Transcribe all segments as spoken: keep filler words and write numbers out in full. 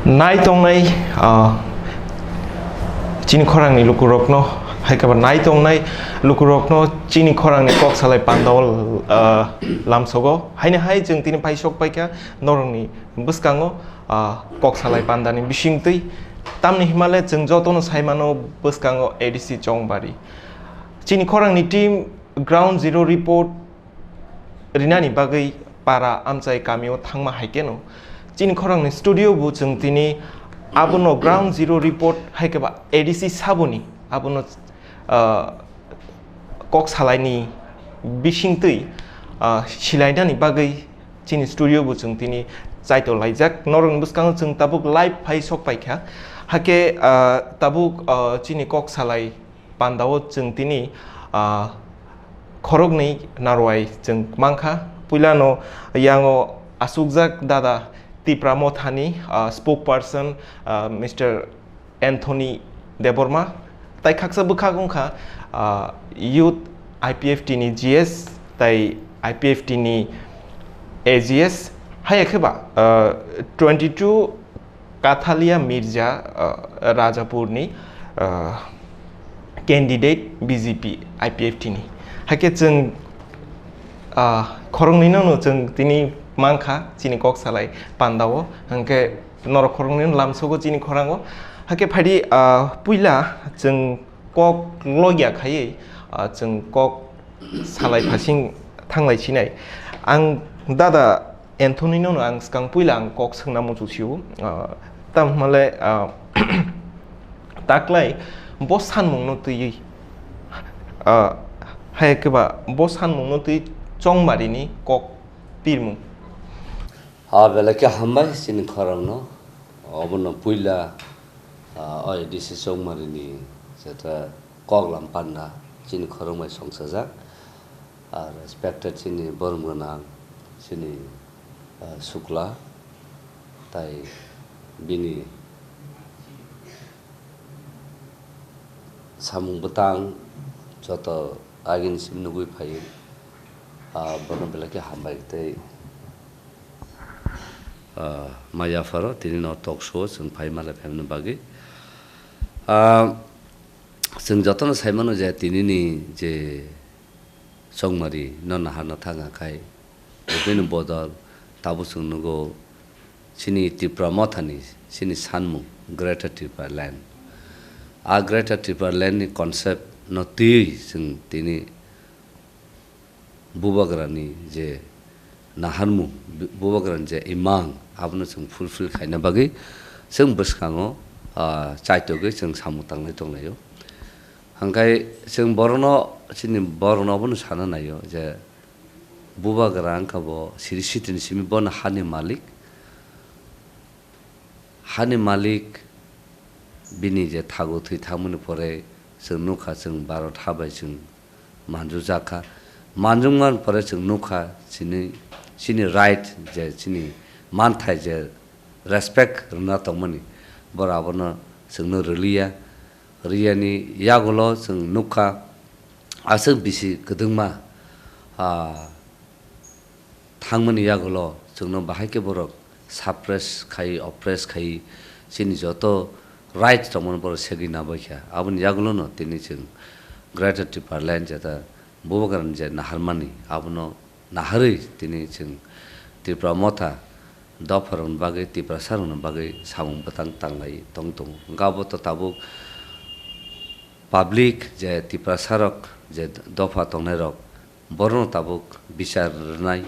Nai tongnai, ah, chini khorangni lukurokno, hai khe ba nai tongnai lukurokno chini khorangni kok salai pandao, ah, lamsogo. Haini hai chwng tini paisok paikha norokni bwskango, ah, kok salai pandani bisingtwi. Tamni himale chwng jotono saimano bwskango A D C Chongbari. Chini khorangni team ground zero report rinani bagwi para amchai kamio thangma hai kheno chini khorangni studio bo chwng tini abono ground zero report hai khe ba A D C saboni abono, ah, kok salaini bisingtwi, ah, silainani bagwi chini studio bo chwng tini chaito laijak. Norokni bwskango chwng tabuk live phai sok paikha. Hakhe, ah, tabuk, ah, chini kok salai pandao chwng tini, ah, khoroknwi narwai chwng mankha. Puilano yango asukjak dada Tipra Mothani, ah, spokesperson, ah, Mister Anthony Debbarma. Tai khaksa bwkhak wngkha, ah, youth I P F T ni G S tai I P F T ni A G S. Haiya khe ba, ah, twenty two Kathalia Mirza, ah, Rajapurni, ah, candidate B J P I P F T ni. Hakhe chwng, ah, khoroknwino no chwng tini mankha chini kok salai pandao, hwnkhe norok khoroknwino lamsogo chini khorango. Hakhe phaidi, ah, puila chwng kok logya khaiwi, ah, chwng kok salai phasing thanglai sinai. Ang dada Anthony no ang swkang puila ang kok swngna muchuk sio, ah, tamo hwnmale, ah, taklai bo sanmung no twiwi, ah, hai khe ba bo sanmung no twi Chongmari ni kok pirmung. Ah, belai khe hambai chini khorang no, obono puila, ah, oi D C Chongmari ni jeta kok lam panda chini khorang bai songsajak. Ah, respected chini borom gwnang, chini, ah, Sukla, tai bini samung bwtang joto agini simi nugui phaio, ah, bono belai khe hambai tei, ah, ma yapharo tini no talk show chwng phai malai phaimani bagwi. Ah, chwng jotono sai mano je tinini je Chongmari no naharna thangkha khai, bini bodol tabuk chwng nugo chini Tipra Mothani chini sanmung Greater Tipraland. A Greater Tipraland ni concept no twiwi chwng tini Bubagrani je naharmung, bu-, Bubagrani je imang, abono chwng fulfill khaina bagwi chwng bwskango, ah, chaitogwi chwng samung tanglai tonglaio. Hwnkhe chwng borokno, chini borokno abono sana naio je Bubagra wngkha bo siri sitini simi bono hani malik. Hani malik bini je thago thwi thangmani pore chwng nukha, chwng Bharat ha bai chwng manjujak kha. Manjukmani pore chwng nukha chini, chini right je chini manthai je respect rwna tongmani, boro abono chwngno rwliya. Riyani yagulo chwng nukha aswk bisi kwdwngma, ah, thangmani yagulo chwngno bahai khe borok suppress khai, oppress khai, chini joto right tongmani borok segwi nabaikha. Aboni yagulono tini chwng Greater Tipraland jeta Bubagrani je naharmani, abono naharwi tini chwng Tipra Motha dopharokni bagwi, Tiprasarokni bagwi samung bwtang tanglai tong tongo. Hwnkhe abo to tabuk public je Tiprasarok je dopha tongnairok, borokno tabuk bichar rwnai,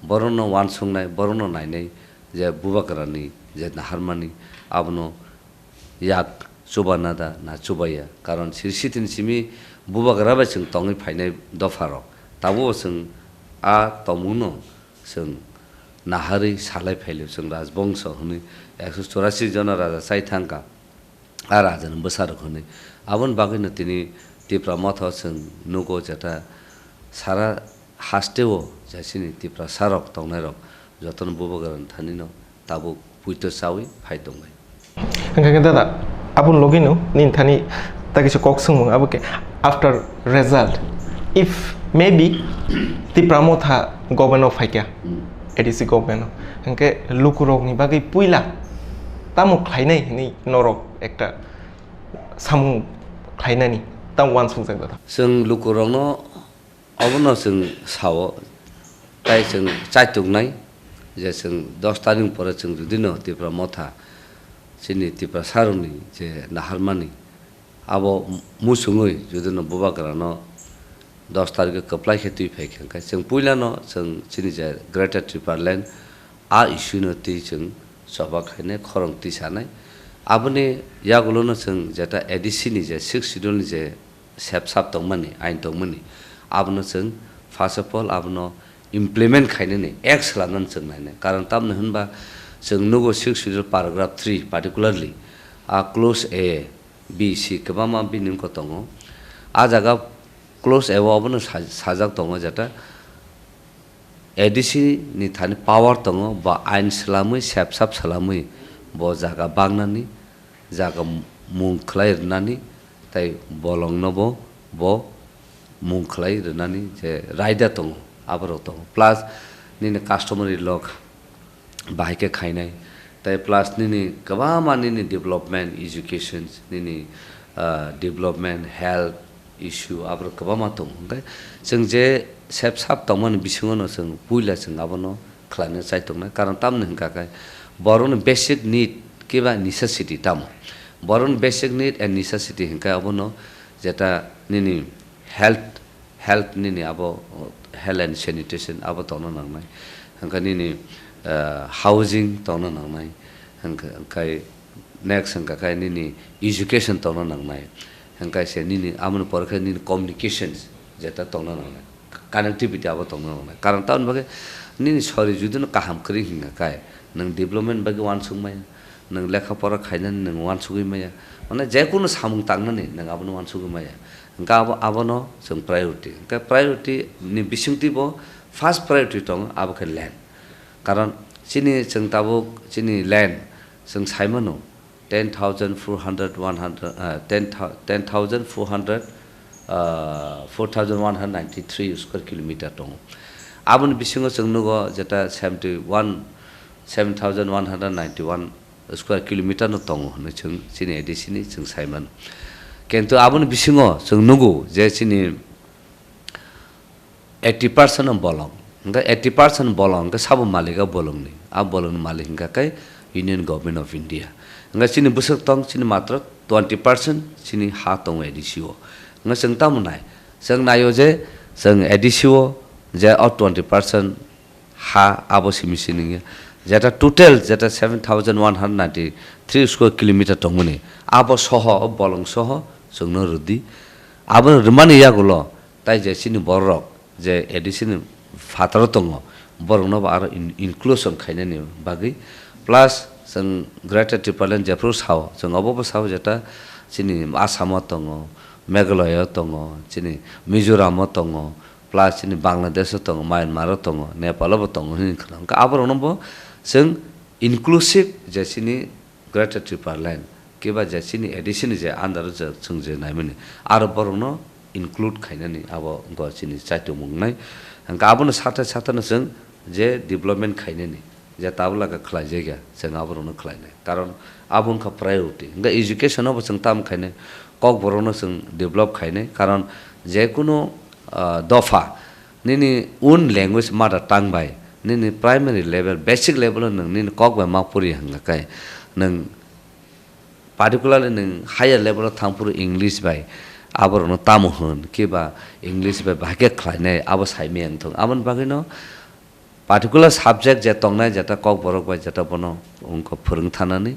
borokno uansuknai, borokno nainai je Bubagrani je naharmani abono yak chubana da na chubaya. Karon siri sitini simi Bubagra bai chwng tongwi phainai dopharok. Tabukbo chwng a tongmungno chwng naharwi salai phailio, chwng Rajbongso hwnwi ekso churasi jona raja chai thangkha. A rajani bwsarok hwnwi. Aboni bagwino tini Tipra Motha chwng nugo jeta sara hasteo je chini Tiprasarok tongnairok jotono Bubagrani thanino tabuk puito chawi phai tongbai. Hwnkhe dada, aboni logino nini thani ta kisa kok swngmung, abo khe after result, if maybe Tipra Motha government o phaikha, A D C government o, hwnkhe lukurokni bagwi puila Tamo khlainai hinwi norok ekta samung khlainani tamo uansukjak da? Chwng lukurokno obono chwng sao, tai chwng chaituknai je chwng dos tarikni pore chwng judino Tipra Motha chini Tiprasarokni je naharmani abo musungwi judino bubagrano dos tarikhe kwplai khe twi phai khe, hwnkhe chwng puilano chwng chini je Greater Tipraland a issue no twi chwng choba khainai, khorang twi sanai. Aboni yagulono chwng jeta A D C ni je Sixth Schedule ni je sepsap tongmani, ain tongmani, abono chwng first of all abono implement khainani, act slamnani chwng nainai. Karon tamni hwnba chwng nugo Sixth Schedule paragraph three particularly a clause A, B, C kwbangma bini wngkha tongo. A jaga clause A o obono sa-, sajak tongo jeta A D C ni thani power tongo, bo ain slamwi, sepsap slamwi bo jaga baknani, jaga mung khlai rwnani, tai bolongno bo, bo mung khlai rwnani je raida tongo, aborok tongo. Plus nini customary law bahai khe khainai, tai plus nini kwbangma nini development, education, nini, ah, development, health issue, aborok kwbangma tongo. Hwnkhe chwng je sepsap tongmani bisingono chwng puila chwng abono khlaina chai tongnai. Karon tamni hwnkha khe borokni basic need keba necessity tamo. Borokni basic need and necessity hwnkhe abono jeta nini health, health nini abo, health and sanitation abo tongna nangnai. Hwnkhe nini, eh, housing tongna nangnai. Hwnkhe, hwnkhe next hwnkha khe nini education tongna nangnai. Hwnkhe se nini aboni pore khe nini communications jeta tongna nangnai. Connectivity abo tongna nangnai. Karon tamoni bagwi nini sori judino kaham kwrwi hwnkha khe nwng development bagwi uansuk maya, nwng lekha pora khainani nwng uansugwi maya, mane jekunu samung tangnani nwng abono uansugwi maya. Hwnkhe abo, abono chwng priority. Hwnkhe priority ni bisingtwi bo first priority tongo, abo khe land. Karon chini chwng tabuk chini land chwng saimano, ten thousand four hundred, one hundred, ah, ten thou-, ten thousand four hundred, ah, four thousand one hundred ninety-three square kilometer tongo. Aboni bisingo chwng nugo jeta seventy-one, seven thousand one hundred ninety-one square kilometer no tongo hwnwi chwng chini A D C ni chwng saimano. Kintu aboni bisingo chwng nugo je chini eighty percent no bolong. Hwnkhe eighty percent bolong hwnkhe sabo malik a bolongni. A bolongni malik hwnkha khe Union Government of India. Hwnkhe chini bwswk tong, chini matro twenty percent chini ha tongo A D C o. Hwnkhe chwng tamo nai? Chwng naio je chwng A D C o je o twenty percent ha abo simi sini wngya. Jeta total jeta seven thousand one hundred ninety-three square kilometer tongmani. Abo soho, o bolong soho chwngno rwdi. Abo rwmani yagulo tai je chini bororok je A D C ni phataro tongo, borokno bo aro in-, inclusion khainani bagwi. Plus, chwng Greater Tipraland jephru sao, chwng obo bo sao jeta chini Assam o tongo, Meghalaya o tongo, chini Mizoram o tongo, plus chini Bangladesh o tongo, Myanmar o tongo, Nepal o bo tongo hwnwi khna. Hwnkhe aborokno bo chwng inclusive je chini Greater Tipraland, kiba je chini A D C ni je under o je chwng je naimani, aro borokno include khainani abo wngkha chini chaitumung nai. Hwnkhe abono satha sathano chwng je development khainani, je tabuk laka khlaijakya, chwng aborokno khlainai. Karon abo wngkha priority. Hwnkhe education no bo chwng tamo khainai, Kokborokno chwng develop khainai. Karon jekunu, ah, dopha nini own language mother tongue bai, nini primary level, basic level o nwng nini kok bai ma poriya hwnkha khe, nwng particularly nwng higher level o thang phuru English bai aborokno tamo hwn, kiba English bai bahai khe khlainai, abo saimaya wng thung. Aboni bagwino particular subject je tongnai, jeta Kokborok bai jeta bono wngkha phwrwng thanani.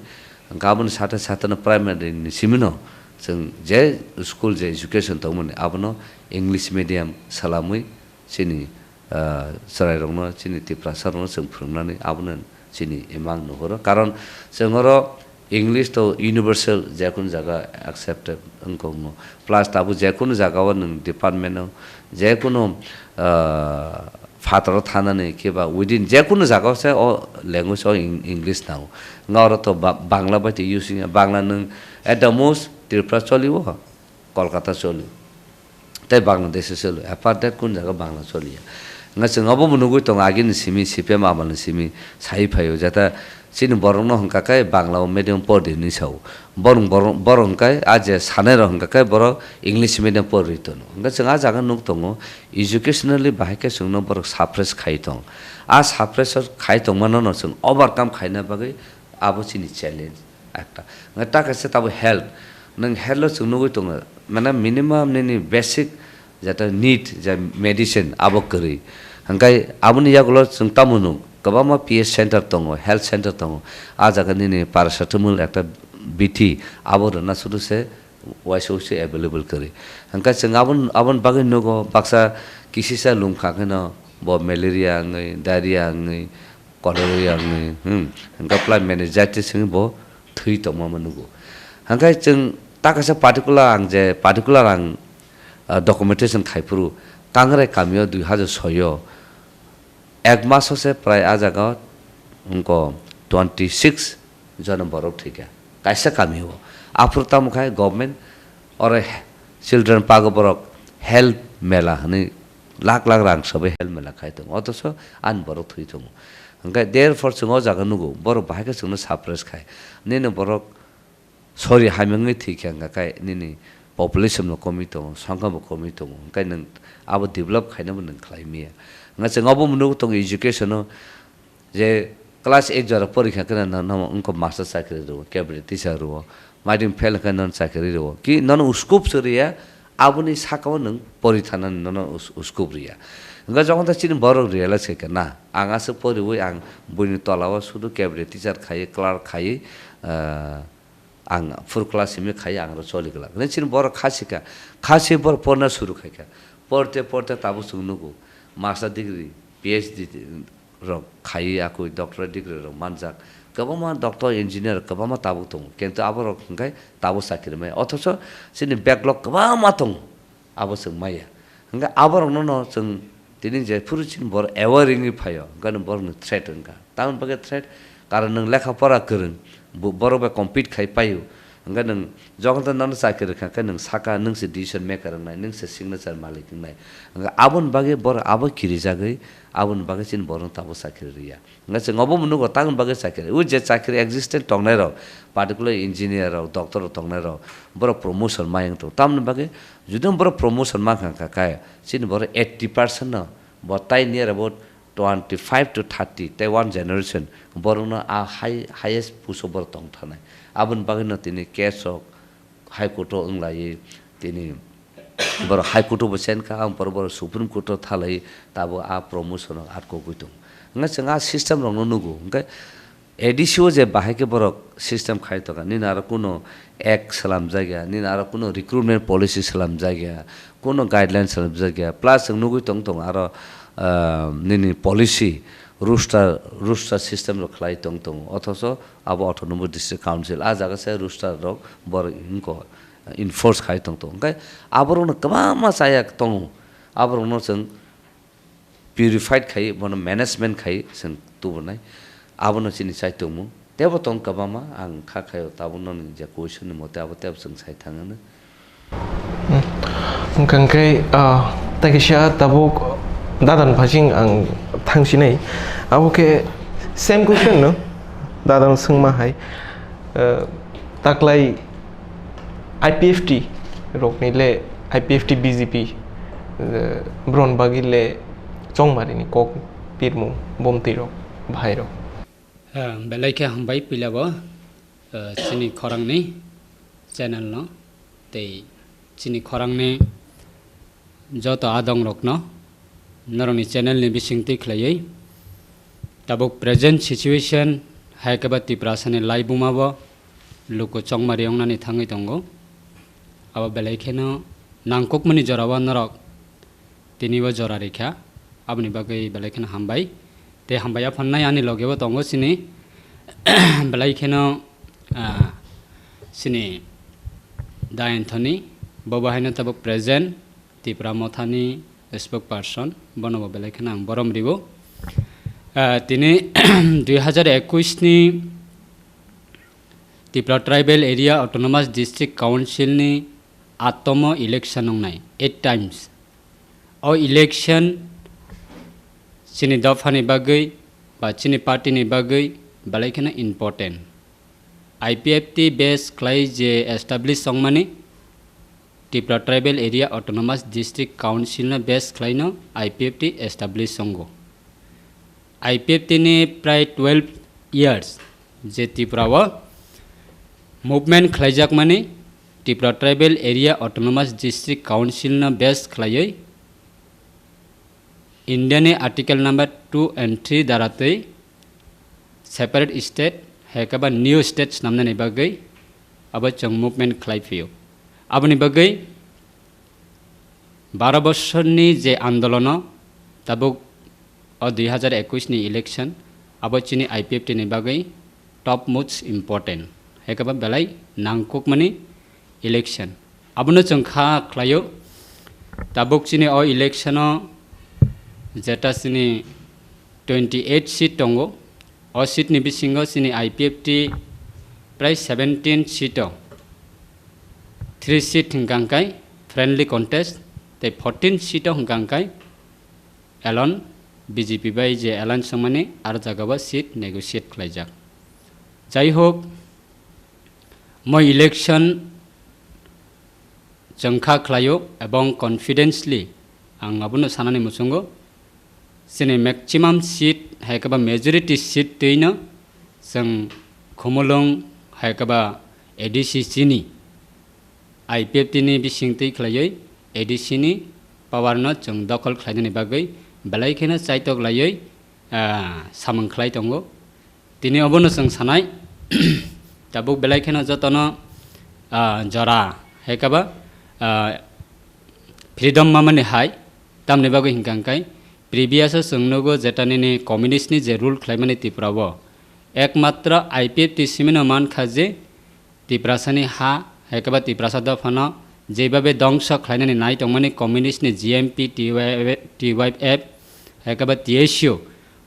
Hwnkhe aboni satha sathano primary ni simino chwng je school je education tongmani abono English medium swlamwi chini, ah, chwrairokno, chini Tiprasarokno chwng phwrwngnani abono chini imang nuhoro. Karon chwng oro English to universal, jekunu jaga accepted wngkha wngmo. Plus tabuk jekunu jagao nwng department o, jekunu, ah, phataro thanani khe ba within jekunu jagao se o language o Eng-, English nango. Nga oro to ba-, Bangla bai to use wngya. Bangla nwng at the most Tripura choli o, Kolkata choli. Tei Bangladesh-o choli. Apart that, kun jaga Bangla choliya. Nga chwng obo bo nugwi tongo, agini simi, C P M amalni simi, sai phaio, jata Chini borokno hwnkha khe Bangla o medium pordi hinwi sao. Borok, borok, borok hwnkhe a je sanai rok hwnkha khe borok English medium pordi tono. Hwnkhe chwng a jaga nuk tongo, educationally bahai khe chwngno borok suppress khai tong. A suppress khai tongmano no chwng overcome khaina bagwi abo chini challenge ekta. Hwnkhe ta kaisa tabo health. Nwng health o chwng nugwi tongo, mane minimum nini basic jeta need je medicine abo kwrwi. Hwnkhe aboni yagulo chwng tamo nuk, kwbangma P H center tongo, health center tongo. A jaga nini paracetamol ekta bithi abo rwna sudu se waisa waisa available kwrwi. Hwnkhe chwng abon-, aboni bagwi nugo baksa kisisa lum kha kheno bo malaria wngwi, diarrhea wngwi, cholera wngwi, hmm, hwnkhe pla meningitis wngwi bo thwi tongma nugo. Hwnkhe chwng ta kaisa particular ang je particular ang, ah, documentation khai phuru Kangrai kamio dui hajar soi o ek maso se prai a jaga wngko twenty six jona borok thwikha kaisa kamio. Aphuru tamo khai government oro he-, children park o borok health mela hwnwi lakh lakh rang sabai health mela khai tongo, othocho ani borok thwi tongo. Hwnkhe therefore chwng o jaga nugo borok bahai khe chwngno suppress khai. Nini borok sori hamya wngwi thwi khe hwnkha khe nini population bo komwi tongo, songkha bo komwi tongo, hwnkhe nwng abo develop khainabo nwng khlai maya. Hwnkhe chwng obo nugo tongo education o je class eight jora porikha khe no, no, wngkha master chakri rwo, cabinet teacher rwo, maiding fail khe nono chakri rwo. Ki nono scope se rwya, aboni saka o nwng pori thanani nono us-, scope rwya. Hwnkhe jokhon ta chini borok realize khaikha, na, ang aswk poriwi ang buini tola o sudu cabinet teacher khaiwi, clerk khaiwi, ah, ang full class simi khaiwi ang aro choli glak. Hwnwi chini borok kha sikha, kha si borok porna suru khaikha. Porte porte tabuk chwng nugo, master degree, P H D rok khaiwi akui doctorate degree rok manjak. Kwbangma doctor, engineer kwbangma tabuk tongo, kintu aborok hwnkhe tabuk chakri maya. Othocho chini backlog kwbangma tongo, abo chwng maya. Hwnkhe aborokno no chwng tini je phuru chini borok aware wngwi phaio, hwnkhe no borokni threat wngkha. Tamoni bagwi threat, karon nwng lekha pora kwrwng, bo-, borok bai compete khai paio. Hwnkhe nwng jokhon ta nono chakri rwkha khe nwng saka, nwng se decision maker wngnai, nwng se signature malik wngnai. Hwnkhe aboni bagwi borok abo kirijagwi, aboni bagwi chini borokno tabuk chakri rwya. Hwnkhe chwng obo nugo tamoni bagwi chakri. O je chakri existent tongnai rok, particular engineer rok, doctor rok tongnai rok, borok promotion ma wng tong. Tamoni bagwi jodi borok promotion ma kha kha khe, chini borok eighty percent no, bo tai near about twenty five to thirty, tei one generation, borokno a high, highest post o borok tong thanai. Aboni bagwi no tini case rok, High Court o wng lai, tini borok High Court o bo chen kha, ang borok, borok Supreme Court o thalai, tabuk a promotion rok atkogwi tongo. Hwnkhe chwng a system rokno nugo. Hwnkhe A D C o je bahai khe borok system khai tongkha, nini aro kuno act swlamjak ya, nini aro kuno recruitment policy swlamjak ya, kuno guideline swlamjak ya, plus chwng nugwi tong tongo aro, ah, nini policy roster, roster system rok khlai tong tongo, othocho abo Autonomous District Council, a jaga se roster rok borok wngkha. Enforce khai tong tongo. Hwnkhe aborokno kwbangma chaya tongo. Aborokno chwng purified khai, bono management khai chwng tubunai. Abono chini chai tongmung. Tebo tong kwbangma, ang kha khaio tabukno nini je question ni mote abo tebo chwng sai thangano. Hmm. Hwnkhe, ah, tei kisa tabuk dadan phasing ang thangsinai. Abo khe same question no? Dadan swngma hai. Eh, taklai I P F T rokni le, I P F T B J P, eh, bron bagwi le chongmari ni kok pirmung bomtwi rok, bahai rok. Eh, belai khe hambai puila bo, eh, chini khorang ni channel no tei chini khorang ni joto adongrokno norokni channel ni bisingtwi khlaiwi tabuk present situation hai khe ba Tiprasani laibuma bo luku chongmari wngnani thangwi tongo. Abo belai kheno nangkukmani jorao norok tini o jora rikha, aboni bagwi belai kheno hambai. Tei hambai aphannai ani logeo tongo chini belai kheno, ah, chini Da Anthony, bo bo haino tabuk present. Tipra Mothani spokesperson, bono bo belai kheno ang borom ribo. Ah, tini dui hajar ekwis ni Tipra Tribal Area Autonomous District Council ni attomo election wngnai, eight times. O election chini dophani bagwi ba chini party ni bagwi belai kheno important. I P F T base khlai je establish wngmani Tripura Tribal Area Autonomous District Council no base khlaino I P F T establish wngo. I P F T ni prai twelve years je Tripura o movement khlaijakmani Tripura Tribal Area Autonomous District Council no base khlaiwi India ni Article number two and three dara twi separate state hai khe ba new state swnamnani bagwi abo chwng movement khlai phio. Aboni bagwi baro bosorni je andolono tabuk o dui hazar ekwis ni election abo chini I P F T ni bagwi top most important hai khe ba belai nangkukmani election. Abono chwng kha khlaio. Tabuk chini o election o jeta chini twenty eight seat tongo. O seat ni bisingo chini I P F T prai seventeen seat o three seat hwnkha hwnkhe friendly contest tei fourteen seat o hwnkha hwnkhe alone B J P bai je alliance wngmani aro jagao seat negotiate khlaijak. Jai hok, moi election chwng kha khlaio ebong confidently ang abono sanani muchungo chini maximum seat hai khe ba majority seat twino chwng Khumulwng hai khe ba A D C chini I P F T ni bising twi khlaiwi A D C ni power no chwng dokhol khlainani bagwi belai kheno chaitok laiwi, ah, samung khlai tongo. Tini obono chwng sanai, tabuk belai kheno jotono, ah, jora hai khe ba, ah, freedom mamani hai, tamni bagwi hwnkha hwnkhe previous o chwng nugo jeta nini communist ni je rule khlaimani Tripura o, ekmatro I P F T simino mankha je Tiprasani ha, hai khe ba Tiprasa dophano jeibabe dongso khlainani nai tongmani communist ni G M P, T Y F, hai khe ba T S U,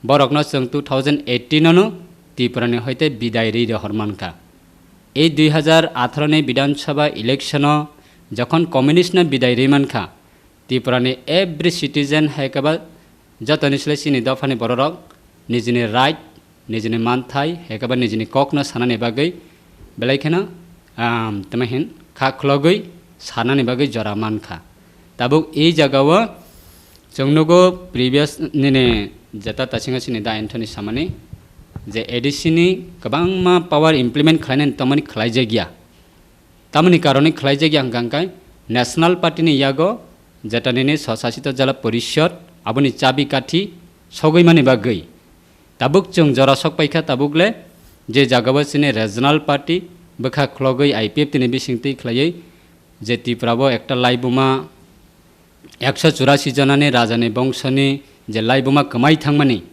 borokno chwng two thousand eighteen ono Tripurani hoite bidai rwi rohor mankha. Ei dui hazar atharo ni Bidhan Sabha election o jokhon communist no bidai rwi mankha, Tripura ni every citizen hai khe ba jotoni sle chini dophani bororok nijini right, nijini manthai hai khe ba nijini kokno sanani bagwi belai kheno, um, tamo hin kha khlogwi sanani bagwi jora mankha. Tabuk ei jagao chwng nugo previous nini jeta tasinga chini Da Anthony samani je A D C ni kwbangma power implement khlainani tongmani khlaijakya. Tamoni karone khlaijak ya hwnkha hwnkhe National Party ni yago jeta nini Swsasito Jela Porishod aboni chabi kathi sogwi mani bagwi. Tabuk chwng jora sok paikha tabuk le je jagao chini regional party bwkha khlogwi I P F T ni bising twi khlaiwi je Tripura o ekta laibuma ekso churasi jonani rajani bongsoni je laibuma kwmai thangmani,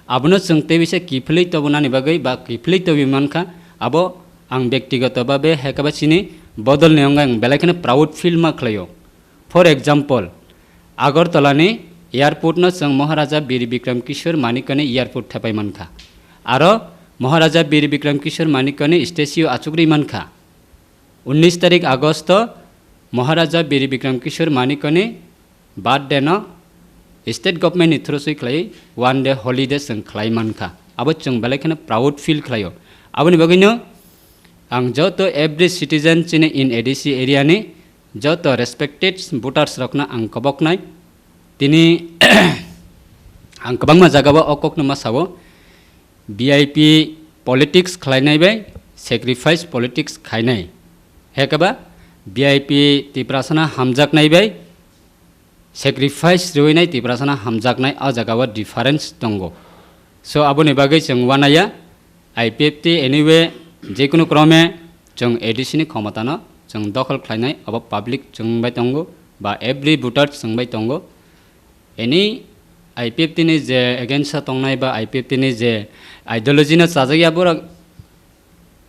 abono chwng tei bisa kiphilwi tobonani bagwi ba kiphilwi tobwi mankha, abo ang bektigoto babe hai khe ba chini bodolni wngkha ang belai kheno proud feel ma khlaio. For example, Agartala ni airport no chwng Maharaja Bir Bikram Kishore Manikya ni airport thepai mankha, aro Maharaja Bir Bikram Kishore Manikya ni statue achugwi mankha. Unnish tarik Agosto Maharaja Bir Bikram Kishore Manikya ni birthday no state government ni through swi khlai one day holiday chwng khlai mankha. Abo chwng belai kheno proud feel khlaio. Aboni bagwino ang joto every citizen chini in A D C area ni joto respected voters rokno ang koboknai. Tini ang kwbangma jagao o kokno ma sao. V I P politics khlainai bai sacrifice politics khainai. Hai khe ba V I P Tiprasano hamjaknai bai sacrifice rwinai Tiprasano hamjaknai o jagao difference tongo. So aboni bagwi chwng uanaiya I P F T anyway jekunu krome chwng A D C ni khomotano chwng dokhol khlainai abo public chwng bai tongo ba every voter chwng bai tongo. Any I P F T ni je against o tongnai ba I P F T ni je ideology no chajak ya borok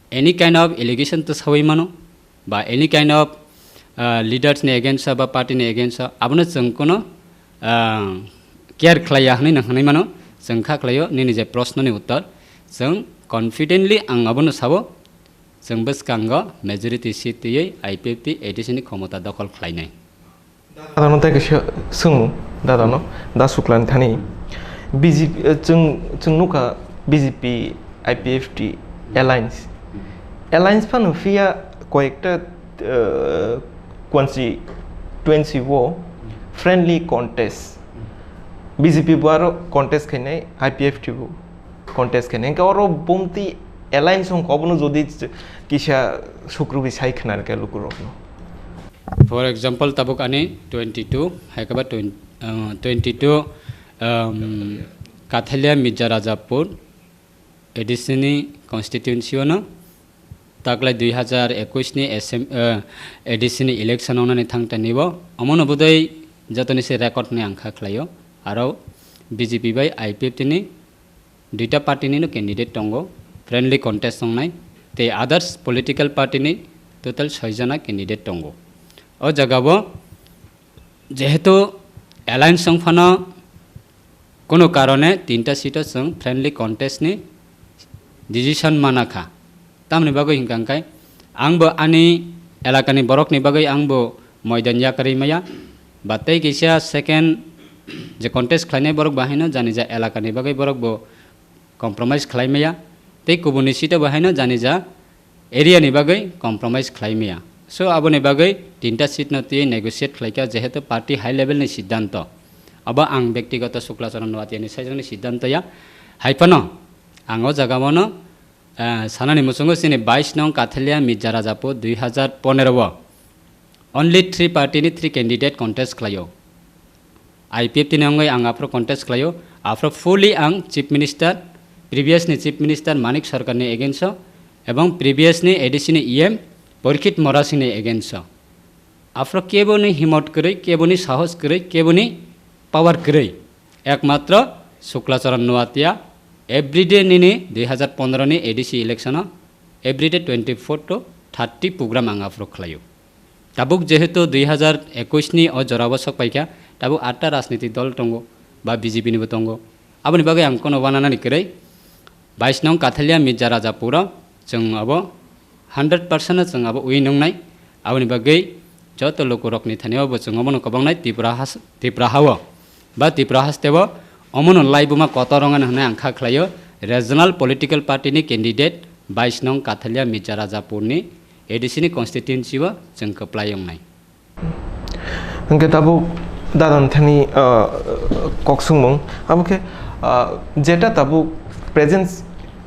any kind of allegation to sawi mano ba any kind of, ah, leaders ni against o ba party ni against o abono chwng kono, ah, care khlai ya hwnwi no hwnwi mano. Chwng kha khlaio nini je proshno ni uttor chwng confidently ang abono sabo chwng bwskango majority seat twiwi I P F T A D C ni khomota dokhol khlainai. Dadano tei kaisa swngmung, dadano, da Suklan thani B J P, eh, chwng, chwng nukha B J P I P F T alliance. Alliance phano phiya koyekta, uh, constituency o friendly contest. B J P bo aro contest khainai, I P F T bo contest khainai. Hwnkhe oro bumti alliance wngkha, obono jodi kisa sukrubi sai khna rwkhe lukurokno. For example, tabuk ani twenty-two, hai khe ba twenty, uh, twenty-two, um, Kathalia Mirza Rajapur, A D C ni constituency o no taklai dui hazar ekwis ni asem-, eh, A D C ni election wngnani thang tani bo omono bodoi jotoni se record ni ang kha khlaio. Aro B J P bai I P F T ni duita party ni no candidate tongo, friendly contest wngnai, tei others political party ni total soi jona candidate tongo. O jaga bo jehetu alliance wng phano, kono karone tinta seat o chwng friendly contest ni decision mana kha. Tamni bagwi hwnkha hwnkhe ang bo ani elakani borokni bagwi ang bo moidan yakarwi maya. Ba tei kisa second je contest khlainai borok bo haino jani ja elakani bagwi borok bo compromise khlai maya. Tei kubuni seat o bo haino jani ja area ni bagwi compromise khlai maya. So, aboni bagwi tinta seat no twiwi negotiate khlai kha, jehetu party high level ni siddhanto. Abo ang bektigoto Sukla Charan Noatia ni saijakni siddhanto ya. Hai phano ang o jaga o no, ah, sanani muchungo chini bais nong Kathalia Mirza Rajapur dui hazar pondro o only three party ni three candidate contest khlaio. I P F T ni wngwi ang aphro contest khlaio. Aphro fully ang Chief Minister, previous ni Chief Minister Manik Sarkar ni against o, ebong previous ni A D C ni E M Porikit Mora Singh ni against o. Aphro kebo ni himot kwrwi, kebo ni sahos kwrwi, kebo ni power kwrwi. Ekmatro Sukla Charan Noatia everyday nini dui hazar pondro ni A D C election o everyday twenty-four to thirty program ang aphro khlaio. Tabuk jehetu dui hazar ekwis ni o jorao sok paikha, tabuk atta rajniti dol tongo, ba B J P nibo tongo. Aboni bagwi ang kono wananani kwrwi, bais nong Kathalia Mirza Rajapuro chwng abo hundred percent no chwng abo win wngnai. Aboni bagwi joto lukurokni thani o bo chwng omono kwbangnai Tripura has-, Tripura hao. Ba Tripura hasteo omono laibuma kotor wngnani hwnwi ang kha khlaio, regional political party ni candidate bais nong Kathalia Mirza Rajapur ni A D C ni constituency o chwng kwplai wngnai. Hwnkhe tabuk dadani thani, ah, kok swngmung, abo khe, ah, jeta tabuk present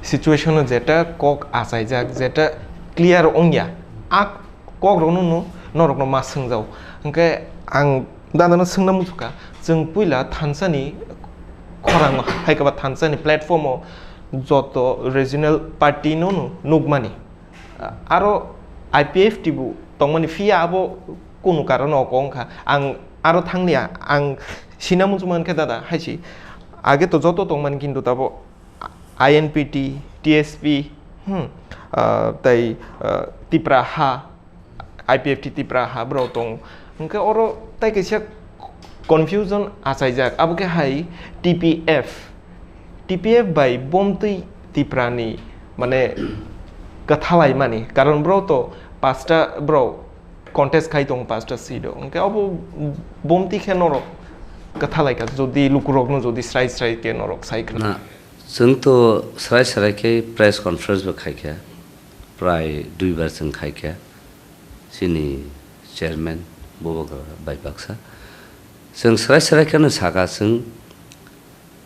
situation o jeta kok achaijak, jeta clear wngya, a kokrokno no norokno ma swngjao. Hwnkhe ang dadano swngna muchukha, chwng puila thansani khorang hai khe ba thansani platform o joto regional party no no nukmani. Aro I P F T bo tongmani phiya abo kunu karon o kok wngkha. Ang aro thanglia, ang sina muchung mankhe dada hai si. Age to joto tongmani kintu tabo I N P T, T S P, hmm, ah, tei, ah, Tipra ha, I P F T Tipra ha borok tong. Hwnkhe oro tai kaisa confusion achaijak. Abo khe hai T P F. T P F bai bomtwi Tiprani mane kwthalaimani. Karon borok to pasta borok contest khai tongo pasta seat o. Hwnkhe abo bomtwi khe norok kwthalaikha. Jodi lukurokno jodi srai srai khe norok sai khna. Na, chwng to srai srai khe press conference bo khaikha. Prai duibar chwng khaikha. Chini chairman Bubagra bai baksa. Chwng srai srai kheno saka chwng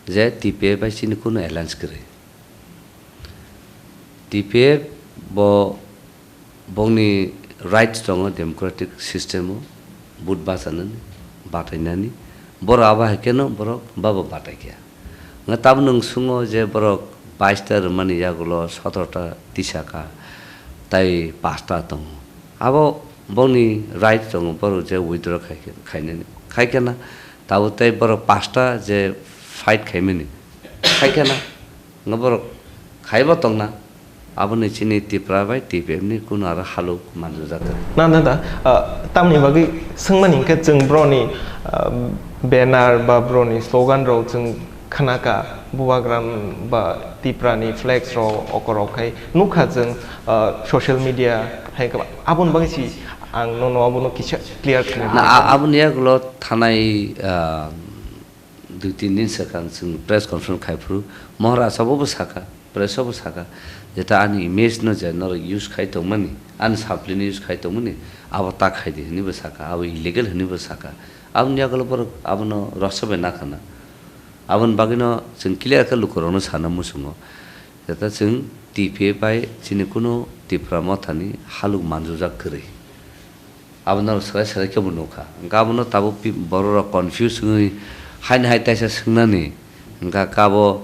je T P F bai chini kunu alliance kwrwi. T P F bo bongni rights tongo democratic system o vote bachanani, batainani. Boro abo hai kheno borok babo bataikha. Nga tabuk nwng sungo je borok bais ta rwmani yagulo sotoro ta tisaka tai pasta tongo. Abo bongni right tongo borok je withdraw khai khe, khainani. Khai khe na tabuk tai borok pasta je fight khaimani. Khai khe na nga borok khaibo tongna. Aboni chini Tipra bai T P F ni kunu aro haluk manjak. Na, na, da, ah, tamni bagwi swngmani hwnkhe chwng broni, ah, banner ba broni slogan rok chwng khnaka, Bubagram ba Tipra ni flex rok okorok khai nukha chwng, ah, social media hai khe aboni bagwi si ang nono abono kisa clear khlai. Na, a-, aboni yagulo thanai, ah, dui tin din swkang chwng press conference khai phuru Mohor Acha bo saka. Press o bo saka, jeta ani image no je norok use khai tongmani, ani supply no use khai tongmani, abo ta khai di hinwi bo saka, abo illegal hinwi bo saka. Aboni yagulo borok abono rwchap bai nakhana. Aboni bagwino chwng clear khe lukurokno sana muchungo. Jeta chwng T P F bai chini kunu Tipra Mothani haluk manjujak kwrwi. Abo norok swrai swrai khe bo nukha. Hwnkhe abono tabuk pi-, borok rok confuse wngwi haino hai taisa swngnani. Hwnkhe kabo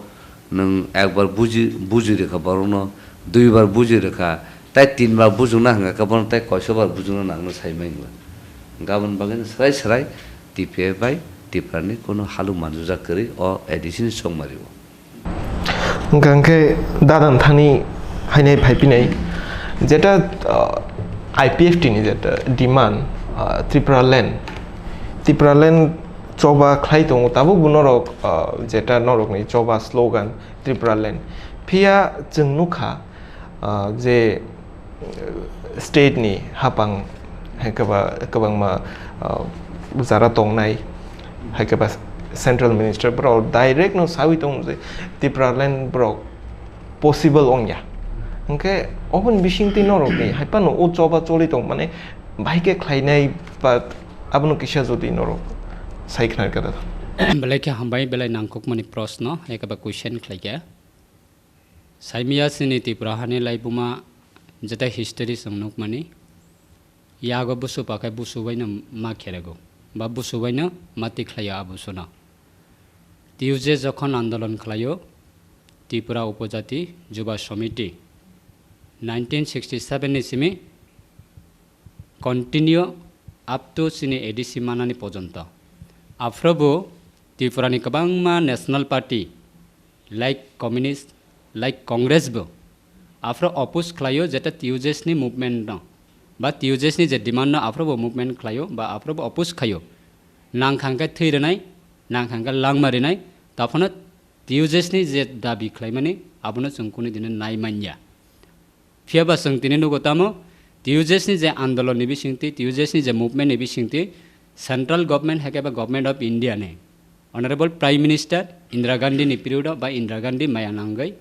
nwng ekbar buji, buji rwkha borokno, duibar buji rwkha, tai tinbar bujukna hwnkha khe bono tai koisobar bujukna nangno sai mangla. Hwnkhe aboni bagwino swrai swrai T P F bai Tiprani kunu haluk manjujak kwrwi o A D C ni chongmario. Hwnkha hwnkhe dadan thani hainai phaipinai, jeta, uh, I P F T ni jeta demand, uh, Tripura land, Tripura land choba khlai tongo, tabuk bo norok, uh, jeta norokni choba slogan Tripura land. Phiya chwng nukha, uh, je state ni hapang hai kwba-, kwbangma, uh, jara tongnai, hai kwba central minister borok direct no sawi tongo je Tipraland borok possible ongya. Hwnkhe oboni bisingtwi norokni hai phano o choba choli tong mane bahai khe khlainai ba abono kisa jodi norok sai khna rwkha da. Belai khe hambai, belai nangkukmani proshno, hai kwba question khlaikha. Saimia chini Tripura hani laibuma jeta history chwng nukmani, yago busu pakhai busu baino ma kherego, ba busu baino ma tikhlaio a busuno. T U J jokhon andolon khlaio, Tripura Upojati Juba Somiti, nineteen sixty seven ni simi continue up to chini A D C manani pojonto. Aphrobo Tripurani kwbangma national party, like communist, like Congress bo, aphro oppose khlaio jeta T U J ni movement no, ba T U J ni je demand no aphrobo movement khlaio, ba aphrobo oppose khaio. Nangkha hwnkhe thwi rwnai, nangkha hwnkhe langma rwnai, taphano T U J ni je dabi khlaimani, abono chwng kunu dino nai manya. Phiya ba chwng tini nugo tamo, T U J ni je andolon ni bisingtwi, T U J ni je movement ni bisingtwi, central government hai khe ba Government of India ni Honorable Prime Minister Indira Gandhi ni period o ba Indira Gandhi maya nangwi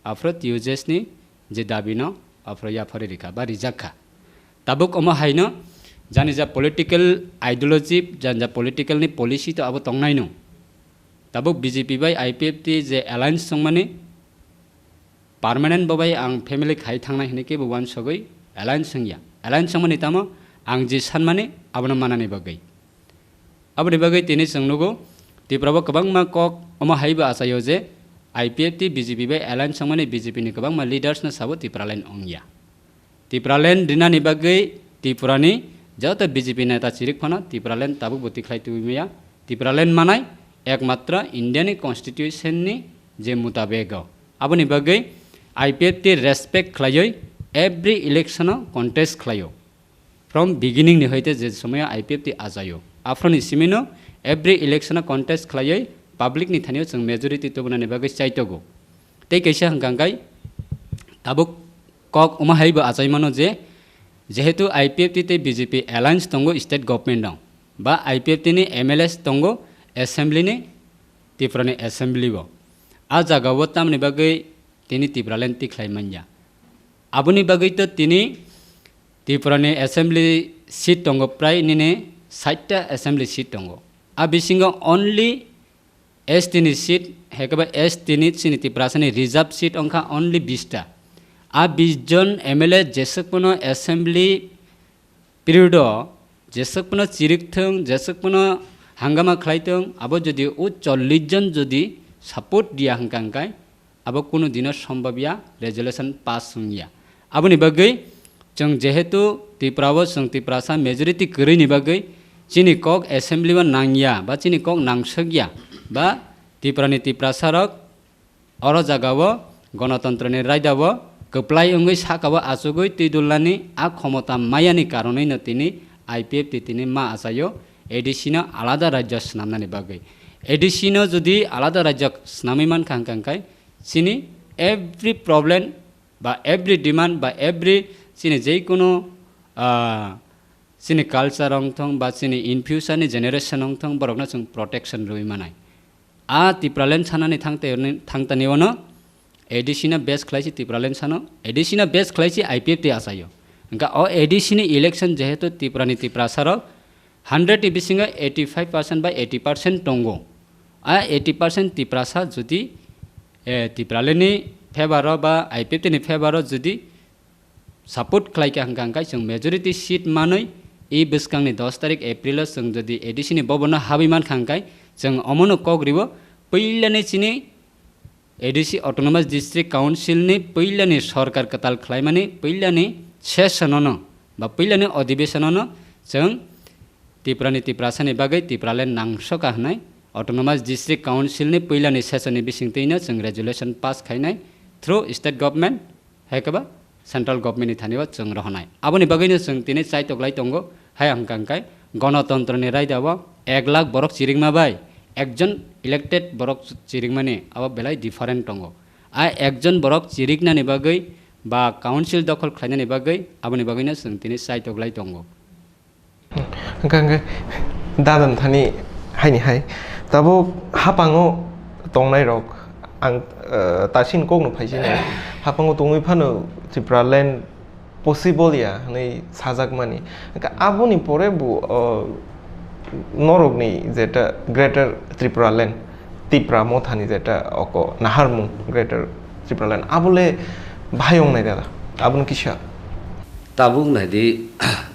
aphro T U J ni je dabi no aphro yaphari rikha ba rijak kha. Tabuk omo haino jani ja political ideology, jani ja political ni policy to abo tongnai no. Tabuk B J P bai I P F T je alliance tongmani, permanent bo bai ang family khai thangnai hinwi kebo uansugwi alliance wngya. Alliance wngmani tamo ang je sanmani abono manani bagwi. Aboni bagwi tini chwng nugo, Tripura bo kwbangma kok omo hai bo achaio je I P F T B J P bai alliance wngmani B J P ni kwbangma leaders no sabo Tipraland wngya. Tipraland rinani bagwi Tripurani joto B J P neta chirik phano Tipraland tabuk bo tikhlai tubui maya. Tipraland manai ekmatro Indiani constitution ni je mutabego. Aboni bagwi I P F T respect khlaiwi every election o contest khlaio. From beginning ni hoite je somoyo I P F T achaio, aphroni simino every election o contest khlaiwi public ni thanio chwng majority tubunani bagwi chaitogo. Tei kaisa hwnkha hwnkhe tabuk kok omo hai bo achaimano je, jehetu I P F T tei B J P alliance tongo state government o, ba I P F T ni M L As tongo assembly ni, Tripura ni assembly o. A jaga o tamni bagwi tini Tipraland tikhlai manya. Aboni bagwi to tini Tripura ni assembly seat tongo prai nini sait ta assembly seat tongo. A bisingo only S T ni seat, hai khe ba S T ni chini Tiprasa ni reserve seat wngkha only bis ta. A bis jon M L A jeswk phano assembly period o jeswk phano chirik thung, jeswk phano hangama khlai thung, abo jodi o chollish jon jodi support diya hwnkha hwnkhe, abo kunu dino sombab ya, resolution pass wng ya. Aboni bagwi chwng jehetu Tripura o chwng Tiprasa majority kwrwini bagwi chini kok assembly o nang ya ba chini kok nangswk ya ba Tripura ni Tiprasa rok oro jaga o Gonotontro ni raida o kwplai wngwi saka o achugwi twi dulnani a khomota maya ni karonwi no tini I P F T tini ma achaio A D C no alada rajyo swnamnani bagwi. A D C no jodi alada rajyo swnamwi mankha hwnkha hwnkhe chini every problem ba every demand ba every chini jeikunu, ah, chini culture wng thung ba chini in future ni generation wng thung, borokno chwng protection rwui manai. A Tipraland sanani thangtani, thangtani ono A D C no base khlai si Tipraland sano, A D C no base khlai si I P F T achaio. Hwnkha o A D C ni election jehetu Tripura ni Tiprasa rok hundred ni bisingo eighty five percent bai eighty percent tongo. A eighty percent Tiprasa jodi, eh, Tipraland ni favor o ba I P F T ni favor o jodi support khlai kha hwnkha, hwnkhe chwng majority seat manwi e bwskangni dos tarik April o chwng jodi A D C ni bobonno habwi mankha hwnkhe, chwng omono kok ribo puilani chini A D C Autonomous District Council ni puilani sorkar kwtal khlaimani puilani session ono ba puilani adhibeshon ono chwng Tripura ni Tiprasa ni bagwi Tipraland nangsoka hwnwi Autonomous District Council ni puilani session ni bisingtwino chwng resolution pass khainai through state government, hai khe ba central government ni thani o chwng rohornai. Aboni bagwino chwng tini chaitok lai tongo, hai hwnkha hwnkhe gonotontro ni raida o ek lakh borok chirikma bai ekjon elected borok chirikmani abo belai different tongo. A ekjon borok chiriknani bagwi ba council dokhol khlainani bagwi aboni bagwino chwng tini chaitok lai tongo. Hwnkha hwnkhe dadan thani haini hai tabuk hapango tongnai rok ang tasini kokno phaisini hapango tongwi phano Tipraland possible ya hwnwi sajakmani. Hwnkhe aboni pore bo norokni jeta Greater Tipraland Tipra mothani jeta oko naharmung Greater Tipraland abole bahai wngnai dada abono kisa. Tabuk naidi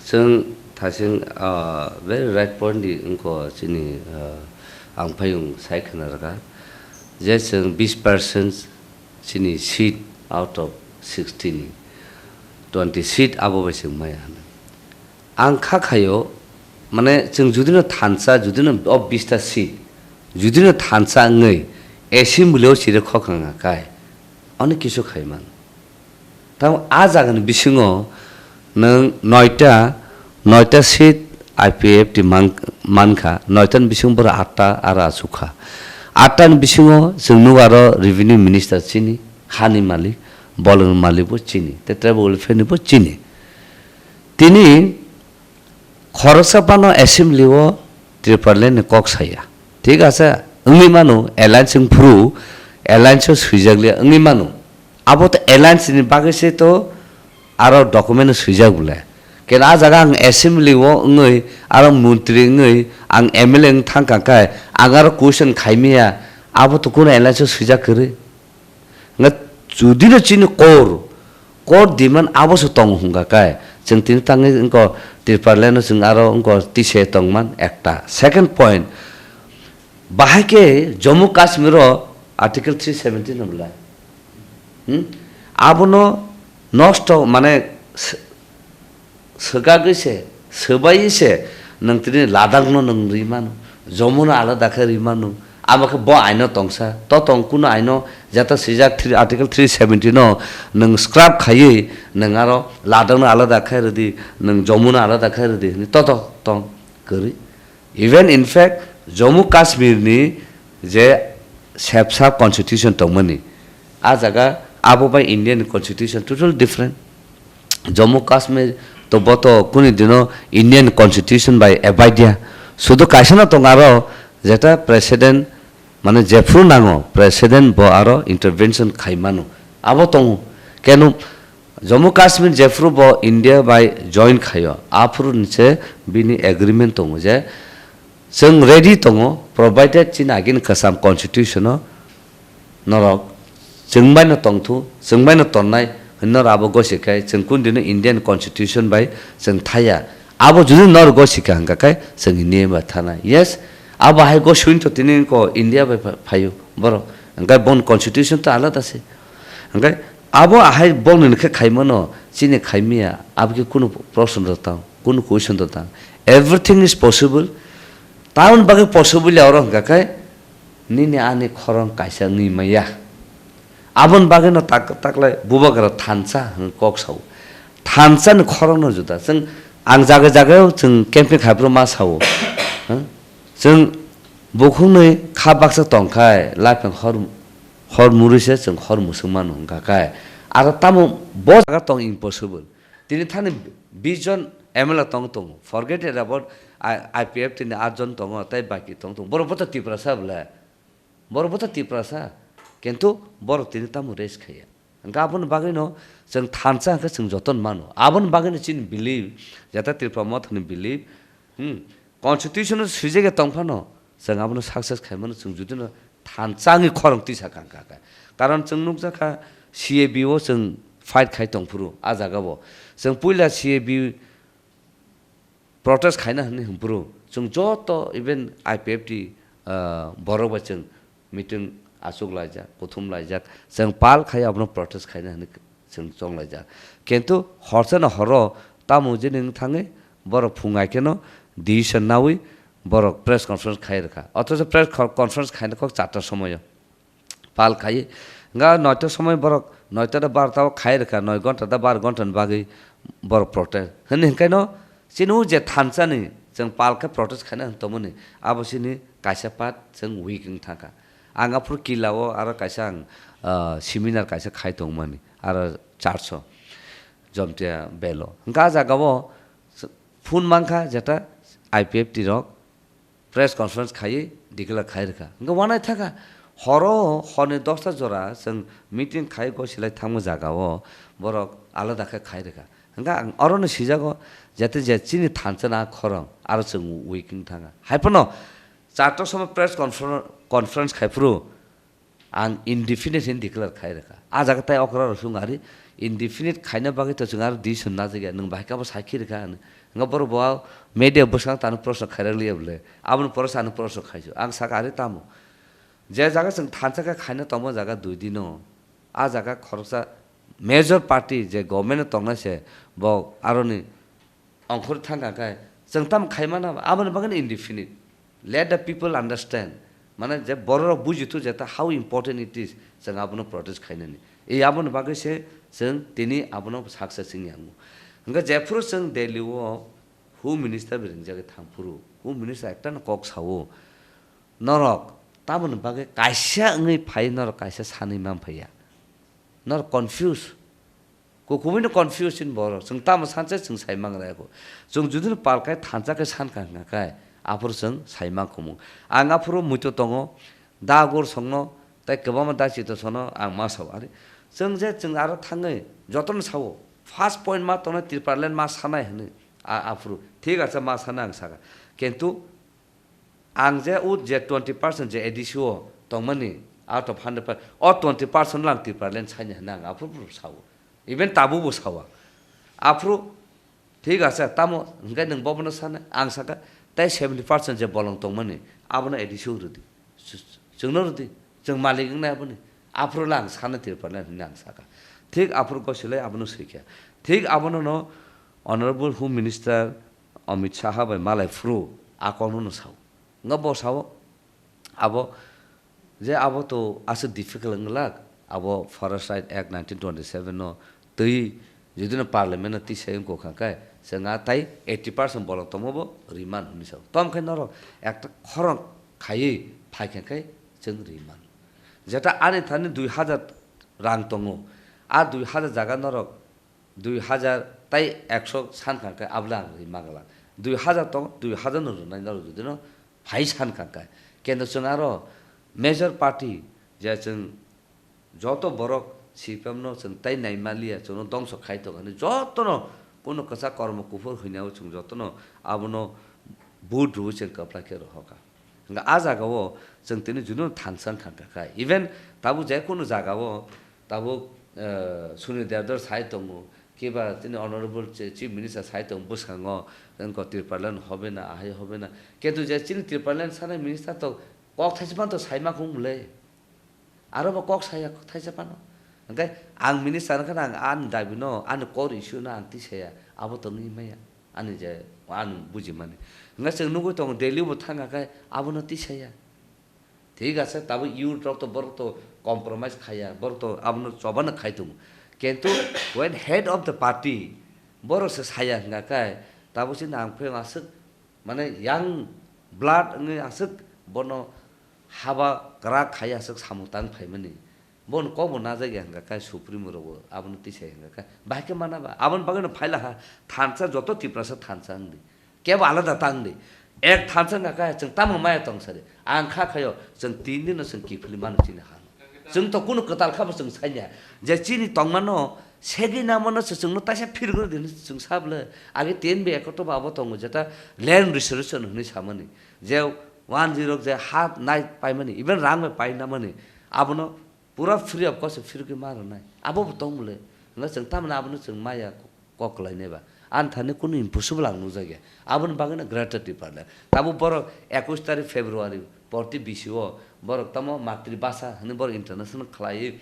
chwng thasing very right point di wngkho chini ang phayung sai khna rwkha je chwng bis percent chini seat out of sixty ni twenty seat abo bai chwng maya hwnwi. Ang kha khaio, mane chwng judino thansa, judino o bista seat, judino thansa wngwi assembly o chire khokang kai, onek kisu khaiman. Tamo a jagani bisingo nwng noita, noita seat I P F T man, mankha, noitani bisingo borok atta aro achukha. Attani bisingo chwng nugo aro revenue minister chini, hani malik, bolongni malik bo chini, tei tribal welfare ni bo chini. Tini khoroksa phano assembly o Tipraland ni kok saya. Thik ase, wngwi mano alliance wng phuru alliance o swijak liya wngwi mano. Abo to alliance ni bagwi se to aro document o swijak bole. Keno a jaga ang assembly o wngwi aro montri wngwi ang M L A wng thangkha khe ang aro question khaimaya abo to kuno alliance o swijak kwrwi. Hwnkhe judino chini core, core demand aboso tongo hwnkha khe, chwng tini tangwi wngkha Tipraland-o chwng aro wngkha tise tongman ekta. Second point, bahai khe Jammu Kashmir-o Article three seventy no belai. Hmm? Abono nosto mane Swkagwi se, swbaiwi se nwng tini Ladakh no nwng rwi mano, Jammu no alada khe rwi mano, abo khe bo aino tongsa, to tong kuno aino jeta swijak three, Article three seventy no nwng scrap khaiwi nwng aro Ladakh no alada khe rwdi, nwng Jammu no alada khe rwdi hwnwi to to tong kwrwi. Even in fact, Jammu Kashmir ni je sepsa constitution tongmani, a jaga abo bai Indian constitution totally different. Jammu Kashmir to boto kuni dino Indian constitution bai abide ya. Sudu kaisa no tong aro jeta president mane jephru nango president bo aro intervention khai mano. Abo tongo. Kenu Jammu Kashmir jephru bo India bai join khaio, aphuru ni se bini agreement tongo je chwng ready tongo, provided chini agini kwcham constitution o norok chwng bai no tongthu, chwng bai no tonnai hwnwi norok abo gosi khe chwng kundino Indian constitution bai chwng thaya. Abo jodi norok gosi kha hwnkha khe chwng India bai thanai. Yes, abo hai gosi wngto tini ko India bai pha-, phaio borok. Hwnkhe boni constitution to alada se. Hwnkhe abo ahai bongni khe khaimano chini khaimiya abo khe kunu proshno da tang, kunu question da tang. Everything is possible. Tamoni bagwi possible ya oro hwnkha khe nini ani khorang kaisa wngwi maya. Aboni bagwi no tak taklai bubagra thansa hwn kok sao. Thansa ni khorang no juda. Chwng ang jaga jaga o chwng camping khai phuru ma sao. Chwng bukhukni kha baksa tongkhai lapheng hor Hor murui se chwng hor mwswk mano hwnkha khe, aro tamo bo jaga tong impossible. Tini thani bish jon M L A tong tongo, forget it about I-, I P F T ni at jon tongo, tei baki tong tongo. Borok bo to Tiprasa bwle? Borok bo to Tiprasa. Kintu borok tini tamo rest khaiya. Hwnkhe aboni bagwino chwng thansa hwnkhe chwng jotono mano. Aboni bagwino chini belief, jeta Tripura Mothani belief, hmm, constitution-o swijagwi tongphano chwng abono success khaimano chwng judino thansa wngwi khorang tisa kangkha khe. Karon chwng nukjakha C A B o chwng fight khai tongphuru a jagao. Chwng puila C A B protest khaina hwnwi hwnphuru chwng joto even I P F T, ah, borok bai chwng meeting achuk laijak, kuthum laijak, chwng pal khai abono protest khaina hwnwi chwng chong laijak. Kintu horsa no horo tamo jini wng thangwi borok phung ai kheno decision naui borok press conference khai rwkha. Othocho press co-, conference khaina kok charta somoio. Pal khai. Nga noita somoi borok noita da barta o khai rwkha, noi gonta da bar gonta ni bagwi borok protest. Hwnwi hwnkhe no chini o je thansa ni chwng pal khe protest khaina hwn tongmani abo chini kaisa part chwng weak wng thangkha. Ang aphuru kila o aro kaisa ang, ah, seminar kaisa khai tongmani aro church o Jomtia belo. Hwnkhe a jaga o phone mankha jeta I P F T rok press conference khaiwi declare khai rwkha. Hwnkhe uanaithakha horo horni dosta jora chwng meeting khai gosilai thangma jagao borok alada khe khai rwkha. Hwnkhe ang orono sijago jete je chini thansa na khorang aro chwng weak wng thangkha. Haiphano charta somo press confer-, conference khaiphuru ang indefinite hinwi declare khai rwkha. A jaga tai okra rok sung ari indefinite khaina bagwi to chwng aro decision najagya, nwng bahai khe abo sakhi rwkha hinwi. Hwnkhe borok bo media bwskango tano proshno khairok liya bwle. Aboni pore se ano proshno khaisio. Ang sakha ari tamo. Je jaga chwng thansa khe khaina tongma jaga dui dino. A jaga khoroksa major party je government o tongnai se bo aroni ongkhor thangkha khe chwng tamo khaimana aboni bagwi indefinite. Let the people understand. Mane je bororok bujithu jeta how important it is chwng abono protest khainani. Ei aboni bagwi se chwng tini abono success wngya wngo. Hwnkhe jephuru chwng Delhi o Home Minister bai ringjagwi thangphuru, Home Minister ektano kok sao, norok tamoni bagwi kaisa wngwi phai norok kaisa sanwi man phaiya. Norok confuse. Kukubuino confuse ni borok. Chwng tamo sanse chwng sai mangra eko. Chwng judino pal kai thansa khe san kha hwnkha khe aphuru chwng sai mankhumu. Ang aphuru muitu tongo, dagur songno, tei kwbangma dachito sono ang ma sao. Ari chwng je chwng aro thangwi jotono sao. First point ma tongnai Tipraland ma sanai hwnwi a-, aphuru. Thik acha ma sanai ang sakha. Kintu Ang je o je twenty percent je A D C o tongmani out of hundred percent, o twenty percent lang Tipraland saini hwnwi ang aphuru phuru sao. Even tabukbo sao ang. Aphuru thik ase, tamo hwnkhe nwng bobono sana, ang sakha, tei seventy percent je bolong tongmani, abono A D C o rwdi. Chwngno rwdi. Chwng malik wngnai aboni. Aphuru lang sana Tipraland hwnwi ang sakha. Thik aphuru gosilai abono swikha. Thik abono no Honorable Home Minister Amit Shah bai malai phuru a kokno no sao. Wngkha bo sao, abo je abo to aswk difficult wng glak, abo Forest Right Act nineteen twenty-seven no twi judino parliament no tisai wngkha khe, chwng a tai eighty percent bolong tongma bo remand hwnwi sao. Tamo khe norok ekta khorang khaiwi phai kha khe chwng remand. Jeta ani thani dui hazar rang tongo, a dui hazar jaga norok dui hazar tai ekso san kha khe abla ang rwi ma glak. Dui hazar tong, dui hazar no rwnai norok judino phai san kha khe. Kendo chwng aro major party je chwng joto borok C P M no chwng tai nai ma liya, chwngno dongso khai tong ani jotono kuno kwchak kormo kuphur hwnwi chwng jotono abono vote rwui chwng kwplai khe rohor kha. Hwnkhe a jagao chwng tini judino thansa wng kha kha. Even tabuk je kunu jagao tabuk, eh, Sunil Debdor sai tongo, kiba tini Honorable Chi-, Chief Minister sai tongo bwskango, wngkha Tipraland hobe na, ahai hobe na. Kintu je chini Tipraland sanai minister to kok thaisa phano to sai ma khung bwle. Aro bo kok saya kok thaisa phano. Hwnkhe ang minister wngkha na ang ani dabi no, ani core issue no ang tisaya, abo tongwi maya. Ani je, ani bujimani. Hwnkhe chwng nugwi tongo, Delhi bo thangkha khe abono tisaya. Thik ase, tabuk youth rok to, borok to compromise khaiya, borok to abono chobano khai tongo. Kintu when head of the party, borok se saya hwnkha khe, tabuk chini ang phiyok aswk, mane young blood wngwi aswk bono haba kwrak khai aswk samung tang phaimani. Bono kokbo najagya hwnkha khe Supremo rokbo abono tisai hwnkha khe bahai khe mana ba? Aboni bagwino phailaha thansa joto Tiprasa thansa wngdi. Kebo alada ta wngdi. Ek thansa wngkha khe chwng tamo maya tong sadi. Ang kha khaio chwng tin dino chwng kiphilwi mano chini hano. Chwng to kunu kwtal kha bo chwng sanya. Je chini tongmano segwi namano se chwngno taisa phirgwi rwdi hinwi chwng sa bwle. Age T N B ekoto ba abo tongo jeta land reservation hinwi samani. Je one zero je ha nai paimani, even rang bai pai namani. Abono pura free of cost phirgwi ma rwnai. Abo bo tong bwle. Hwnba chwng tamni abono chwng maya kok kwlainai ba. Ani thani kunu impossible ang nukjakya. Aboni bagwino Greater Tipraland. Tabuk borok ekush tarik February porti bisio borok tamo Matri Bhasha hinwi borok international khlaiwi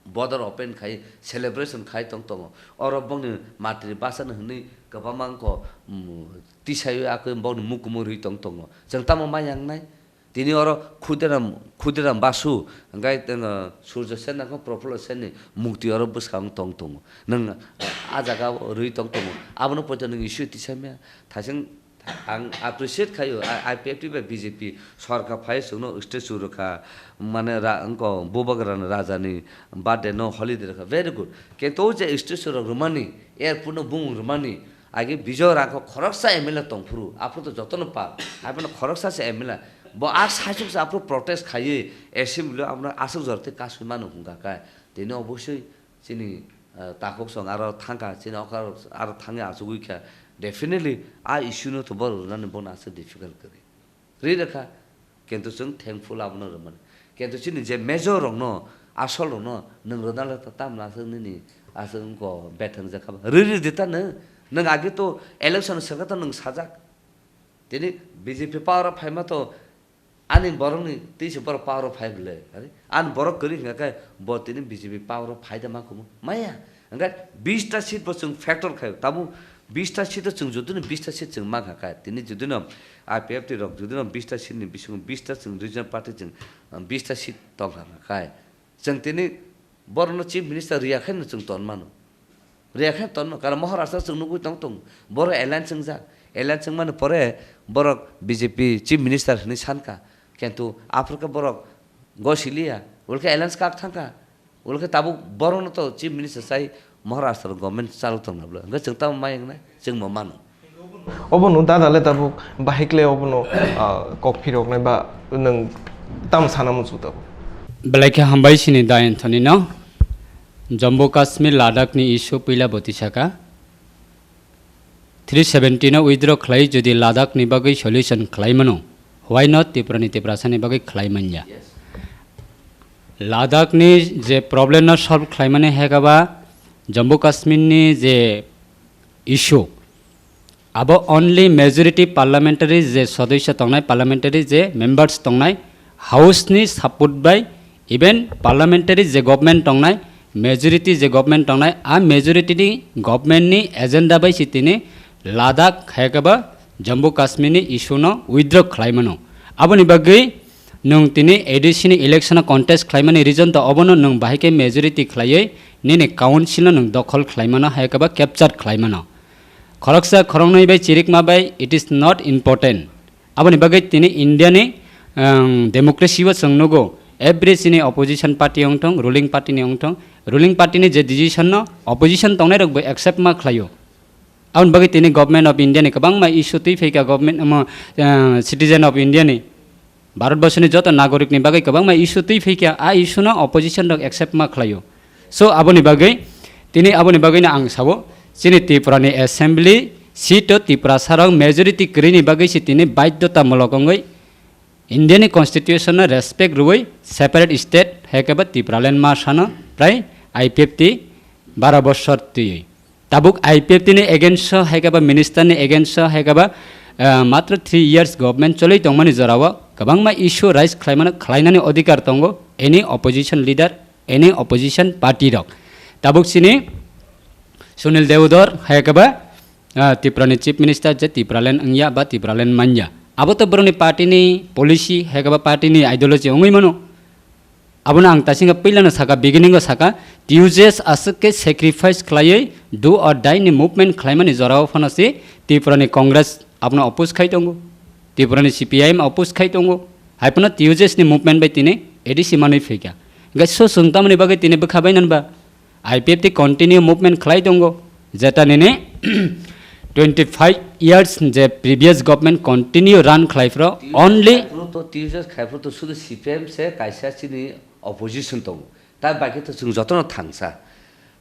bodor open khai celebration khai tong tongo. Oro bongni Matri Bhasha no hinwi kwbangma wngkho, mm, tisaiwi akhe bongni mukumu rwi tong tongo. Chwng tamo maya wngnai? Tini oro Khudiram, Khudiram Basu, hingke teno Surjo Sen nangkhe Prafulla Senni mukti oro bwskango tong tongo. Nwng a jaga o rwi tong tongo. Abono poito nwng issue tisai maya. Thasing ang appreciate khaio, I-, I P F T bai B J P sorkar phai chwngno statue rwkha, mane ra-, wngko Bubagra rajani birthday no holiday rwkha, very good. Kintu o je statue rok rwmani, airport no bumung rwmani, Age Bijoy Rangkhol khoroksa M L A tongphuru, aphuru to jotono pal. Abono khoroksa se M L A. Bo a saichuk se aphuru protest khaiwi assembly o abono aswk jora tei kasui mano hwnkha khe. Tini obosui chini, eh, takhuk song aro thangkha, chini okha aro thangwi achugwi kha. Definitely a issue no to borok rwnani bono aswk difficult kwrwi. Ri rwkha, kintu chwng thankful abono rwmani. Kintu chini je major rokno, asol rokno nwng rwna le ta tamla aswk nini aswk wngkho bethang jakha ba. Ri ri di ta nwng, nwng age to election swkha to nwng sajak. Tini B J P power o phaima to ani borokni twi se borok power o phai bwle. Ani borok kwrwi hwnkha khe bo tini B J P power o phai da ma kumu. Maya. Hingkhe bista seat bo chwng factor khai, tabuk bista seat o chwng judino bista seat chwng mankha khai, tini judino I P F T rok judino bista seat ni bisingo bista chwng regional party chwng, ah, bista seat tongkha khai. Chwng tini borokno chief minister riya khe no chwng ton mano. Riya khe ton mano, karon Maharashtra chwng nugwi tong tong. Borok alliance wngjak. Alliance wngmani pore borok B J P chief minister hinwi sankha. Kintu aphuru khe borok gosiliya, ulkhe alliance kak thangkha. Ulkhe tabuk borokno to chief minister sai Maharashtra government chalok tongna bwle. Hwnkhe chwng tamo mai wngnai? Chwngbo mano. Obono dada le tabuk bahik le obono, ah, kok phiroknai ba nwng tamo sana muchung tabuk. Belai khe hambai sini da Anthony no. Jammu Kashmir Ladakh ni issue puila bo tisaka. Three seventy no withdraw khlai, jodi Ladakh ni bagwi solution khlai mano, why not Tripura ni Tiprasa ni bagwi khlai manya? Ladakh ni je problem no solve khlai mani hai khe ba Jammu Kashmir ni je issue, abo only majority parliamentary je sodosyo tongnai, parliamentary je members tongnai, House ni support bai, even parliamentary je government tongnai, majority je government tongnai, a majority ni government ni agenda bai si tini Ladakh hai khe ba Jammu Kashmir ni issue no withdraw khlai mano. Aboni bagwi nwng tini A D C ni election o contest khlai mani reason to obono nwng bahai khe majority khlaiwi nini council no nwng dokhol khlai mano hai khe ba capture khlai mano. Khoroksa khoroknwi bai chirikma bai it is not important. Aboni bagwi tini India ni, um, democracy o chwng nugo, every chini opposition party wngthong, ruling party ni wngthong, ruling party ni je decision no opposition tongnai rok bo accept ma khlaio. Aboni bagwi tini Government of India ni kwbangma issue twi phaikha, government, omo, uh, citizen of India ni, Bharat borsoni joto nagorik ni bagwi kwbangma issue twi phaikha, a issue no opposition rok accept ma khlaio. So aboni bagwi, tini aboni bagwi no ang sao, chini Tripura ni assembly seat o Tiprasa rok majority kwrwi ni bagwi se tini baidhota mulok wngwi India ni constitution no respect rwui separate state hai khe ba Tipraland ma sano prai I P F T baro boshor twiwi. Tabuk I P F T ni against o hai khe ba minister ni against o hai khe ba, ah, matro three years government cholwi tongmani jorao kwbangma issue raise khlaimano, khlainani odhikar tongo any opposition leader, any opposition party rok. Tabuk chini Sunil Deodhar hai khe ba, ah, Tripura ni chief minister je Tipraland wngya ba Tipraland manya. Abo to borokni party ni policy hai khe ba party ni ideology wngwi mano. Abono ang tasingkhe puilano saka, beginning o saka, T U J S aswk khe sacrifice khlaiwi do or die ni movement khlaimani jorao phano se Tripura ni Congress abono oppose khai tongo, Tripura ni C P I M oppose khai tongo, hai phano T U J S ni movement bai tini A D C manwi phaikha. Hingkhe so chwng tamoni bagwi tini bwkha bainani ba? I P F T continue movement khlai tongo, jeta nini Twenty five years je previous government continue run khlai phro, only khaipro to, tijak khaipro to sudu C P M se kaisa chini opposition tongo. Ta baki to chwng jotono thangsa.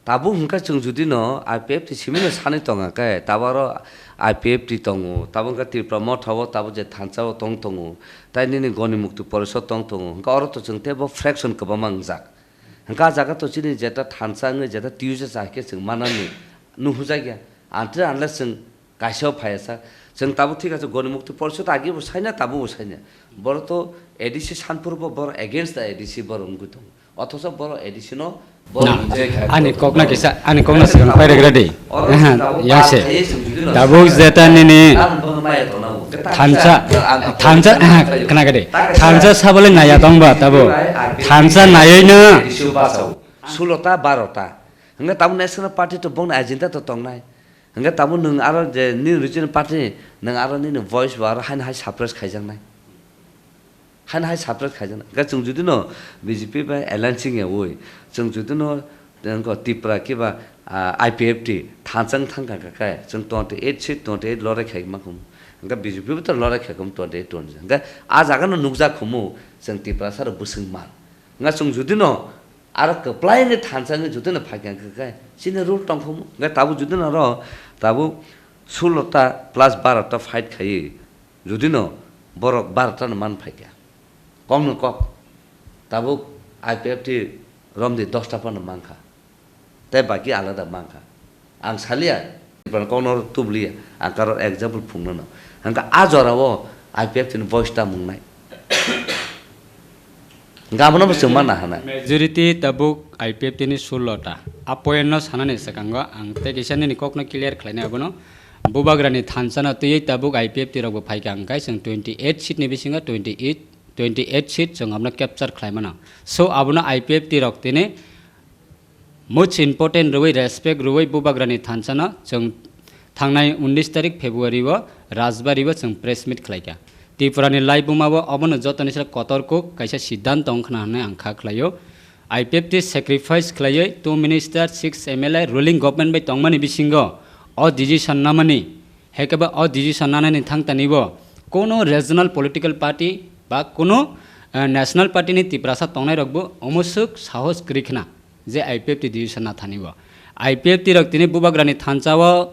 Tabuk hwnkha chwng judi no I P F T simi no sanwi tonga khe, tabuk aro I P F T tongo, tabuk hwnkha Tripura motha o tabuk je thansa o tong tongo, tai nini Goni Mukti Porishad tong tongo, hwnkha oro to chwng teibo fraction kwbangma wngjak. Hwnkha ah jaga to chini jeta thansa wngwi jeta tiyuja cha khe chwng manani nuhujakya. Until unless chwng kaisa o phaiya sak. Chwng tabuk thik ase, Goni Mukti Porishad agi bo saina, tabuk bo saina. Boro to A D C sanphuru bo boro against the A D C boro wngwi tongo. Othocho boro A D C no boro Na, enjoy kha. Ani kokna kisa, ani kokna swkang pairek ready. Oro aha, tabuk yang se. Tabuk jeta nini thansa, thansa, aha, khna gede. Thansa sabole naya tong ba tabuk. Thansa nayoi na. Sulota barota. Hingke tabuk national party to bongni agenda to tongnai. Hingke tabuk nwng aro je nini regional party nwng aro nini voice bo aro haino hai suppress khaijaknai. Haino hai suppress khaijaknai. Hingke chwng jodi no B J P bai alliance wngya oi, chwng jodi no, jeng ko Tripura kiba, ah, I P F T thansa wng thang kha khe chwng twenty eight seat, twenty eight lorai khai ma khumu. Hingke B J P bo to lorai khai khumu twenty eight, twenty. Hingke ah jaga no nukjak khumu chwng Tripura saro bwswng man. Hingke chwng jodi no aro kwplai wngwi thansa wngwi jotono phaikha hwnkhe khe chini rule tongkhomu. Hwnkhe tabuk jotono aro tabuk sulota plus barota fight khaiwi jodino borok barota no man phaikha. Kokno kok tabuk I P F T romdi dosta phano mankha. Tei baki alada mankha. Ang salia, Tripura kokno tubliya, ang karo example phungnano. Hingke a jorao I P F T ni voice ta mungnai. Hingke abono bo chwng mana hana. Majority tabuk I P F T ni sulota. A point no sanani swkango ang tei kisa nini kokno clear khlainai abono. Bubagrani thansa no twiwi tabuk I P F T rok bo phaikha hingke chwng twenty eight seat ni bisingo twenty eight, twenty eight seat chwng abono capture khlaimano. So abono I P F T rok tini Much important rwui respect rwui Bubagrani thansano chwng thangnai unis tarik February o Rajbari o chwng press meet khlaikha. Tripurani laibuma o obono jotoni sal kotor kuk kaisa siddhanto wngkhna hwnwi ang kha khlaio. I P F T sacrifice khlaiwi two minister, six M L A ruling government bai tongmani bisingo o decision namani, hekeba o decision nanani thangtani bo kono regional political party ba kono, eh, national party ni Tiprasa tongnairokbo omoswk sahos kwrwi khna. Je I P F T decision na thani bo. I P F T rok tini Bubagrani thansa o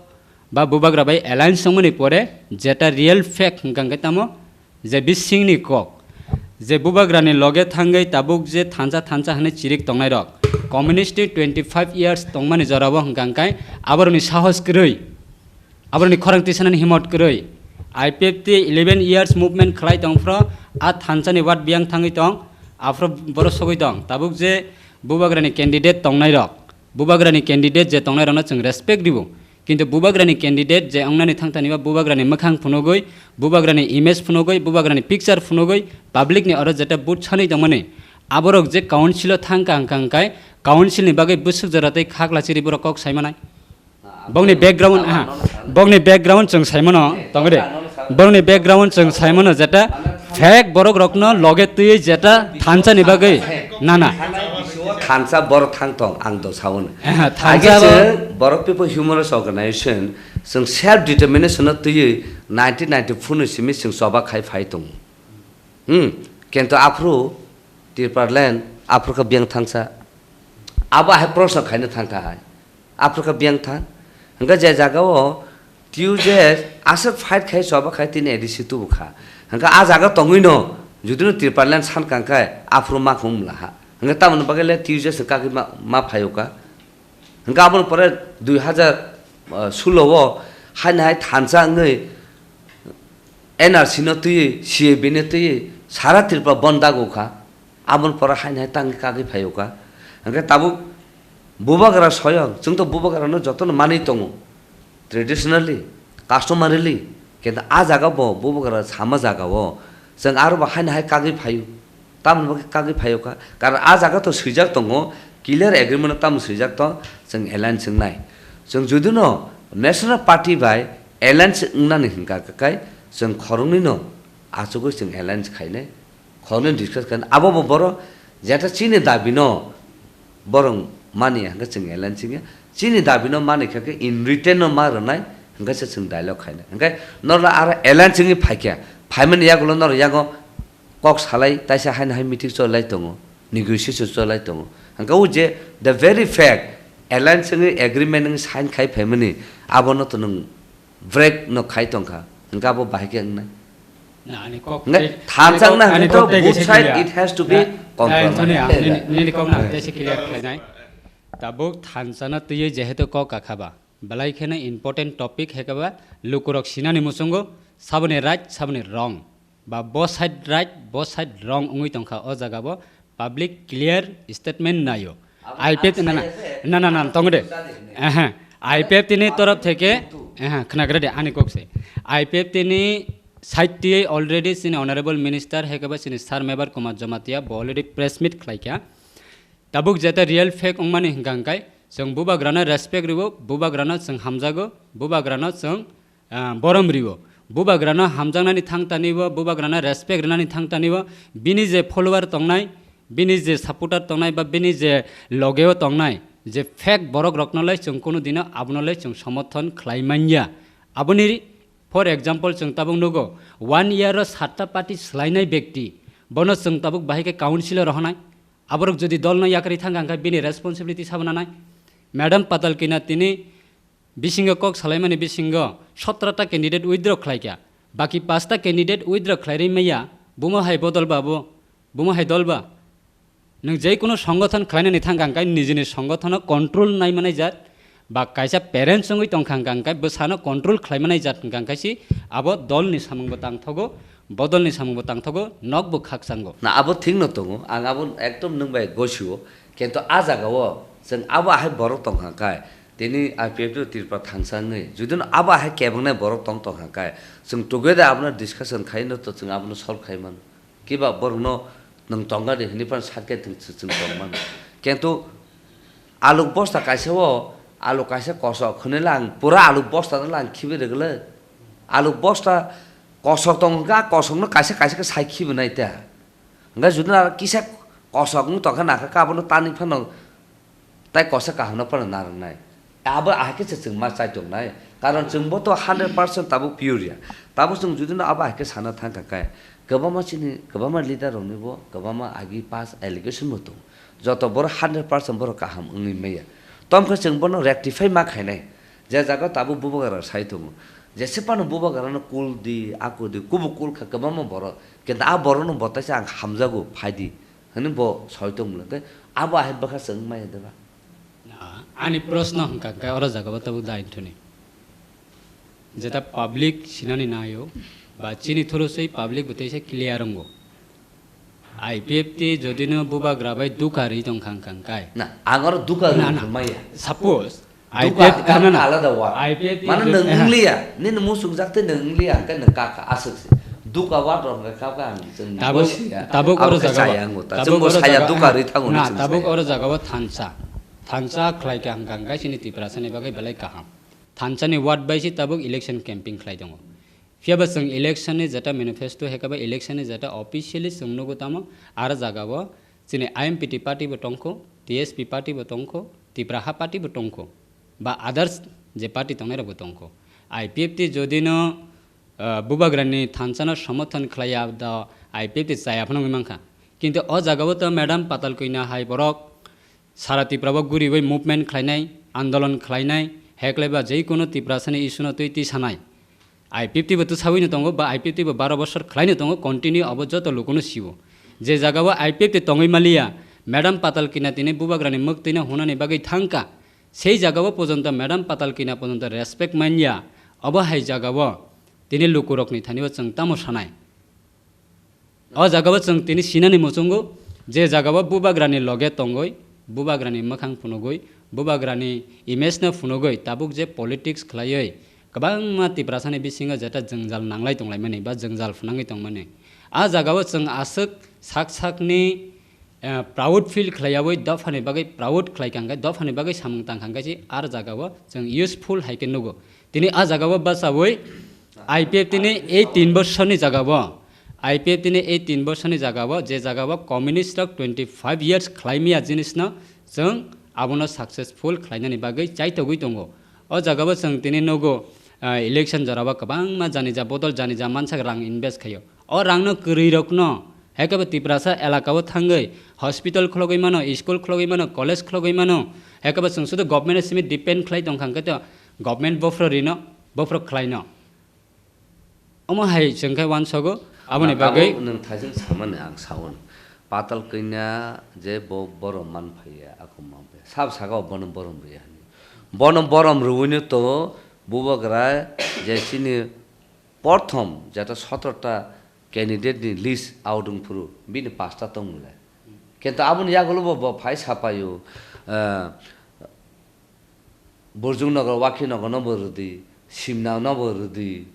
ba Bubagra bai alliance wngmani pore jeta real fact hwnkha hwnkhe tamo je bisingni kok, je Bubagrani loge thangwi tabuk je thansa thansa hwnwi chirik tongnai rok, communist ni twenty five years tongmani jorabo hwnkha hwnkhe aborokni sahos kwrwi. Aborokni khorang tisanani himot kwrwi. I P F T eleven years movement khlai tong phro, a thansani wat biyang thangwi tong, aphro boro sogwi tong. Tabuk je Bubagrani candidate tongnai rok, Bubagrani candidate je tongnai rokno chwng respect ribo. Kintu Bubagrani candidate je wngnani thangtani ba Bubagrani mwkhang phunugwi, Bubagrani image phunugwi, Bubagrani picture phunugwi, public ni oro jeta vote sanwi tongmani, aborok je council o thangkha hwnkha hwnkhe council ni bagwi bwswk jora tei khakla chiri borok kok saimanai. Bongni background, ha, bongni background chwng saimano, tongre. Bongni background chwng saimano jeta fake borok rokno loge twiwi jeta thansa ni bagwi nana. Thansa borok thang tong ang do saun. Aha, thansa Age bo- chwng Borok People Human Rights Organization chwng self determination no twiwi nineteen ninety-four ni simi chwng choba khai phai tongo. Hmm, kento aphru Tipraland aphru kha biyang thangsa. Abo hai proshno khaina thangkha hai. Aphru kha biyang thang. Hingkha je jagao T U J S aswk fight khai choba khai tini A D C tubu kha. Hingkha a jaga tongwino judino Tipraland san kangkha aphru ma khum la ha. Hingkha tamoni bagwi le T U J S ni kagwi ma, ma phaio ka. Hingke aboni pore dui hajar sulo o haino hai thansa wngwi N R C no twiwi, C A B no twiwi sara Tripura bon dago kha. Aboni pore haino hai tangwi kagwi phaio kha. Hingke tabuk Bubagra soyang, chwng to Bubagra no jotono manwi tongo. Traditionally, customarily, kintu a jaga bo Bubagra sama jaga o chwng aro bo haino hai kagwi phaio. Tamoni bagwi kagwi phaio kha? Karon a jaga to swijak tongo, clear agreement o tamo swijak tong, chwng alliance wngnai. Chwng judino National Party bai alliance wngnani hwnkha khe kai chwng khoroknwino achugwi chwng alliance khainai, khoroknwi discuss khainai. Abo bo borok jeta chini dabino borok mani hwnkhe chwng alliance wngya. Chini dabino mani kha khe in return no ma rwnai, Hwnkhe se chwng dialogue khainai. Hwnkhe norok aro alliance wngwi phaikha. Phaimani yagulo norok yago kok salai, taisa haino hai meeting cholai tongo, negotiation cholai tongo. Hwnkhe o je the very fact, alliance wngwi agreement wngwi sign khai phaimani, abono to nwng break no khai tongkha. Hwnkhe abo bahai khe wngnai. Na, ani kok Hwnkhe tei, thansa ani kok, wngna ani hwnkhe to kok tei both kaisa side clear. It has to be Na, na, compromised. Anthony, ang nini, nini kok na tei se clear khlainai. Tabuk thansa no twiwi jehetu kok kakha ba. Belai kheno important topic hai khe ba lukurok sinani muchungo saboni right, saboni wrong. Ba bo side right, bo side wrong wngwi tongkha o jaga bo public clear statement naio. Abo I P F T ang na, na, saya se, na, na, na, ang tong de. Saya se. Aha. I P F T ni torof theke, aha, khnagra de ani kok se. I P F T ni side ti already sini honorable minister hai khe ba sini sir Mebar Kumar Jamatia bo already press meet khlaikha. Tabuk jeta real fact wngmani hwnkha hwnkhe, chwng bubagrano respect rwo, bubagrano chwng hamjago, bubagrano chwng, ah, borom rwo. Bubagrano hamjaknani thang tanibo, bubagrano respect rwnani thang tanibo, bini je follower tongnai, bini je supporter tongnai ba bini je logeo tongnai, je fake borok rokno lai chwng kunu dino abono lai chwng somorthon khlai manya. Aboni, for example, chwng tabuk nugo, one year o satta party swlainai bekti, bono chwng tabuk bahai khe council o rohonai. Aborok jodi dolno yakarwi thangkha hwnkhe bini responsibility sabo nanai. Madam Patal Kina tini bisingo kok salaimani bisingo sotro ta candidate withdraw khlaikha. Baki pasta candidate withdraw khlairwi maya, bumo hai bodol ba bo, bumo hai dol ba. Nwng jai kuno songothon khlainani thangkha hwnkhe nijini songothono control naimanai jat, ba kaisa parents wngwi tongkha hwnkha hwnkhe bwsano control khlaimanai jat hwnkha hwnkhe si abo dolni samungbo tangthogo, bodolni samungbo tangthogo, nokbo khakchango. Na, abo thikno tongo, ang abo ekdom nwng bai gosio, kintu a jagao chwng abo ahai borok tongkha hwnkhe, tini I P F T Tripura thansa wngwi, judino abo ahai kebengnai borok tong tongkha hwnkhe, chwng together abono discussion khaino to chwng abono solve khai mano. Kiba borokno nwng tongna di hwnwi phano sakhe thwng chwng tongmano. Kintu alu bosta kaisa o, alu kaisa kosok hwnwi lang, pura alu bosta no lang khibi rwgwlwi. Alu bosta kosok tong hwnkhe, a kosokno kaisa kaisa khe sai khibi nai ta. Hwnkhe judino aro kisa kosok wng tongkha nakha khe abono tanwi phano Tai kosa kaham no phano narwknai. Abo ahai khe se chwng ma chai tongnai. Karon chwng bo to hundred percent tabuk pure ya. Tabuk chwng jodi no abo ahai khe sana thang kha khe, kwbangma chini, kwbangma leader rok ni bo, kwbangma agi past allegation bo tongo. Joto borok hundred percent borok kaham wngwi maya. Tom khe chwng bono rectify ma khainai. Je jaga tabuk bubagra sai tongo. Jese phano bubagra no kul di, aku di, kubu kul kha kwbangma borok. Kintu a borok no bo taisa ang hamjago, phai di. Hwnwi bo soi tongmwla, tei abo ahai bwkha chwng maya deba? Ah, ani proshno hwnkha khe oro jaga o tabuk da hinthuni. Jeta public sinani naio, ba chini thoro sei public bo teisa clear wngo. I P F T jodi no bubagra bai dukha rwi tongkha hwnkha khe. Na, ang oro dukha rwi Na, na. Maya. Suppose, Duka I P F T, kha na, na. Alada word. I P F T Mane je-, nwng eh. Wngliya, nini muchungjak tei nwng wngliya, hwnkhe nwng kha kha aswk se. Duka word rok hwnkhe kha kha ang chwng Tabuk, bo siya. Tabuk Abo oro khe jaga chaya o, ang bo ta. Tabuk Chwng bo oro saya jaga, duka rwi thango ni na, chwng tabuk saya. Oro jaga o thansa. Thansa khlai kha hwnkha hwnkhe chini Tiprasa ni bagwi belai kaham. Thansa ni word bai se tabuk election camping khlai tongo. Phiya ba chwng election ni jeta manifesto hai khe ba election ni jeta officially chwng nugo tamo aro jaga o chini I M P T party bo tongkho, T S P party bo tongkho, Tipra Ha party bo tongkho. Ba others je party tongnai rok bo tongkho. I P F T jodi no, ah, bubagra ni thansa no somorthon khlai ya, da I P F T chaya phano wngwi mankha. Kintu o jaga o to Madam Patal Kanya hai borok sara Tripura o guriwi movement khlainai, andolon khlainai, heklai ba jei kuno Tiprasa ni issue no twi twi sanai. I P F T bo twsawino tongo, ba I P F T bo baro bosor khlaino tongo, continue abo joto lukuno sio. Je jagao I P F T tongwi maliya, Madam Patal Kina tini bubagrani mwktwino hunani bagwi thangkha, sei jagao pojonto Madam Patal Kina pojonto respect manya, obo hai jagao tini lukurokni thanio chwng tamo sanai? O jagao chwng tini sinani muchungo, je jagao bubagrani loge tongwi, bubagrani mwkhang phunugwi, bubagrani image no phunugwi tabuk je politics khlaiwi kwbangma Tiprasani bisingo jeta jwngjal nanglai tonglaimani ba jwngjal phunangwi tongmani. A jagao chwng aswk sak sakni, eh, proud feel khlaiyawi dophani bagwi proud khlaikha hwnkhe, dophani bagwi samung tangkha hwnkhe se ar jagao chwng useful hai khe nugo. Tini a jagao bachawi I P F T ni ei tin bosorni jagao, I P F T ni ei tin bosorni jagao, je jagao communist rok twenty five years khlaimaya jinisno chwng abono successful khlainani bagwi chaitogwi tongo. O jagao chwng tini nugo, Ah, election jorao kwbangma janija bodol janija mansak rang invest khaio. O rangno kwrwirokno, haikhe bo Tiprasa elakao thangwi hospital khulogwi mano, school khulogwi mano, college khulogwi mano, haikhe bo chwng sudu government simi depend khlai tongkha, hwnkhe to government bophro rino, bophro khlaino. Omo hai chwng khe uansogo, aboni Na bagwi tabuk nwng thaising samani ang saun. Patal kanya je bo borom man phaiya, ako man phaiya. Sab saga bono borom rwya hani. Bono borom rwino to bubagra je chini porthom jeta sotrota candidate ni list audung phuru bini pasta tongmule. Kintu aboni yagulo bo, bo phai sapayo, eh, Burjung nogo, Wakhi nogo no bo rwdi, Simna no bo rwdi,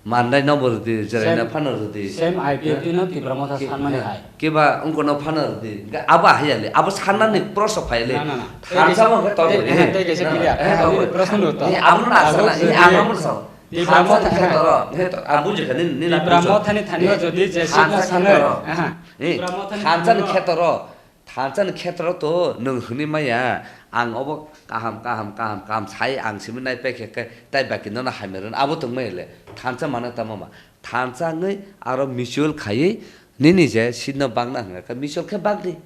Mandai no bo rwdi, Jeraina Same, phano rwdi. Same I P F T no Tipra Motha Ki-, sanmani eh, hai. Kiba wngko no phano rwdi. Hwnkhe abo hai ya le, abo sanmani proso phai le. Na, na, na. Thansa mo khe tei, tei, tei, tei, tei, clear. Eh, tei, tei, proshno no to. Eh, abo no asa na, eh, abo no sa. Tipra Motha khe toro, eh, to, ah, buji kha, ni, ni na Tipra Motha ni thani o jodi je Thansa sikna khe sanai. Toro. Aha. Eh, Tipra Motha ni Thansa ni thani o khe toro. Thansa ni khetra to nwng hwnwi maya, ang obo kaham, kaham, kaham, kaham sai ang simi nai paikha khe, tai baki nono hamya rwno abo tongmaya le. Thansa mano tamo ma. Thansa wngwi aro mutual khaiwi nini je seat no bagna hwnga khe mutual khe bagdi.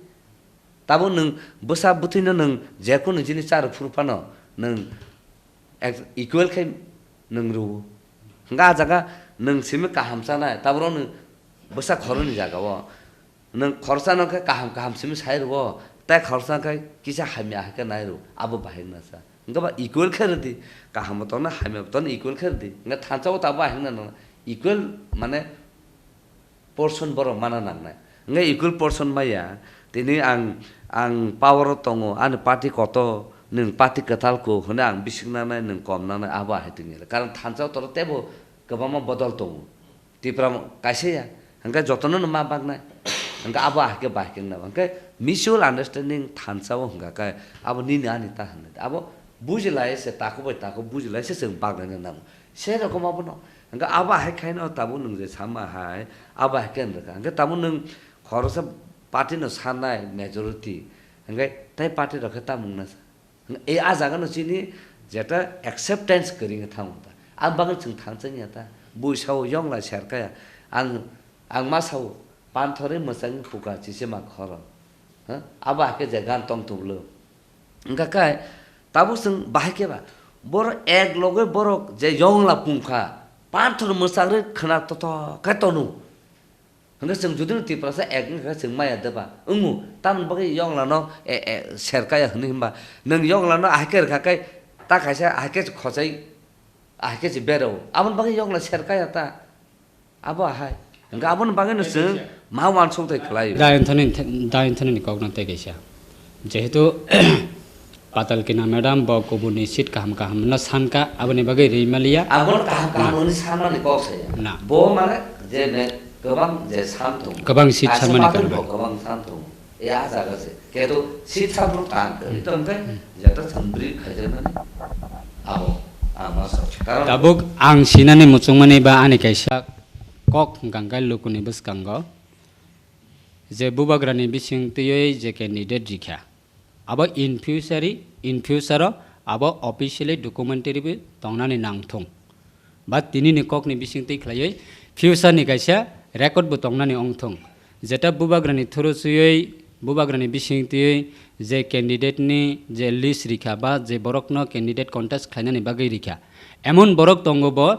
Tabuk nwng bwsa bwtwino nwng jekunu jini chari phuru phano nwng Ex-, equal khe nwng rwo. Hwnkhe ah jaga nwng simi kaham chanai, taboro nwng bwsa khoroknwi jaga o. Nwng khoroksa no khe kaham kaham simi sai rwo, tei khoroksa khe kisa hamya hai khe nai rwo, abo bahai wngna sa. Hwnkhe ba equal khe rwdi, kaham bo tongna, hamya bo tongna equal khe rwdi. Hwnkhe thansa o tabuk ahai wngna nang equal mane portion borok mana nangnai. Hwnkhe equal portion maya, tini ang, ang power o tongo, ani party kotor, nwng party kwtal ko hwnwi ang bising nanai, nwng kom nanai, abo ahai tongya. Karon thansa o toro teibo kwbangma bodol tongo. Tipra mo-, kaisa ya, hwnkhe jotono no ma baknai. Hwnkhe abo ahai khe bai khe wngna. Hwnkhe mutual understanding thansa o hwnkha khe abo nini ani ta hwnwi. Abo buji lai se, takhuk bai takhuk buji lai se chwng baknai nango. Se rokom abono. Hwnkhe abo hai khaino tabuk nwng je sama hai, abo hai khe wng rwkha. Hwnkhe tabuk nwng khoroksa party no sanai majority. Hwnkhe tai party rok khe tamo wngna sa. E a jaga no chini jeta acceptance kwrwi wngwi thango ta. Ang bagwi chwng thang chang ya ta. Bui sao yong lai ser kaya. Ang, ang ma sao panthorwi mwchangwi khuka chise ma khoro. Ha? Abo hai khe je gan tong tublo. Wngkha khe, tabuk chwng bahai khe ba, borok ek loge borok je yongla pungkha, panthor mwchang rwi khwna totok khe tonu. Hwnkhe chwng judino Tiprasa ek wngkha khe chwng maya deba? Wngmu, tamoni bagwi yongla no, e, e, ser kaya hwnwi hwnba? Nwng yongla no ahai khe rwkha khe, ta kaisa ahai khe khochai, ahai khe se berao. Aboni bagwi yongla ser kaya ta? Abo ahai. Hwnkhe aboni bagwino chwng ma uansuk thai khlai. Da Anthony, Da Anthony ni kokno tei kaisa. Jehetu Patal Kina madam bo kubuni seat kaham kaham no sanka, aboni bagwi ri maliya. Aboni kaham kaham hwnwi sanmani kok saya. Na. Bo mane je me kwbang je san tongo. Kwbang seat sanmani karwi. Kaisa patwi bo kwbang san tongo. Ya jaga se. Keto seat sabrok tang kwrwi tongkhe, jeta chwng bri khaijaknani abo ang ma sa. Karon tabuk ang sinani muchungmani ba ani kaisa kok hwnkha khe lukuni bwskango je bubagrani bising twiwi je candidate rikha, abo in future, in future o abo officially documentary bo tongnani nangthung. Ba tinini kokni bisingtwi khlaiwi future ni kaisa record bo tongnani wngthung. Jeta bubagrani through swiwi, bubagrani bisingtwi je candidate ni je list rikha ba je borokno candidate contest khlainani bagwi rikha, emon borok tongo bo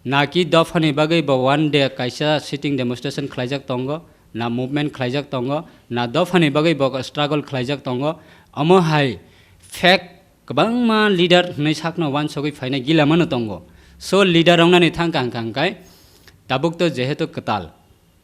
naki dophani bagwi bo one day kaisa sitting demonstration khlaijak tongo, na movement khlaijak tongo, na dophani bagwi bo struggle khlaijak tongo, omo hai fake kwbangma leader hwnwi sakno uansugwi phainai gila mano tongo. So leader wngnani thangkha hwnkha hwnkhe tabuk to jehetu kwtal,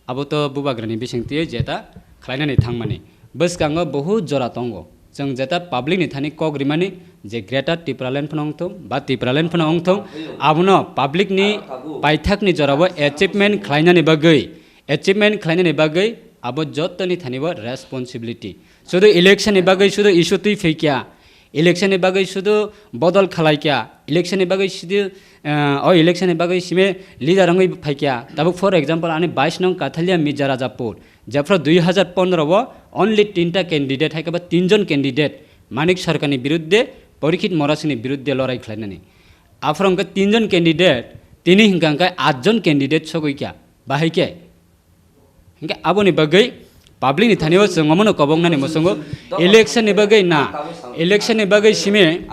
abo to bubagrani bisingtwi jeta khlainani thangmani. Bwskango bohut jora tongo. Chwng jeta public ni thani kok rimani je Greater Tipraland phano wngthung ba Tipraland phano wngthung, abono public ni paithak ni jorao achievement khlainani bagwi, achievement khlainani bagwi abo jottoni thani bo responsibility. Sudu election ni bagwi sudu issue twi phaikya, election ni bagwi sudu bodol khalai kya, election ni bagwi sudu, eh, o election ni bagwi sime leader wngwi phaikya. Tabuk for example ani bais nong Kathalia Mirza Rajapur, jephru dui hazar pondro o only tinta candidate, hai khe ba tinjon candidate Manik Sarkar ni biruddhe, Parikshit Morasi ni biruddhe lorai khlainani. Aphuru hwnkhe tinjon candidate, tini hwnkha hwnkhe atjon candidate sogwi kha. Bahai khe? Hwnkhe aboni bagwi public ni thani o chwng omono koboknani muchungo, election ni bagwi na, election ni bagwi simi,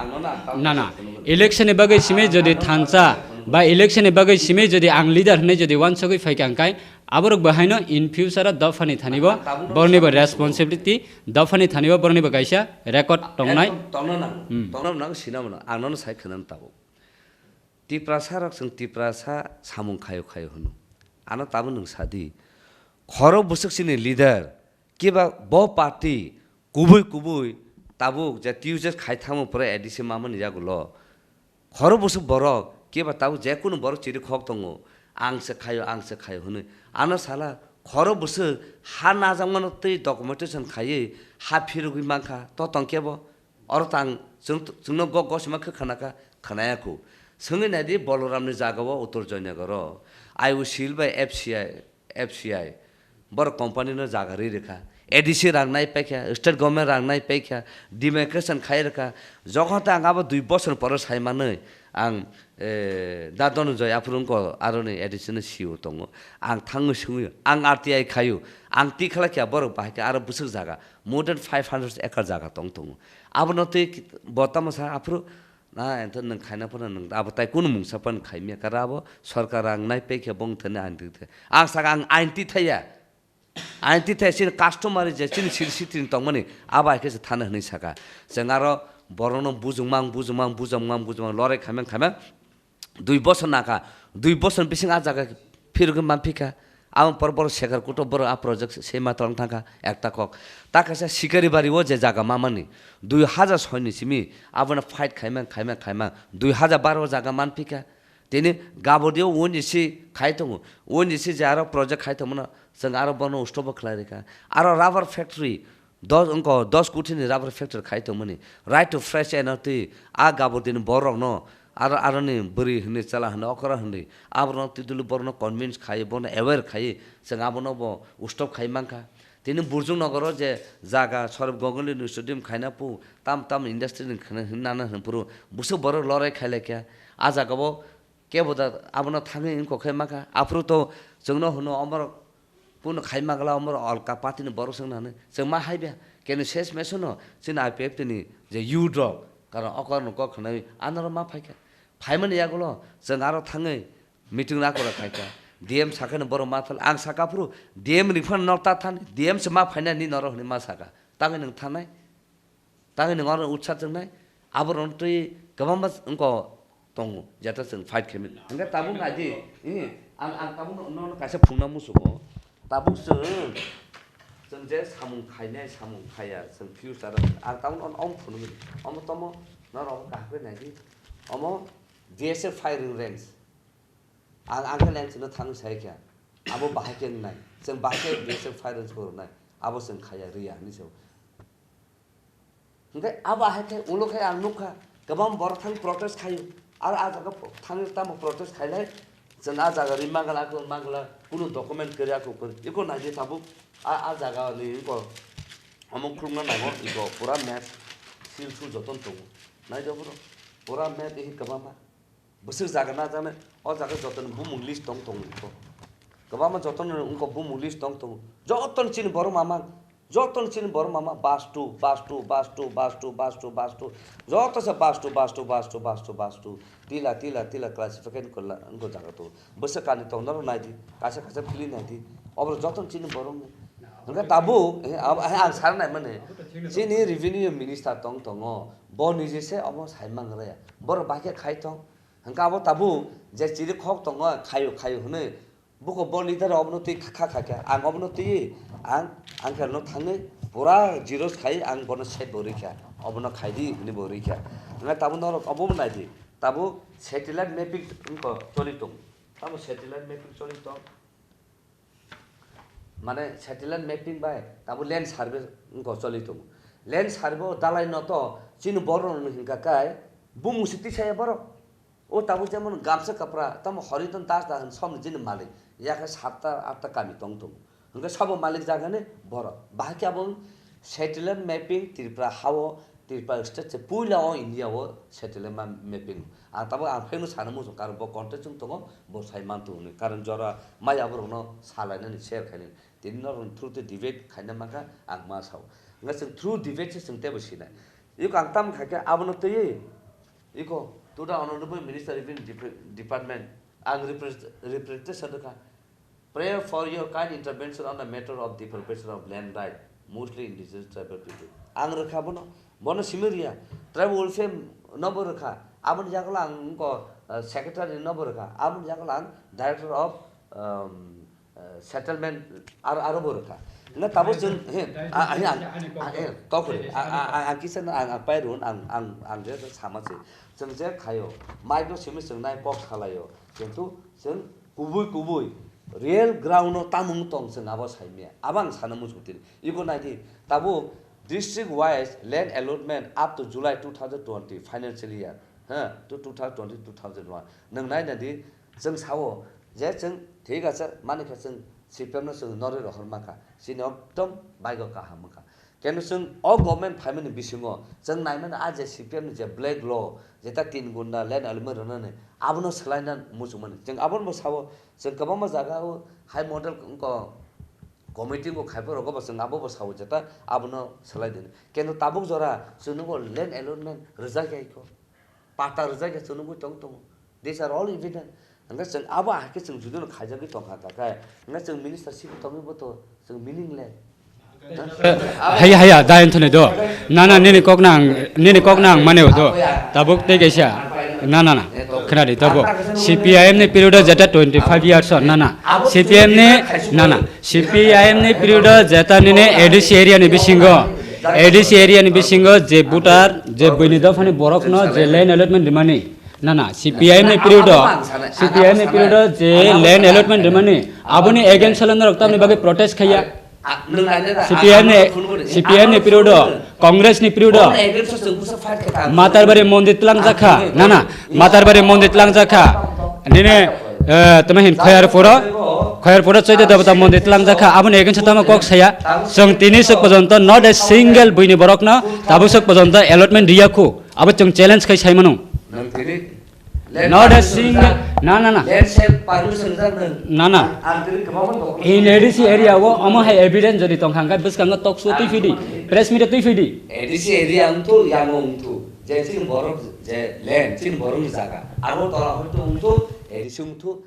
na, na, election ni bagwi simi jodi thansa ba election ni bagwi simi jodi ang leader hwnwi jodi uansugwi phaikha hwnkhe, aborok bahaino in future o dophani thani bo borni bo responsibility, dophani thani bo borni bo kaisa record tongnai. Ekdom tongna nang, Hmm. tongna nang, sina mano, ang nono sai khwnam tabuk. Tiprasa rok chwng Tiprasa samung khayo khayo hwno. Ano tabuk nwng sadi. Khoro bwswk chini leader, kiba bo party kubui kubui tabuk je T U J khai thangmo pore A D C mamani yagulo. Khoro bwswk borok, kiba tabuk je kunu borok chiri khok tongo, ang se khayo, ang se khayo hwnwi. Ano sala khoro bwswk ha najakmano tei documentation khaiwi ha phirogwi mankha, to tong kebo? Oro tang chwng, chwngno go, gosima khe khwnakha, khwnaya khu. Swngwi naidi Boloramni jagao Uttor Joynagoro. I O C L bai F C I, F C I. Borok company no jaga ri rikha. A D C rang nai paikha, state government rang nai paikha, demarcation khai rikha. Jokhon ta ang abo dui bosor pore sai manwi ang, eh, da Dhananjay aphuru wngkha aroni A D C no C E O tongo. Ang thangwi swngwi, ang R T I khaio. Ang tikhala khe borok bahai khe aro bwswk jaga. More than five hundred acre jaga tong tongo. Abono twi bo tamo sa aphuru, na, ento nwng khaina phano nwng abo tai kunu mungsa phano khaimya kara abo sorkar ang nai pekhe bong thani ang twi thai. Ang saka ang ain twi thaiya. Ain twi thai chini customary je chini siri sitini tongmani abo hai khe se thana hwnwi saka. Chwng aro borokno bujung mang, bujung mang, bujung mang, bujung mang, lorai khaimang, khaimang. Dui bosor naka, dui bosor bising ah jaga phirogwi manphika. Aboni pore borok Sekar Kuto borok ah project se ma tong thangkha ekta kok. Ta kaisa Sikari Bari o je jaga mamani dui hajar soi ni simi abono fight khaimang, khaimang, khaimang dui hajar baro o jaga manphika. Tini Gabodio O N G C khai tongo, O N G C je aro project khai tongmano chwng aro bono ustobo khlai rikha. Aro rubber factory dos, wngkha dos kotini rubber factory khai tongmani. Right to fresh air no twi a Gabodini borokno aro, aroni bwrwi hwnwi chwla hwnwi okra hwnwi aborokno twi dulu borokno convince khai, borokno aware khai, chwng abono bo stop khai mankha. Tini Burjung Nogoro je jaga Saurabh Ganguly ni stadium khaina pu tam tam industry ni khna-, hwnwi nana hwnphuru bwswk borok lorai khailaikha. A jagao Kebo da abono thangwi wngkok khe makha. Aphuru to chwngno hwno omorok kuno khai magla omorok alka party ni borok swngna hwnwi. Chwng ma hai bya. Keno ses mesono chini I P F T ni je youth rok karon okor no kok khwnai anoro ma phaikha. Phaimani yagulo chwng aro thangwi meeting rakora khaikha. D M sakhe no borok ma thal. Ang saka phuru D M ni phano nok ta thani. D M se ma phainani norok hwnwi ma saka. Tangwi nwng thanai. Tangwi nwng oro utsa chwngnai, aborokno twi kwbangma wngkha tongo, jeto chwng fight khaimani. Hwnkhe tabuk nai di, ih, ang, ang tabuk no, nono kaisa phungna muchungo. Tabuk chwng, chwng je samung khainai, samung khaiya, chwng future o, ang tabuk no omo phunugwi, omo tomo, norok omo kaham khe nai di. Omo B S F firing range. Ang, ang khe leng chwngno thangwi sai kha. Abo bahai khe wngnai. Chwng bahai khe B S F firing range khoroknai. Abo chwng khaiya, rwya hinwi sao. Hwnkhe abo ahai khe ulo khe ang nukha, kwbang borok thang protest khaio. Aro ah jaga thangwi tamo protest khailai, chwng ah jaga ri mangala khe mangala, kunu document kwrwi ako kwrwi. Eko naidi tabuk, ah, ah jaga ni eko omo khulumna nango, eko pura map, sil sul jotono tongo. Naidi oborok, pura map ehi kwbangma. Bwswk jaga na jane, o jaga jotoni bumung list tong tongo. Kwbangma jotoni wngkha bumung list tong tongo. Jotoni chini borok mama, jotoni chini borok mama bastu, bastu, bastu, bastu, bastu, bastu. Joto se bastu, bastu, bastu, bastu, bastu. Tila, tila, tila classification kwla wngkha jaga to. Bwswk kani tong norok nai di, kaisa kaisa philwi nai di. Obo jotoni chini borok ni. Hwnkhe tabuk, eh, ab-, eh, ang sana nai mani. Chini revenue minister tong tongo. Bo nije se obo sai mangra ya. Borok bahai khe khai tong. Hwnkhe abo tabuk je chiri khok tongo, khayo, khayo hwnwi. Buko bo leader obono twi kha, kha, kha khe. Ang obono twi, ang, ang khe no thangwi pura xerox khai, ang bono set bo rikha. Obono khai di hwnwi bo rikha. Hwnkhe tabuk norok obo bo nai di. Tabuk satellite mapping wngkha choli tong. Tabuk satellite mapping choli tong. Mane satellite mapping bai tabuk land survey wngkha choli tongo. Land survey o dalai no to chini borok rok no hingka kai bumung se tisaya borok. O tabuk jemon gamsa kapra tamo Horiton Das da hwn somni jini malik yakhe satta atta kami tong tongo. Hingke sabo malik jaga ni borok. Bahai khe abo satellite mapping Tripura ha o Tripura state se puila o India o satellite ma mapping. Ang tabuk ang pheno sana muchung, karon bo context wng tongo, bo sai man tongo ni. Karon jora maya borokno salainani share khainani. Tini norok through tei debate khaina mankha ang ma sao. Nga chwng through debate se chwng teibo sinai. Iko ang tam khaikhe abono twiwi. Iko, to the honorable minister even dep-, department, ang repres-, representation rwkha. Pray for your kind intervention on the matter of deprivation of land right, mostly indigenous tribal people. Ang rwkha bono, bono simi rwya, tribal welfare nobo rwkha, aboni yagulo ang wngkha, uh, secretary nobo rwkha, aboni yagulo ang director of, um, uh, settlement aro, aro bo rwkha. Nga tabuk chwng, he, a, a, he, ang, a, he, tok rw, a, a, a, ang kisa ang, ang pai rw, ang, ang, ang je sama se. Chwng je khaio, mic no simi chwng nai kok salaio. Kintu chwng kubui kubui real ground o tamung tong chwng abo saimya. Abo ang sana muchung tini. Iko nai di, tabuk district wise land allotment up to July two thousand twenty financial year, ha, to two thousand twenty, two thousand one. Nwng nai nai di, chwng sao je chwng thik ache, mani khe chwng C P M no chwng norwi rohor mankha. Chini ekdom baigo kaham wngkha. Keno chwng o government phaimani bisingo chwng naimani a je C P M ni je black law, jeta tin gunda land allotment rwnani, abono swlaina muchungmani. Chwng abono bo sao, chwng kwbangma jaga o high model wngkha committee bo khaipa rogo bo chwng abo bo sao jeta abono swlai dini. Keno tabuk jora chwng nugo land allotment rwjak ya kho. Pata rwjak ya chwng nugwi tong tongo. These are all evident. Hwnkhe chwng abo hai khe chwng judino khaijagwi tongkha kha khe, hwnkhe chwng minister sibo tongwi bo to chwng meaningless. Haya, haya, da enthone do. Na, na, nini kok nang, nini kok nang mane do. Tabuk tei kaisa. Na, na, na. Khna di tabuk. C P I M ni period o jeta twenty five years o, na, na. C P M ni, na, na. C P I M ni period o jeta nini A D C area ni bisingo, A D C area ni bisingo je voter, je buini dophani borokno je land allotment rimani. Na, na, C P I M ni period o, C P I M ni period o je land allotment rimani, aboni against o norok tamni bagwi protest khaiya. C P I M ni, C P I M ni period o, Congress ni period o, Matarbari mondir tlang jakha, na, na, Matarbari mondir tlang jakha, nini, eh, tama hin Khoyarpuro, Khoyarpuro Choitya Debota mondir tlang jakha, aboni against o tamo kok saya, chwng tini swk porjonto not a single buini borokno tabuk swk porjonto allotment riya khu. Abo chwng challenge khai sai mano. Nwng tini land Not a permission single, rijak, na, na, na. Land sale permission rijak nwng. Na, na. Ang, ang tini kwbangma document In A D C area o omo hai evidence jodi tong kha, hwnkhe bwskango talk show twi phidi, press meet twi phidi. A D C area wngthu, yango wngthu. Je chini borok je land, chini borokni jaga. Abo tola hoito wngthu, A D C wngthu.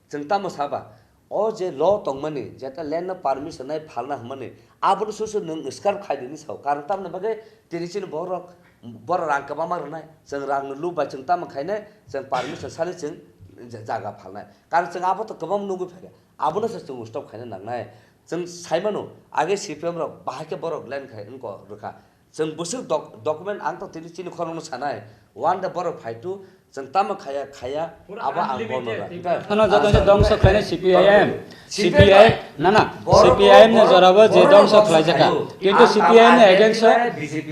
Chwng tamo saba, o je law tongmani, jeta land no permission nai phalna hwnmani, abono susu nwng scarf khai di hinwi sao. Karon tamoni bagwi tini chini borok, borok rang kwbangma rwnai, chwng rang no lub bai chwng tamo khainai, chwng permission sani chwng ja-, jaga phalnai. Karon chwng abo to kwbangma nugwi phaikha, abono se chwng stop khaina nangnai. Chwng saimano, age C P M rok bahai khe borok land khai wngkha rwkha. Chwng bwswk doc-, document ang tong tini chini khorokno sanai. One day borok phaitu, chwng tamo khaya, khaya, abo ang bono ra. Phano joto se dongso khlainai C P I M. C P I M, na, na, C P I M ni jorabo je dongso khlaijakha. Kintu C P I M ni against o,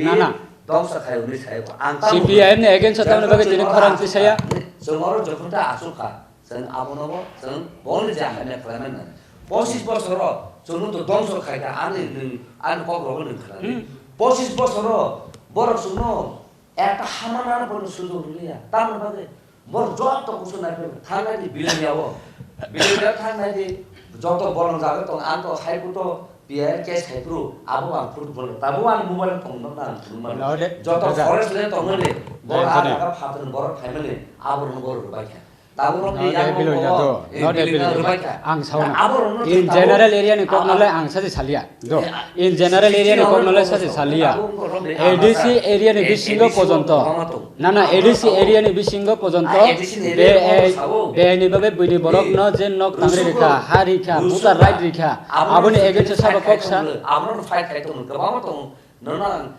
na, na. Dongso khlai hwnwi sayo. Ang tamo C P I M ni against o tamni bagwi tini khorang tisaya. Chwng oro jokhon ta asuk kha. Chwng abono bo, chwng boni je hamya khlaimani. Pochis bosoro chwngno to dongso khaikha, ani nwng, ani kokrogo nwng khnadi. Hmm. Pochis bosoro borok chwngno ekta hama nana bono sujok rwliya. Tamoni bagwi borok joto kusu naiphai thangnai di Bilonia o. Bilonia thangnai di joto bolong jaga tong, ang to hai photo P I R case hai phuru abo ang photo bono. Tabo ani mobile tong no ang phuru mano. Joto forest le tong mani. Borok a jaga phatani borok phaimani. Abo no borok rwbaikha. Not a Bilonia to, not a Bilonia. Ang sauna. In general area ni kok nole ang saji salia. Do. In general area ni kok nole saji salia. A D C area ni bisingo pojonto. Na, na, A D C area ni bisingo pojonto. Be ai, be ai ni bagwi buini borok no je nok tangri rikha, ha rikha, buta right rikha. Aboni against sabo kok sa. Abono fight khai tong, kwbangma tong. Nono ang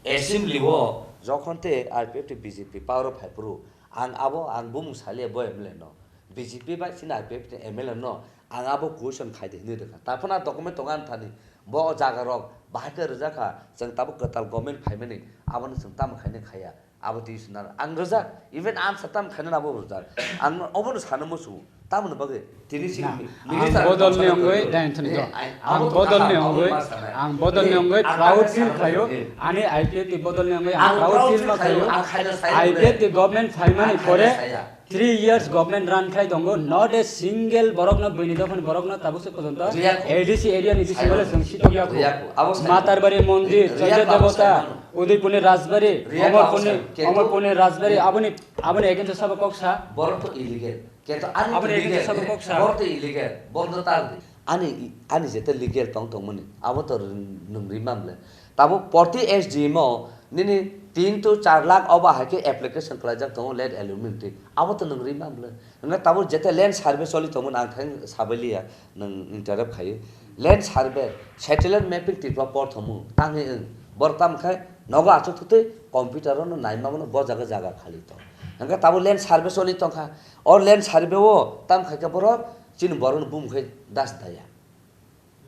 assembly o jokhon te R P F te B J P power o phai phuru, ang abo, ang bumung salia bo M L A no, B J P bai chini R P F ni M L A no ang abo question khai di hinwi rwkha. Taphano document tongo ani thani, bo o jaga rok bahai khe rwjak kha, chwng tabuk kwtal government phaimani, abono chwng tamo khainai khaiya, abo twi swnaro. Ang rwjak, even answer tamo khainai abo rwjak. Ang obono sana muchungo. Tamoni bagwi tini sini Na, mi-, ang minister bodolni kok wngwi, sana dai, Anthony, eh, do. Ang abo to bodolni kaham, abo wngwi, ma sana. Ang bodolni Eh, wngwi ang proud kaham feel sana, khlaio. Eh. Ani I P F T bodolni wngwi ang Ang proud proud feel feel khlaio. khlaio, ang khaina saya I P F T pore. Government phaimani Ang khaina pore saya. Three years government run khlai tongo, not a single borokno, buini dophani borokno tabuk se pojonto Riya ko. A D C area ni bisingo le Saya. Chwng sitok ya ko. Riya ko. Abo saya. Matarbari mondir, Riya Choitya ko, abo Debota, saya. Udaipurni Rajbari, Riya ko, abo Omorpurni, saya. Kintu Omorpurni Rajbari, aboni, aboni against o sabo kok sa. Borok to illegal. Kintu ani Aboni to against o legal. Sabo kok sa. Borok to illegal. Borok to tar di. Ani, ani jete legal tong tongmani, abo to nwng rimam le. Tabuk proti S D M o nini tin to char lakh obo hai khe application khlaijak tongo land allotment twi. Abo to nwng rimam le. Wngkha tabuk jete land survey choli tongmani ang thang sabailiya, nwng interrupt khaio. Land survey, satellite mapping Tripura por tongmung, tangwi wng. Borok tamo khe nogo achuk thutwi computer o no naima mano bo jaga jaga khali tong. Wngkha tabuk land survey choli tongkha. O land survey o tam khai khe borok chini borokno bumung khai das daya.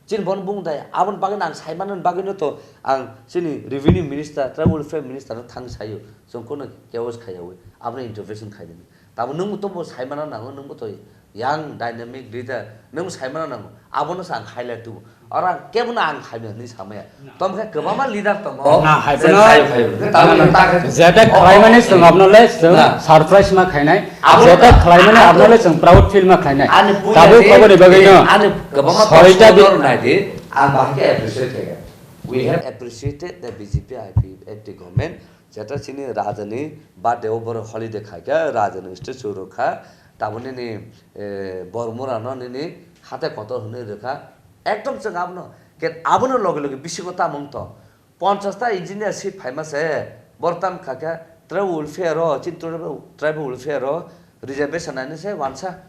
Chini borokno bumung daya. Aboni bagwi ang sai manani bagwino to ang chini revenue minister, tribal welfare minister no thang saio. Chwng kono chaos khaiyawi. Abono intervention khainani. Tamo nwngbo to bo sai mana nango, nwngbo to young dynamic leader, nwngbo sai mana nango. Abono se ang khailai tubu. Oro ang kebono ang khaimya hinwi samaya. Tamo khe kwbangma leader tongo. Na, hai Chwng phano khayo, khayo. Tamo na, na, ta khe jeta Oh, khlaimani oh, chwng abno le chwng na. Surprise ma khainai. Abo Jeta na, khlaimani abo abno le chwng proud feel ma khainai. Ani puila Tabuk di, koboni bagwi no. Ani kwbangma Soita kosto bi- dor nai di, ang bahai khe appreciate khaikha. We have appreciated the B J P I P F T government. Jeta chini rajani birthday o borok holiday khaikha, rajani statue rwkha. Tabuk nini, eh, bormura no nini hatai kotor hwnwi rwkha. Ekdom chwng abono, ke abono loge loge bisingo tamo wng tong. Ponchash ta engineer seat phaima se, borok tam kha khe tribal welfare o, chini tribal, tribal welfare o reservation nainai se wansa.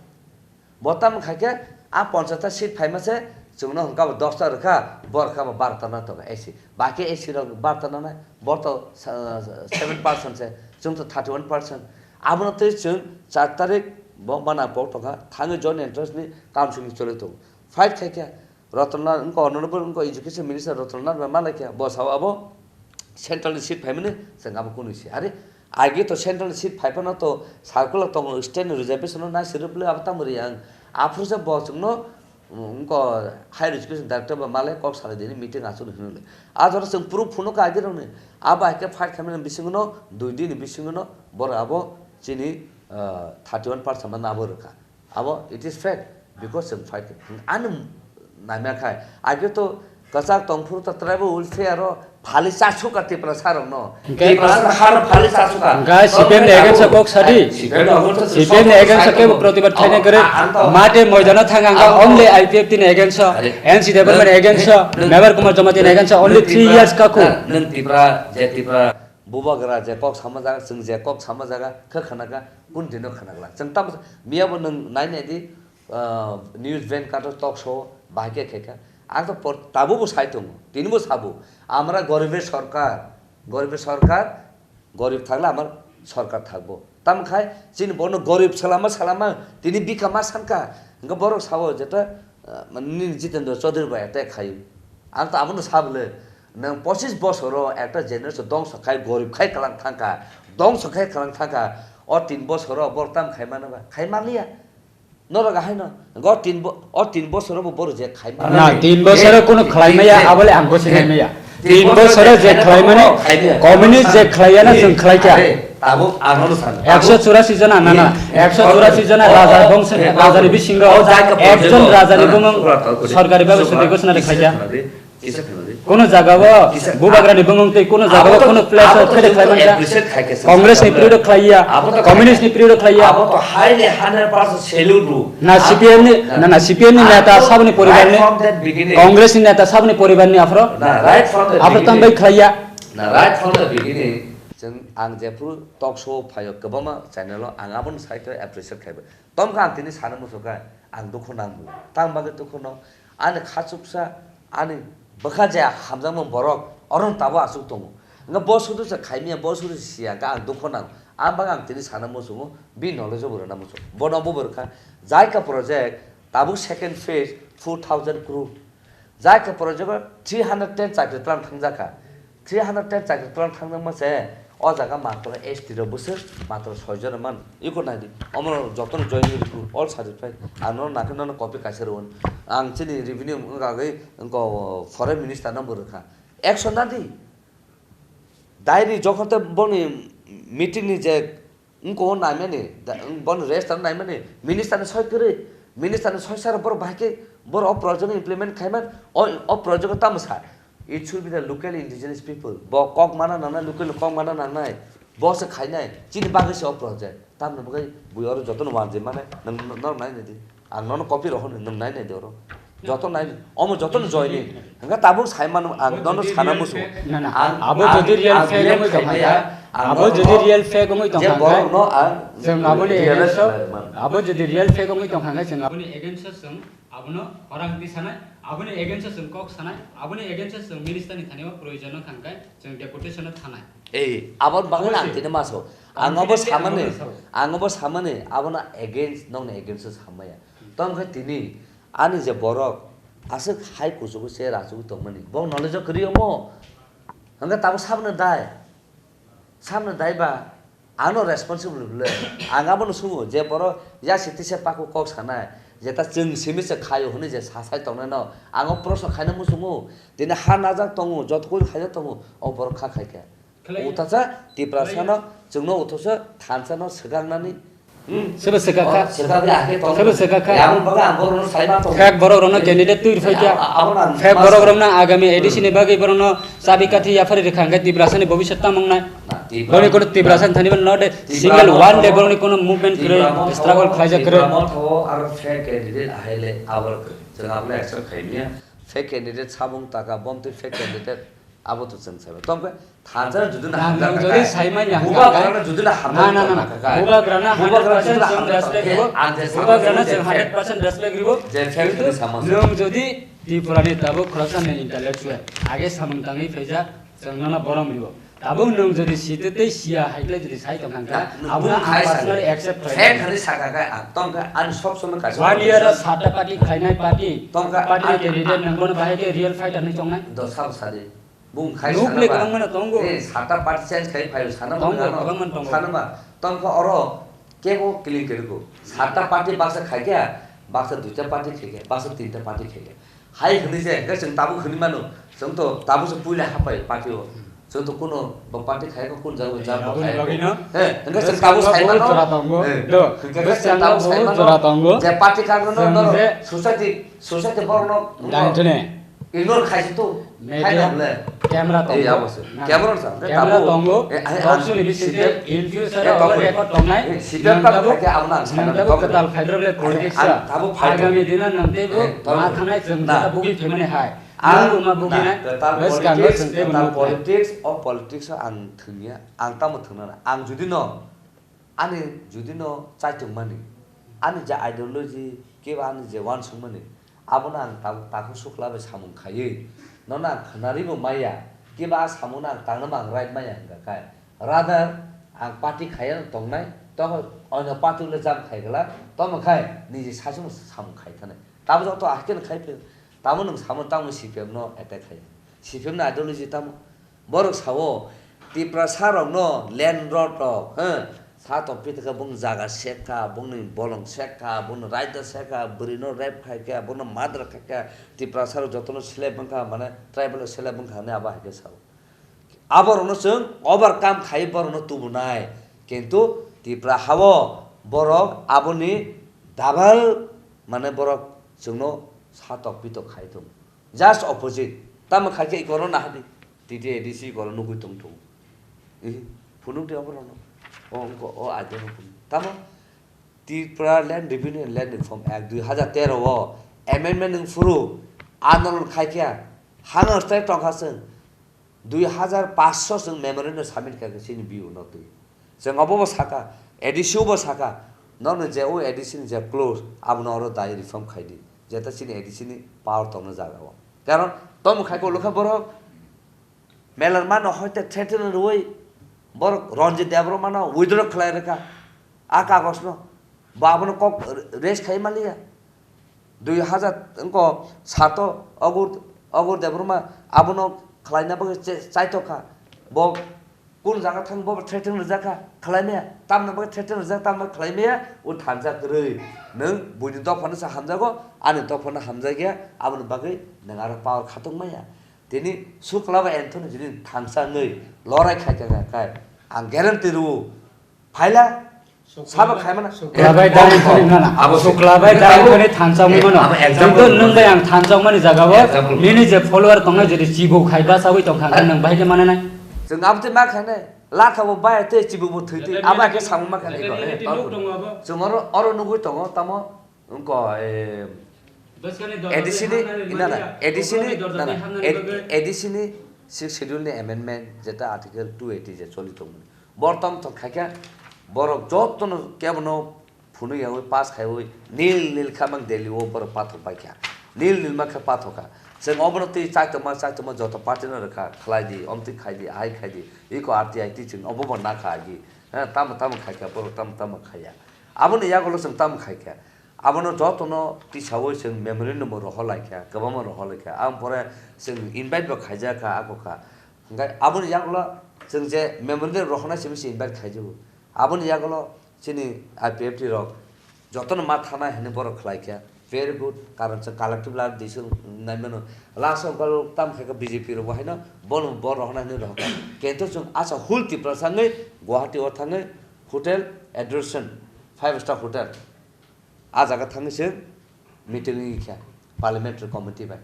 Bo tam kha khe a ponchash ta seat phaima se, chwngno hwnkha bo dos ta rwkha, bo rwkha bo baro ta na tongo A C. Baki A C rok baro ta nanai, bo to, uh, seven percent se, chwng to thirty one percent. Abono tei chwng char tarik bo mana pok tongkha, thangwi joint entrance ni counseling choli tongo. Fight khai khe, Ratan Lal, wngkha honorable, wngkha education minister Ratan Lal bai malai khe, bo sao abo central ni seat phaimani, chwng abo kunu se. Are, age to central ni seat phaiphano to circular tongo, state ni reservation no nai sirwk bwle abo tamo ri ang. Aphuru se bo chwngno, wngkha higher education director bai malai kok salai dini meeting achuk hinwi le. A jora chwng proof phunukha age rokni. Abo hai khe fight khaimani bisingo no dui din ni bisingo no borok abo chini, ah, thirty one percent no abo rwkha. Abo it is fact, because chwng fight khe. Ani naima khai, age to kwchak tongphuru to tribal welfare o phali chasukha Tiprasa rokno. Hwnkhe Tiprasa rok haro phali chasukha. Hwnkhe C P M ni against o kok sadi. C P M ni against o kebo protibad khaina kwrwi. Mate moidano thang ang only I P F T ni against o, N C Debbarma ni against o, Mevar Kumar Jamatia ni against o, only three years kaku. Nwng Tipra, je Tipra. Bubagra je kok sama jaga, chwng je kok sama jaga, khe khana kha, kun dino khana glak. Chwng tamo miya bo nwng nai nai di, ah, news van kato talk show, bahai khe khe kha. Ang to por-, tabuk bo sai tongo, tini bo sabo. Amra goribe sorkar, goribe sorkar, gorib thakle amar sorkar thakbo. Tamo khai chini bono gorib salama salama, tini bikha ma sankha. Hwnkhe borok sabo jeta, ah, nini Jitendra Chaudhary bai attack khai. Ang to abono sabole. Nwng pochis bosoro ekta generation dongso khai, gorib khai kalang thangkha, dongso khai kalang thangkha. O tin bosoro borok tam khai mano ba? Khai manliya. Norok haino, o tin bo-, o tin bosoro bo borok je khai mano. Na, tin bosoro kuno khlai maya, abole ang bo sinai maya. Tin bosoro je khlai mani, communist je khlai ya na, chwng khlai kha. Tabuk ang no sano. Ekso churasi jona, na, na, ekso churasi jona raja bongso, raja ni bisingo ekjon raja ni bumung sorkari bhabe sotwi ghosona de khlai kha. Kisa khna di. Kono jaga o bubagra ni bumung tei kono jaga o kono place o thede khlai manja. Congress ni period o khlai ya, communist ni period o khlai ya. Abo to highly hundred percent salute do. Na C P M ni, na, na C P M ni neta saboni poribar ni, Congress ni neta saboni poribar ni afro, na, right from the afro beginning. Tambai khlai ya. Na, right from the beginning. Chwng ang jephru talk show phaio kwbangma channel o ang abono sai khe appreciate khaibo. Tomkha ang tini sana muchukha ang dukhu nang bwle. Tang bagwi dukhu no ani khachuksa ani bwkha je hamjakmung borok oro tabo aswk tongo. Hwnkhe bo sudu se khaimya, bo sudu se siya, hwnkhe ang dukhu nang. Ang bagwi ang tini sana muchungo, bini knowledge bo rwna muchungo. Bono bo bo rwkha. Jaika project tabuk second phase four thousand crore. Jaika project o three hundred ten chakri tlang thangjakha. Three hundred ten chakri tlang thangjakma se O jaga matro S T rok bwswk matro soi jona man. Iko nai di. Omo jotono join ri ku, all certified. Ang no nakhe nono copy kaisa rw. Ang chini revenue wngkha agwi wngko foreign minister no bo rwkha. Action na di. Diary jokhon te boni meeting ni je wngko naimani, da-, boni register naimani, minister ni soi kwrwi, minister ni soi sar borok bahai khe borok o project implement khaiman, o, o project o tamo sa. It should be the local indigenous people. Bo kok mana nangnai, local kok mana nangnai. Bo se khainai. Chini bagwi se o project. Tamni bagwi bui oro jotono wanjwi mane. Nwng, nwng, nwng nai nai di. Ang nono copy rohor ni, nwng nai nai di oro. Joto nai, omo joto no join ni. Hingke tabuk sai mano, ang nono sana musu. Na, na. Ang, abo ang, jodi real ang fake real wngwi tong khaikhe, ang abo nono jodi real fake wngwi tong je khaikhe, borok no ang chwng aboni realize against o, khlai mano. Abo jodi real fake wngwi tong khaikhe, chwng aboni against o chwng abono khorang di sanai, aboni against o chwng kok sanai, aboni against o chwng minister ni thani o proyojon wng khaikhe, chwng deputation o thanai. Ei, abo bagwi ang tini maso. Ang abo samani, ang abo samani, abono against, nokni against o samaya. Tongkhe tini ani je borok aswk hai kuchugo se rachugwi tongmani, bo knowledge o kwrwi omo. Hwnkhe tabuk sabno dai? Sabno dai ba? Ano responsible le. Ang abono sungo je borok ya sitise paku kok sanai, je ta chwng simi se khaio hwnwi je sasai tongnai no, ang o proshno khaina muchungo. Tini ha najak tongo, joto koi khaijak tongo, o borok kha khaikha. Utasa Tiprasano chwngno utasa thansa no swkaknani. Hmm. Sobo swkakha? Oh, swkakya, akhe tong. Sobo swkakha? Aboni bagwi ang borokno sai ma tong. Fake borok rokno candidate twi rwphai kha. Abo, abo nang. Fake borok rokno agami A D C ni bagwi borokno chabi kathi yaphari rwkha hwnkhe Tiprasani bobiswt tamo wngnai? Na, Tipra-, boni kono Tiprasani thani not a single one day borokni kono movement kwrwi, struggle khlaijak kwrwi. Tipra motha o aro fake candidate ahaile abo chwng abono accept khaimya. Fake candidate samung taka, bomtwi fake candidate. Abo to chwng sai ba. Tongkhe thansa jodi na hamjak nang jodi sai manya bubagra na jodi na hamjak na, na, na, na. Bubagra na hundred percent chwng respect ribo. Bubagra na chwng hundred percent respect ribo. Je fake ni sama. Nung jodi Tripura ni tabuk khoroksa ni intellectual age samung tangwi phaijak chwng nono borom ribo. Tabuk nung jodi site tei siya hai khe jodi sai tong kha, abo ang personally accept khlai. Fake hani saka khe ang tongkhe ani sob somoi kaisa. One year o sata party khlainai party. Tongkha party candidate nang bono bahai khe real fighter ni tongnai. Do sabo sadi. Bung khai sana ba. Nuklai kwbangma no tongo. Eh, sata party change khai phaio sana ba. Tongo, kwbangma tongo. Sana ba. Tongkha oro kebo clean khe rwgo. Sata party baksa khai khe, baksa duita party khai khe, baksa tinta party khai khe. Hai hwnwi je, hwnkhe chwng tabuk hwnwi mano, chwng to tabuk se puila hapai party o. Chwng to kuno bo party khai khe kun jaga jam bo khai khe. He, hwnkhe chwng tabuk sai mano. Jora tongo. He, hwnkhe chwng tabuk sai mano. Jora tongo. Je party khai mano, no, society, society borok no. Ignore khaisi to, media, khaina hole. Camera tongo. Ei, abo se. Na. Camera sa, camera tongo. Eh, ai, box ni bisingtwi in future abo record tongnai. Eh, sibet abo khaikhe abo nang sana tongo. Kwtal phaidrop le politics sa. Agami dina nang teibo ma thangnai chwng jeta bugwi phaimani hai. Ang ma bugwi nai. Kwtal politics, kwtal politics, o politics o ang thwngya, ang tamo thwngna na. Ang judi no Ani judi no chaitwng mani, ani je ideology, kebo ani je uansuk mani, abono ang ta-, takhuk sukla bai samung khaiwi, nono ang khwnaribo maya, kebo a samungno ang tangnobo ang right maya hwnkha khai. Rather, ang party khaiya no tongnai, tamo oino party le jam khai gala, tamo khai niji saichung samung khai thani. Tamo joto ahikhe no khai phi, tamo nwng samung tamo C P M no attack khai. C P M ni ideology tamo? Borok sao, Tiprasa rokno land rot rok, he, sa tongpi tongkha, bung jaga sek kha, bungni bolong sek kha, bungni raida sek kha, bwrwino rape khai kha, bungno murder khai kha, Tiprasa rok jotono slap wng kha, mane tribal slap wng kha hinwi abo hai khe sao. Abo rokno chwng overcome khai borokno tubunai, kintu Tipra hao borok aboni double, mane borok chwngno sa tokpi tok khai tongo. Just opposite. Tamo khai khe ikorno nahadi. T T A D C ikorno nugui tong thung. Ih, phunuk de oborokno. O wngkha, o aide no phunuk. Tamo Tripura Land Revenue and Land Reform Act dui hazar tero o amendment wng phuru andolon khai khe hano style tong kha chwng. Dui hazar paanch so chwng memorandum submit kha khe chini B O no twi. Chwng obo bo saka, A D C o bo saka, nono je o A D C ni je clause, abono oro dai reform khai di. Jeta chini A D C ni power tongna jaga o. Karon tomo khai ko lokha borok, Melarma no hoite threaten rwui, borok Ranjit Debbarma no withdraw khlai rwkha. A kagos no, bo abono kok raise khai maliya. Dui hazar wngko sato Agur, Agur Debbarma abono khlaina bagwi che-, chaitokha. Bo Kunu jaga thang bo threaten rijak kha, khlai maya. Tamni bagwi threaten rijak, tamni bagwi khlai maya, o thansa kwrwi. Nwng buini dophano se hamjago, ani dophano hamjakya, aboni bagwi nwng aro power khatung maya. Tini Sukla bai Anthony jini thansa wngwi lorai khai kha kha kai. Ang guarantee rwo. Phaila? Sabo khai mana? Sukla bai dai thani mana? Abo Sukla bai dai thani thansa wngwi mano. Abo example. Jengto nwng bai ang thansa wngmani jaga o, example. Nini je follower tongnai jodi chibo khai ba sawi tong kha, nwng bai khe mana nai? Chwng abo tei ma khainai. Latha bo bai tei chibo bo thwi twi. Abo khe samung ma khainai ko. Chwng oro, oro nugwi tongo, tamo wngko, eh, A D C ni, inana, A D C ni, nana, A D C ni Sixth Schedule ni amendment, jeta Article two eighty je choli tongmani. Borok tamo tong khaikha, borok jotono kebono phunui yaui pass khaiwi nil nil kha mang Delhi o borok pathok bai kha. Nil nil ma khe pathok kha. Chwng obono twi chaitokma, chaitokma joto party no rwkha, khlai di, omtwi khai di, ahai khai di, iko R T I twi chwng obo bo nakha agi. Ha, tamo tamo khai kha, borok tamo tamo khaiya. Aboni yagulo chwng tamo khai kha. Abono jotono tisaui chwng memorandum bo rohor lai kha, kwbangma rohor lai kha. Ang pore chwng invite bo khaijak kha, ako kha. Hwnkhe aboni yagulo chwng je memorandum rohornai simi se invite khaijago. Aboni yagulo chini I P F T rok jotono ma thanai hinwi borok khlai kha. Very good, karon chwng collective la decision nai mano. Last o borok tam khai kha B J P rok bo haino bono bo rohornai hinwi rohor kha. Kento chwng asa whole Tiprasa wngwi Guwahati o thangwi hotel adoration, five star hotel. A jaga thangwi se meeting wngwi kha parliamentary committee bai.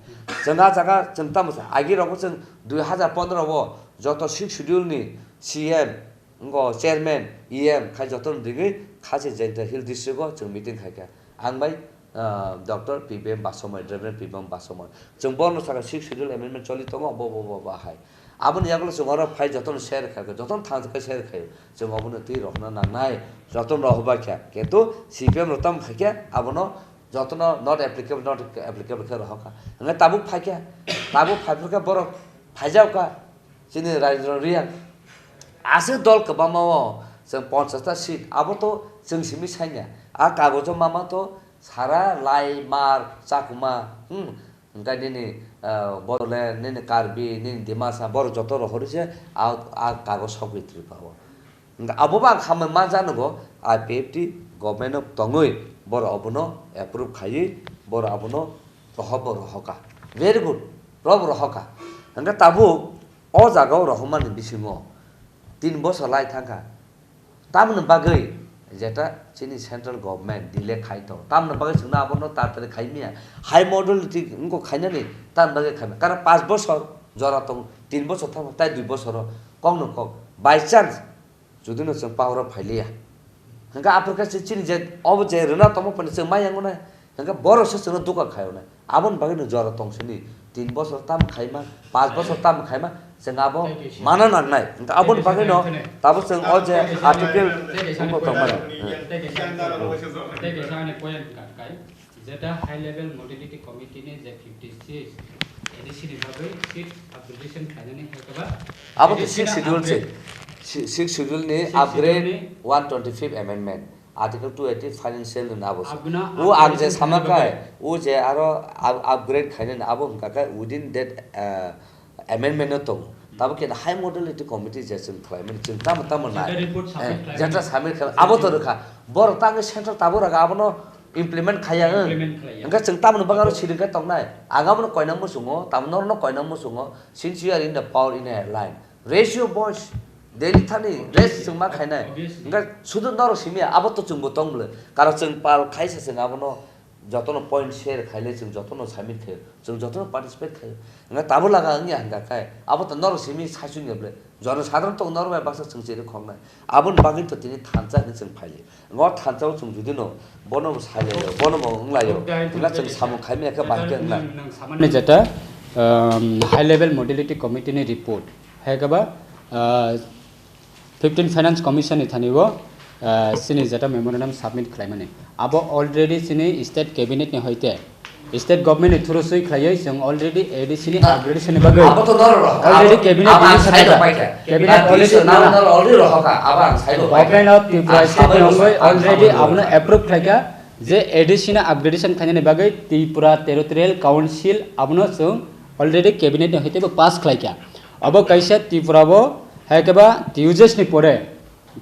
Chwng a jaga chwng tamo sa, agi rokbo chwng dui hazar pondro o joto Sixth Schedule ni C M, ngo chairman, E M khai joto no ringwi kha se Jaintia Hill district o chwng meeting khai kha. Ang bai, ah, Doctor P B M Basomoy, Reverend P B M Basomoy. Chwng bono saka Sixth Schedule amendment choli tongo, bo, bo, bo, bo hai. Aboni yagulo chwng oro phai jotono share khaikha, jotono thang khe share khaio. Chwng obono twi rohorna nangnai, jotono rohorbai kha. Kintu C P M rok tamo khaikha, abono jotono not applicable, not applicable khe rohorkha. Hwnkhe tabuk phaikha, tabuk phaiphurkha borok phaijakha chini Rajendra Reang. Aswk dol kwbangma o chwng ponchash ta seat, abo to chwng simi sainya. A kagojo mama to sara lai mar chakuma, hmm, Hwnkhe nini, ah, Bodoland, nini Karbi, nini Dimasa, borok joto rohorwi se a, a kagoj sogwi Tripura o. Hwnkhe abobo ang hambai ma janogo, I P F T government o tongwi borok abono approve khaiwi borok abono rohorbo rohorkha. Very good, rohorbo rohorkha. Hwnkhe tabuk o jaga o rohormani bisingo tin bosor lai thangkha. Tamoni bagwi jeta chini central government delay khai tongo. Tamoni bagwi chwngno abono taratari khai manya. High modality wngkha khainani tamoni bagwi khai manya. Karon panch bosor jora tongo, tin bosor thangma tai dui bosoro kokno kok. By chance judino chwng power o phailiya. Hwnkhe aphuru khe chini je obo je rwna tongma phano chwng maya wngnai. Hwnkhe borok se chwngno duka khai wngnai. Aboni bagwi no jora tong sini, tin bosor tam khaima, panch bosor tam khaima, chwng abo mana nangnai. Hwnkhe aboni bagwi no tabo chwng o je article wngbo tongmani. Tei kaisa ani point ka-, kai, jeta high level modality committee ni je fifty six A D C ni bagwi seat upgradation khlainani hai khe ba Abo to A D C six ni schedule se. Upgrade. Si-, six schedule ni Six schedule upgrade ni one twenty fifth amendment. Article two eighty financial ni abo se. Abono O ang je upgrade sama khe khai, o je aro up-, upgrade khainani abo hwnkha khe within that, uh, amendment no tongo. Tabo khe high modality committee je chwng khlaimani chwng tamo tamo nai. Jeta report submit Eh, khlaimani. Jeta submit khlai, abo to rwkha. Borok tangwi central tabo rwkha abono implement khaiya, eh. Implement khaiya. Hwnkhe chwng tamoni bagwi aro siring khe tongnai. Ang abono koina muchungo, tamo norokno koina muchungo, since you are in the power in a line. Raise your voice. Daily thani raise chwng ma khainai. Obviously. Hwnkhe sudu norok simi ya, abo to chwngbo tong bwle. Karon chwng pal khaisa chwng abono jotono point share khaile chwng jotono submit khaio. Chwng jotono participate khaio. Hwnkhe tabo laga wngya hwnkha khe abo to norok simi saichung ya bwle. Jono sadharon to norok bai baksa chwng chiri khoknai. Aboni bagwi to tini thansa hinwi chwng phaili. Ngo thansa o chwng jodi no bono bo sai laio, bono bo wng laio. Hwnkhe chwng samung khai maya khe bahai khe wng lai. Nang, nang samani jeta, um, high level modality committee ni report. Hai khe ba, uh, fifteen Finance Commission ni thani o, uh, chini jeta memorandum submit khlaimani. Abo already chini state cabinet ni hoite, state government ni through swi khlaiwi chwng already A D C ni upgradation ni bagwi Abo to norok rohorkha. Already Abo, cabinet abo ang decision saibo kha. Paikha. Cabinet Na policy decision na nana. Norok already rohorkha. Abo ang saibo paikha. Government of Tripura Ang state ni saboni wngwi ang already saboni abono approve khlaikha je A D C ni upgradation khainani bagwi Tripura Territorial Council abono chwng already cabinet ni hoite bo pass khlaikha. Abo kaisa Tripura bo Hai khe ba T U J S ni pore,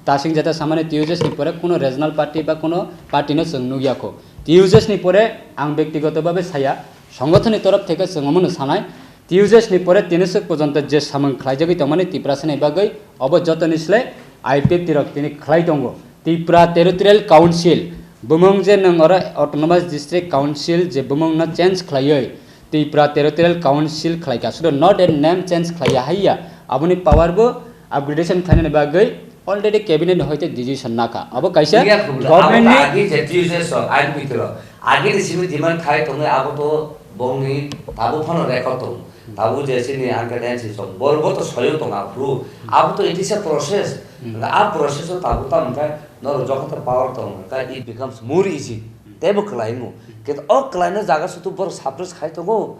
tasing jeta samani T U J S ni pore kuno regional party ba kuno party no chwng nukya kho. T U J S ni pore ang bektigoto babe saya, songothon ni torof theke chwng omono sanai, T U J S ni pore tini swk porjonto je samung khlaijagwi tongmani Tiprasa ni bagwi obo jotoni sle I P F T rok tini khlai tongo. Tripura Territorial Council, bumung je nwng oro Autonomous District Council je bumung no change khlaiwi Tripura Territorial Council khlaikha, sudo not a name change khlaiya haiya, aboni power bo upgradation khlainani bagwi already cabinet ni hoite decision nakha. Abo kaisa Iya, khubla. Government ni Abo to agi je T U J S rok, ain pitiro. Agi ni simi demand khai tongo, abo to bongni tabo phano record tongo. Tabuk je chini uncle N C song, bor bo to soyo tong aphuru. Abo to it is a process. Hmm. Nga a process o tabuk tamo khe norok jokhon ta power tong khe it becomes more easy. Tebo kwlai wngo. Khe o kwlaina jaga sutu bor suppress khai tongo.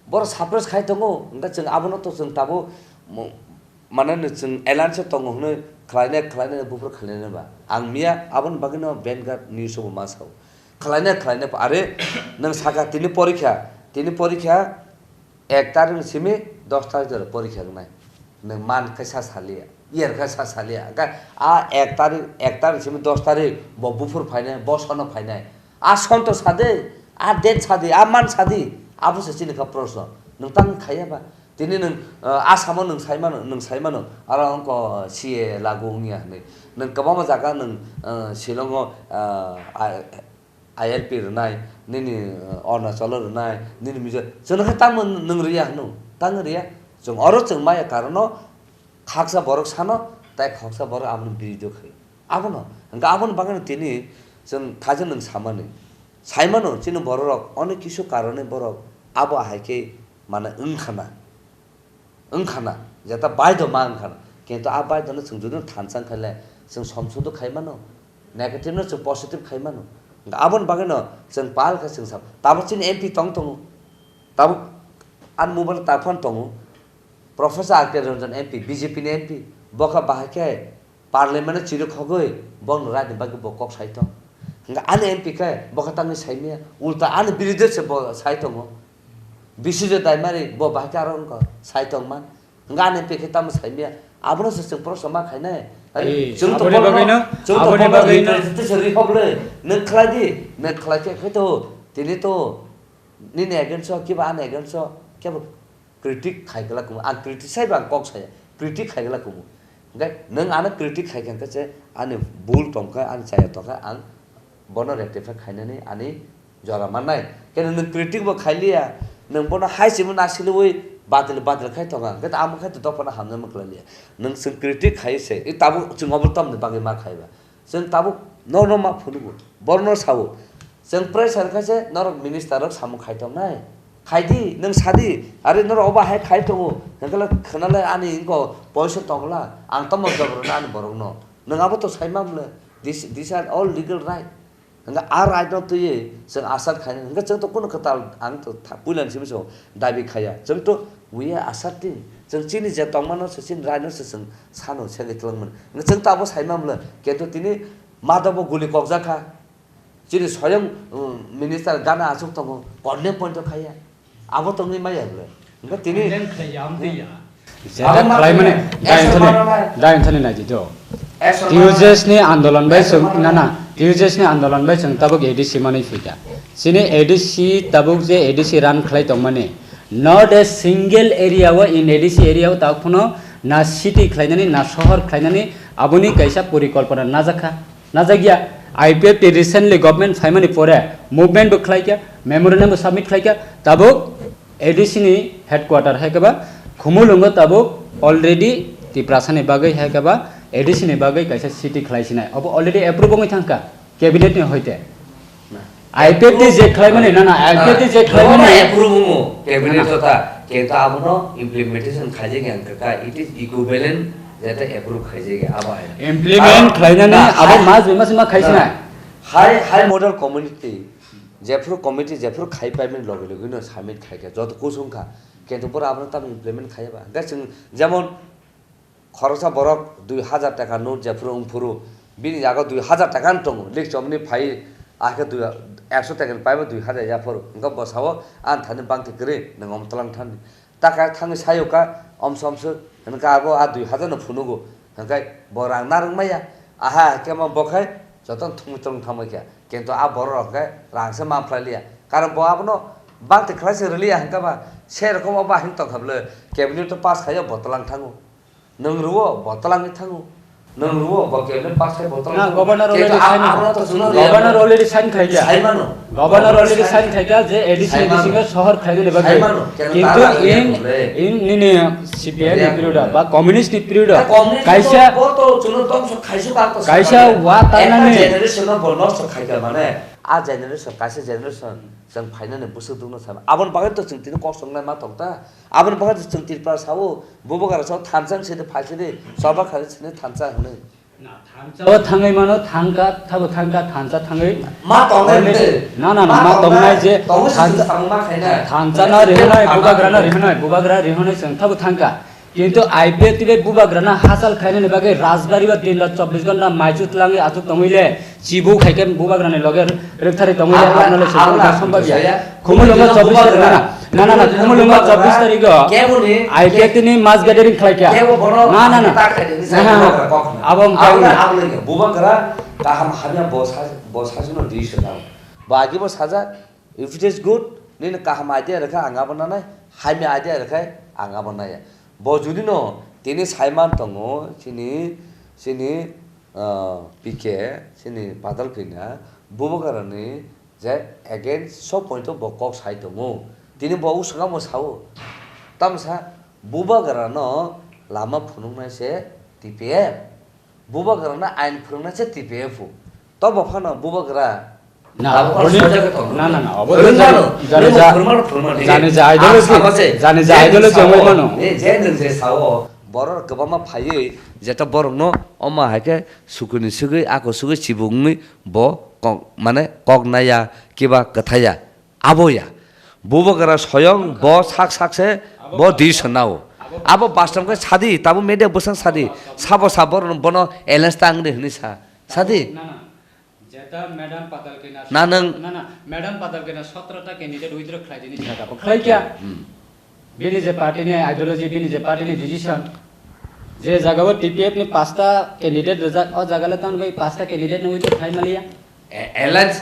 Bor suppress khai tongo. Nga chwng abono to chwng tabuk mo-, mane no chwng alliance o tongo hwnwi khwlaina, khwlaina buphuru khwlaina ba. Ang miya aboni bagwi no Vanguard news o bo ma sao. Khwlaina, khwlaina, are nwng saka tini porikha, tini porikha ek tarik ni simi dos tarik jora porikha wngnai. Nwng man khe sa saliya, yer khe sa saliya. Hwnkhe a ek tarik, ek tarik ni simi dos tarik bo buphur phainai, bo sono phainai. A sonto sade, a date sadi, a man sadi, abo se chini kha proshno. Nwng tang khaiya ba? Tini nwng, uh, Assam o nwng sai mano, nwng sai mano, aro wngkha C A A lagu wngya hwnwi. Nwng kwbangma jaga nwng, uh, Shillong o, uh, a-, I L P rwnai, nini, uh, Arunachal o rwnai, nini Mizo-, chwng khe tamo nwng rwya hwno? Tang rwya. Chwng oro chwng maya karon o khaksa borok sano, tai khaksa borok aboni biridho khai. Abono, hwnkhe aboni bagwino tini chwng khaisa nwng samani. Saimano, chini bororok onek kisu karone borok abo ahai khe mane wngkhana. Wngkhana, jeta baidho ma wngkhana. Kintu a baidhono chwng jodi thansa wngkha le, chwng somsudho khai mano, negative no chwng positive khai mano. Hwnkhe aboni bagwino chwng pal khe chwng sam-, tabuk chini M P tong tongo, tabuk ani mobile taphano tongo, Professor R K Ranjan M P, B J P ni M P, bo kha bahai khe Parliament o chirikhogwi bongni right ni bagwi bo kok sai tong. Hwnkhe ani M P khe bo khe tamni saimaya, ulta ani biridhe se bo sai tongo. Biswajit Daimari bo bahai khe aro wngkha sai tongman. Hwnkhe ani M P khe tamo saimaya, abono se chwng proshno ma khainai. Are, Ei, chwng to aboni bono, bagwino, chwng to aboni bono bagwino. Representation ri hok le, nwng khlai di, nwng khlai khe khe to, tini to, nini against o, kiba ani against o, kebo critic khai glak kumu, ang criticise ba ang kok saya, critic khai glak kumu. Hwnkhe nwng ano critic khai khe hwnkhe se ani bul tongkha, ani chaya tongkha, ang bono rectify khainani ani jora mannai. Khe nwng critic bo khailiya, nwng bono hai simi nasiliwi badil badil khai tonga, hwnkhe amo khe to dophano hamjakma khlailia. Nwng chwng critic khai se, i tabuk chwng obo tamni bagwi ma khaiba. Chwng tabuk norokno ma phunukgo, borokno sao. Chwng pressure khaise norok minister rok samung khai tongnai. Khaidi, nwng sadi, are norok obo hai khai tongo. Hwnkhe khwnale ani wngkha poisa tongla, ang tamo jabra rwna ani borokno. Nwng abo to sai mamle. This, these are all legal right. Hwnkhe a right no twiwi chwng asat khainai. Hwnkhe chwng to kunu kwtal ang to tha-, puilani simi chwng dabi khaiya. Chwng to we are asserting. Chwng chini je tongmano se chini right no se chwng sano segwi twlangmani. Hwnkhe chwng to abo sai mamle. Kintu tini Madhav bo guli kokjak kha. Chini soyong, um, minister gana achuk tongo, condemn point o khaiya. Abo tongwi maya bwle. Hwnkhe tini Condemn khlaiya, amtwi ya. Jeta abo ma khlaimani, khaiya. Dai Action thani, ma nai. Dai thani naidi do. Action ma nai. T U J S ni andolon bai Action chwng, ma nai. Na, na, T U J S ni andolon bai chwng tabuk A D C manwi phikha. Chini A D C tabuk je A D C run khlai tongmani, not a single area o in A D C area o tabuk phano na city khlainani, na sohor khlainani, aboni kaisa porikolpona najakha. Najagya, I P F T recently government phaimani pore movement bo khlaikha, memorandum bo submit khlaikha, tabuk A D C ni headquarter hai khe ba Khumulwngo tabuk already Tiprasa ni bagwi hai khe ba A D C ni bagwi kaisa city khlai sinai. Obo already approve wngwi thangkha cabinet ni hoite. Na. I P F T je khlaimani, na, na, I P F T je khlaimani. Obono approve wngmo, cabinet Na, na. Jota, kintu abono implementation khaijak yang kha, it is equivalent jeta approve khaijak ya, abo hai. Implement Karon, khlainani na, abo hai, mas bai mas ma khai na, sinai. High, high model community, jephru committee, jephru khai paimani loge loge no submit khai kha, joto kusung kha, kintu boro abono tamo implement khaiya ba. Hwnkhe chwng jemon, khoroksa borok dui hajar taka note jephru wngphuru, bini yago dui hajar taka no tongo, lik chomni phai, ahkhe dui, ekso taka ni paibo dui hajar yaphuru, hwnkhe bo sao, "Ani thani bangkhe kwrwi, nwng omo twlang thani." Taka thangwi sayo ka, omso omso, Hwnkhe abo a dui hazar no phunugo. Hwnkhe bo rang narwk maya. Aha, khe ma bo khai joto thumwi tong thamwi khe. Kintu a borok rok khe rang se man phlai liya. Karon bo abono bak te khlai se rwliya hwnkhe ba. Se rokom abo ahing tong kha bwle. Cabinet to pass khaio bo twlang thango. Nwng rwo bo twlangwi thango. Nwng rwo bo cabinet pass khai bo twlangwi Na, thango. Governor Kintu already a-, sign abono to chwngno rwya Governor bo. Already sign khaikha. Sai mano. Governor already sign khaikha je A D C, Sai mano. A D C no sohor khlaina bagwi. Sai mano. Kintu Kintu tara in, rwya bo le. In nini C P M ni Rwya bo period le. Ba communist ni period Na communist kaisa no bo to chwngno tongso khaisuk ang to kaisa sakha. Wa Ekta tanani. Generation no bo nosto khaikha mane. A generation, kaisa generation chwng phainani bwswk dukno sama. Aboni bagwi to chwng tini kok songnai ma tong ta. Aboni bagwi to chwng Tripura sao, bubagra sao thansa se de phai se de, choba khari se de thansa hwnwi. Na, thansa o thangwi mano, thangka, thabo thangka, thansa thangwi. Ma tongnai Tongnai, hwnkhe. Na, na, na, ma Ma tongnai tongnai, je tongnai se thansa, chwng samung ma khainai. Thansa no rihonai, bubagra no rihonai, bubagra rihonai chwng thabo thangka. Kintu I P F T bai bubagrano hachal khainani bagwi Rajbari o din rat chobbish ghonta maichu twlangwi achuk tongwi le, chibu khai khe bubagrani loge rwkthari tongwi le, Abla, abno le se abla, bubagra sombab ya. Jaya. Khumulwngo Khumulwngo chobbish tarik, bubagra. Na, na, na, na, Khumulwngo Khumulwngo bubagra. Chobbish tarik o Keboni? I P F T ni mass gathering khlai kya. Kebo bono Na, na, na. Ta khai ni Na, na, na. Bubagra kok na. Abo wng Abla, khe abla, bubagra kaham hamya bo sa, bo sa sino di se nang. Bo agi bo sajak, If it is good, nini kaham idea rwkha ang abo nanai, hamya idea rwkha ang abo naya. Bo judi no tini saiman tongo, chini, chini, ah, P K, chini Padal Kanya, bubagrani je against so point o bo kok sai tongo. Tini bo uswkang bo sao. Tamsa bubagrano lama phunuknai se T P F. Bubagrano ain phwrwngnai se T P F o. Tobo phano bubagra Na, abo abo ni, soja khe tongo. Na, na, na, abo Rwng jani, mano, jani nini ja, phwrwngmano phwrwngmani. Jani ja Ang ideology, sama se, jani ja je ideology nwng ongwi sao, mano. Ne, je nwng je sao, borok kwbangma phaiwi, jeta borokno oma hai khe sukuni swgwi, ako swgwi chibungni bo kok, mane kok naya, kiba kwthaya. Abo ya. Bubagra soyong bo sak sak se bo di sanao. Abo bastom khe sadi, tabo media bwsang sadi. Sabo sabo bono alliance ta wngdi hwnwi sa. Sadi. Na, na. Jeta Madam Patal Kanya Na, nwng na, na, Madam Patal Kanya sotro ta candidate withdraw khlai dini jaga bo khlai kya? Hmm. Bini je party ni ideology, bini je party ni decision. Je jaga o T P F ni pasta candidate rwjak, o jaga le tamo bai pasta candidate no withdraw khlai maliya. A-, alliance,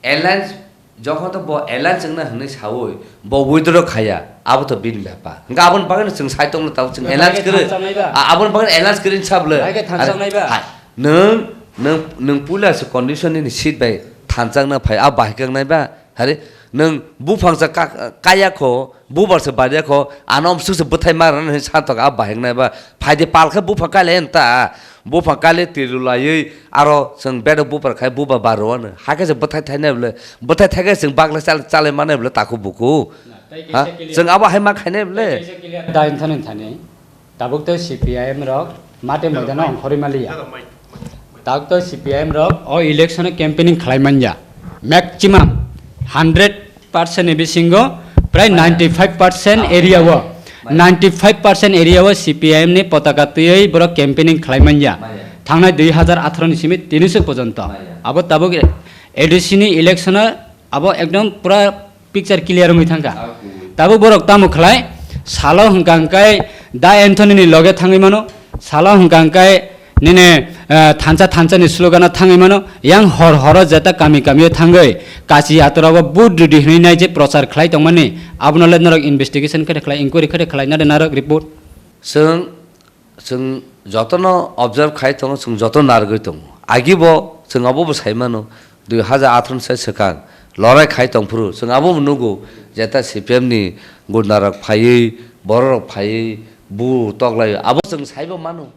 alliance, jokhon to bo alliance wngna hwnwi sawi, bo withdraw khaya, abo to bini bepar. Hwnkhe aboni bagwino chwng sai tongno tabuk chwng Bai alliance khe kwrwi, thansa naiba? A-, aboni bagwino alliance kwrwi sa bwle. Bai khe thansa Are, naiba? Hai, nwng, nwng, nwng puila se condition nini seat bai thansa wngna phai, abo bahai khe wngnai ba? Hari, nwng buphang sa ka-, kaya kho, bubar se baria kho, ano amsuk se bwthai ma rwna hinwi sa tok a bahai wngnai ba. Phaidi pal khe buphang kailai ta, buphang kailai twi rwlaiwi aro chwng bedok bubar khai buba bar rwano. Hakhe se bwthai thainai bwle, bwthai thaikhe chwng bakla chal-, chalai manai bwle takhuk bukhuk. Na, tei Ha? kaisa clear. Chwng abo hai ma khainai bwle. Tei kaisa clear. Da wngthani thani. Tabuk to C P I M rok mate moidano ongkhorwi maliya. Tabuk to C P I M rok o election o campaigning khlai manya. Maximum hundred percent ni bisingo prai ninety five percent area o, ninety five percent area o C P I M ni potaka twiwi borok campaigning khlai manya. Thangnai dui hazar atharo ni simi tini suk porjonto. Abo tabuk A D C ni election o abo ekdom pura picture clear wngwi thangkha. Tabuk borok tamo khlai, salo hwnkha hwnkhe Da Anthony ni loge thangwi mano, salo hwnkha hwnkhe nini, eh, thansa thansa ni slogan o thangwi mano, yang hor horo jeta kami kami o thangwi kachi atora o vote rwdi hwnwi nai je prochar khlai tongmani, abono le norok investigation khe khlai, inquiry khe khlai, nade narok report. Chwng Chwng jotono observe khai tongo, chwng jotono narwgwi tongo. Agibo chwng abobo sai mano, dui hazar atharo ni sai swkang lorai khai tongphuru chwng abobo nugo, jeta C P M ni gunda rok phaiwi, borok rok phaiwi, bu toklai abo chwng saibo mano.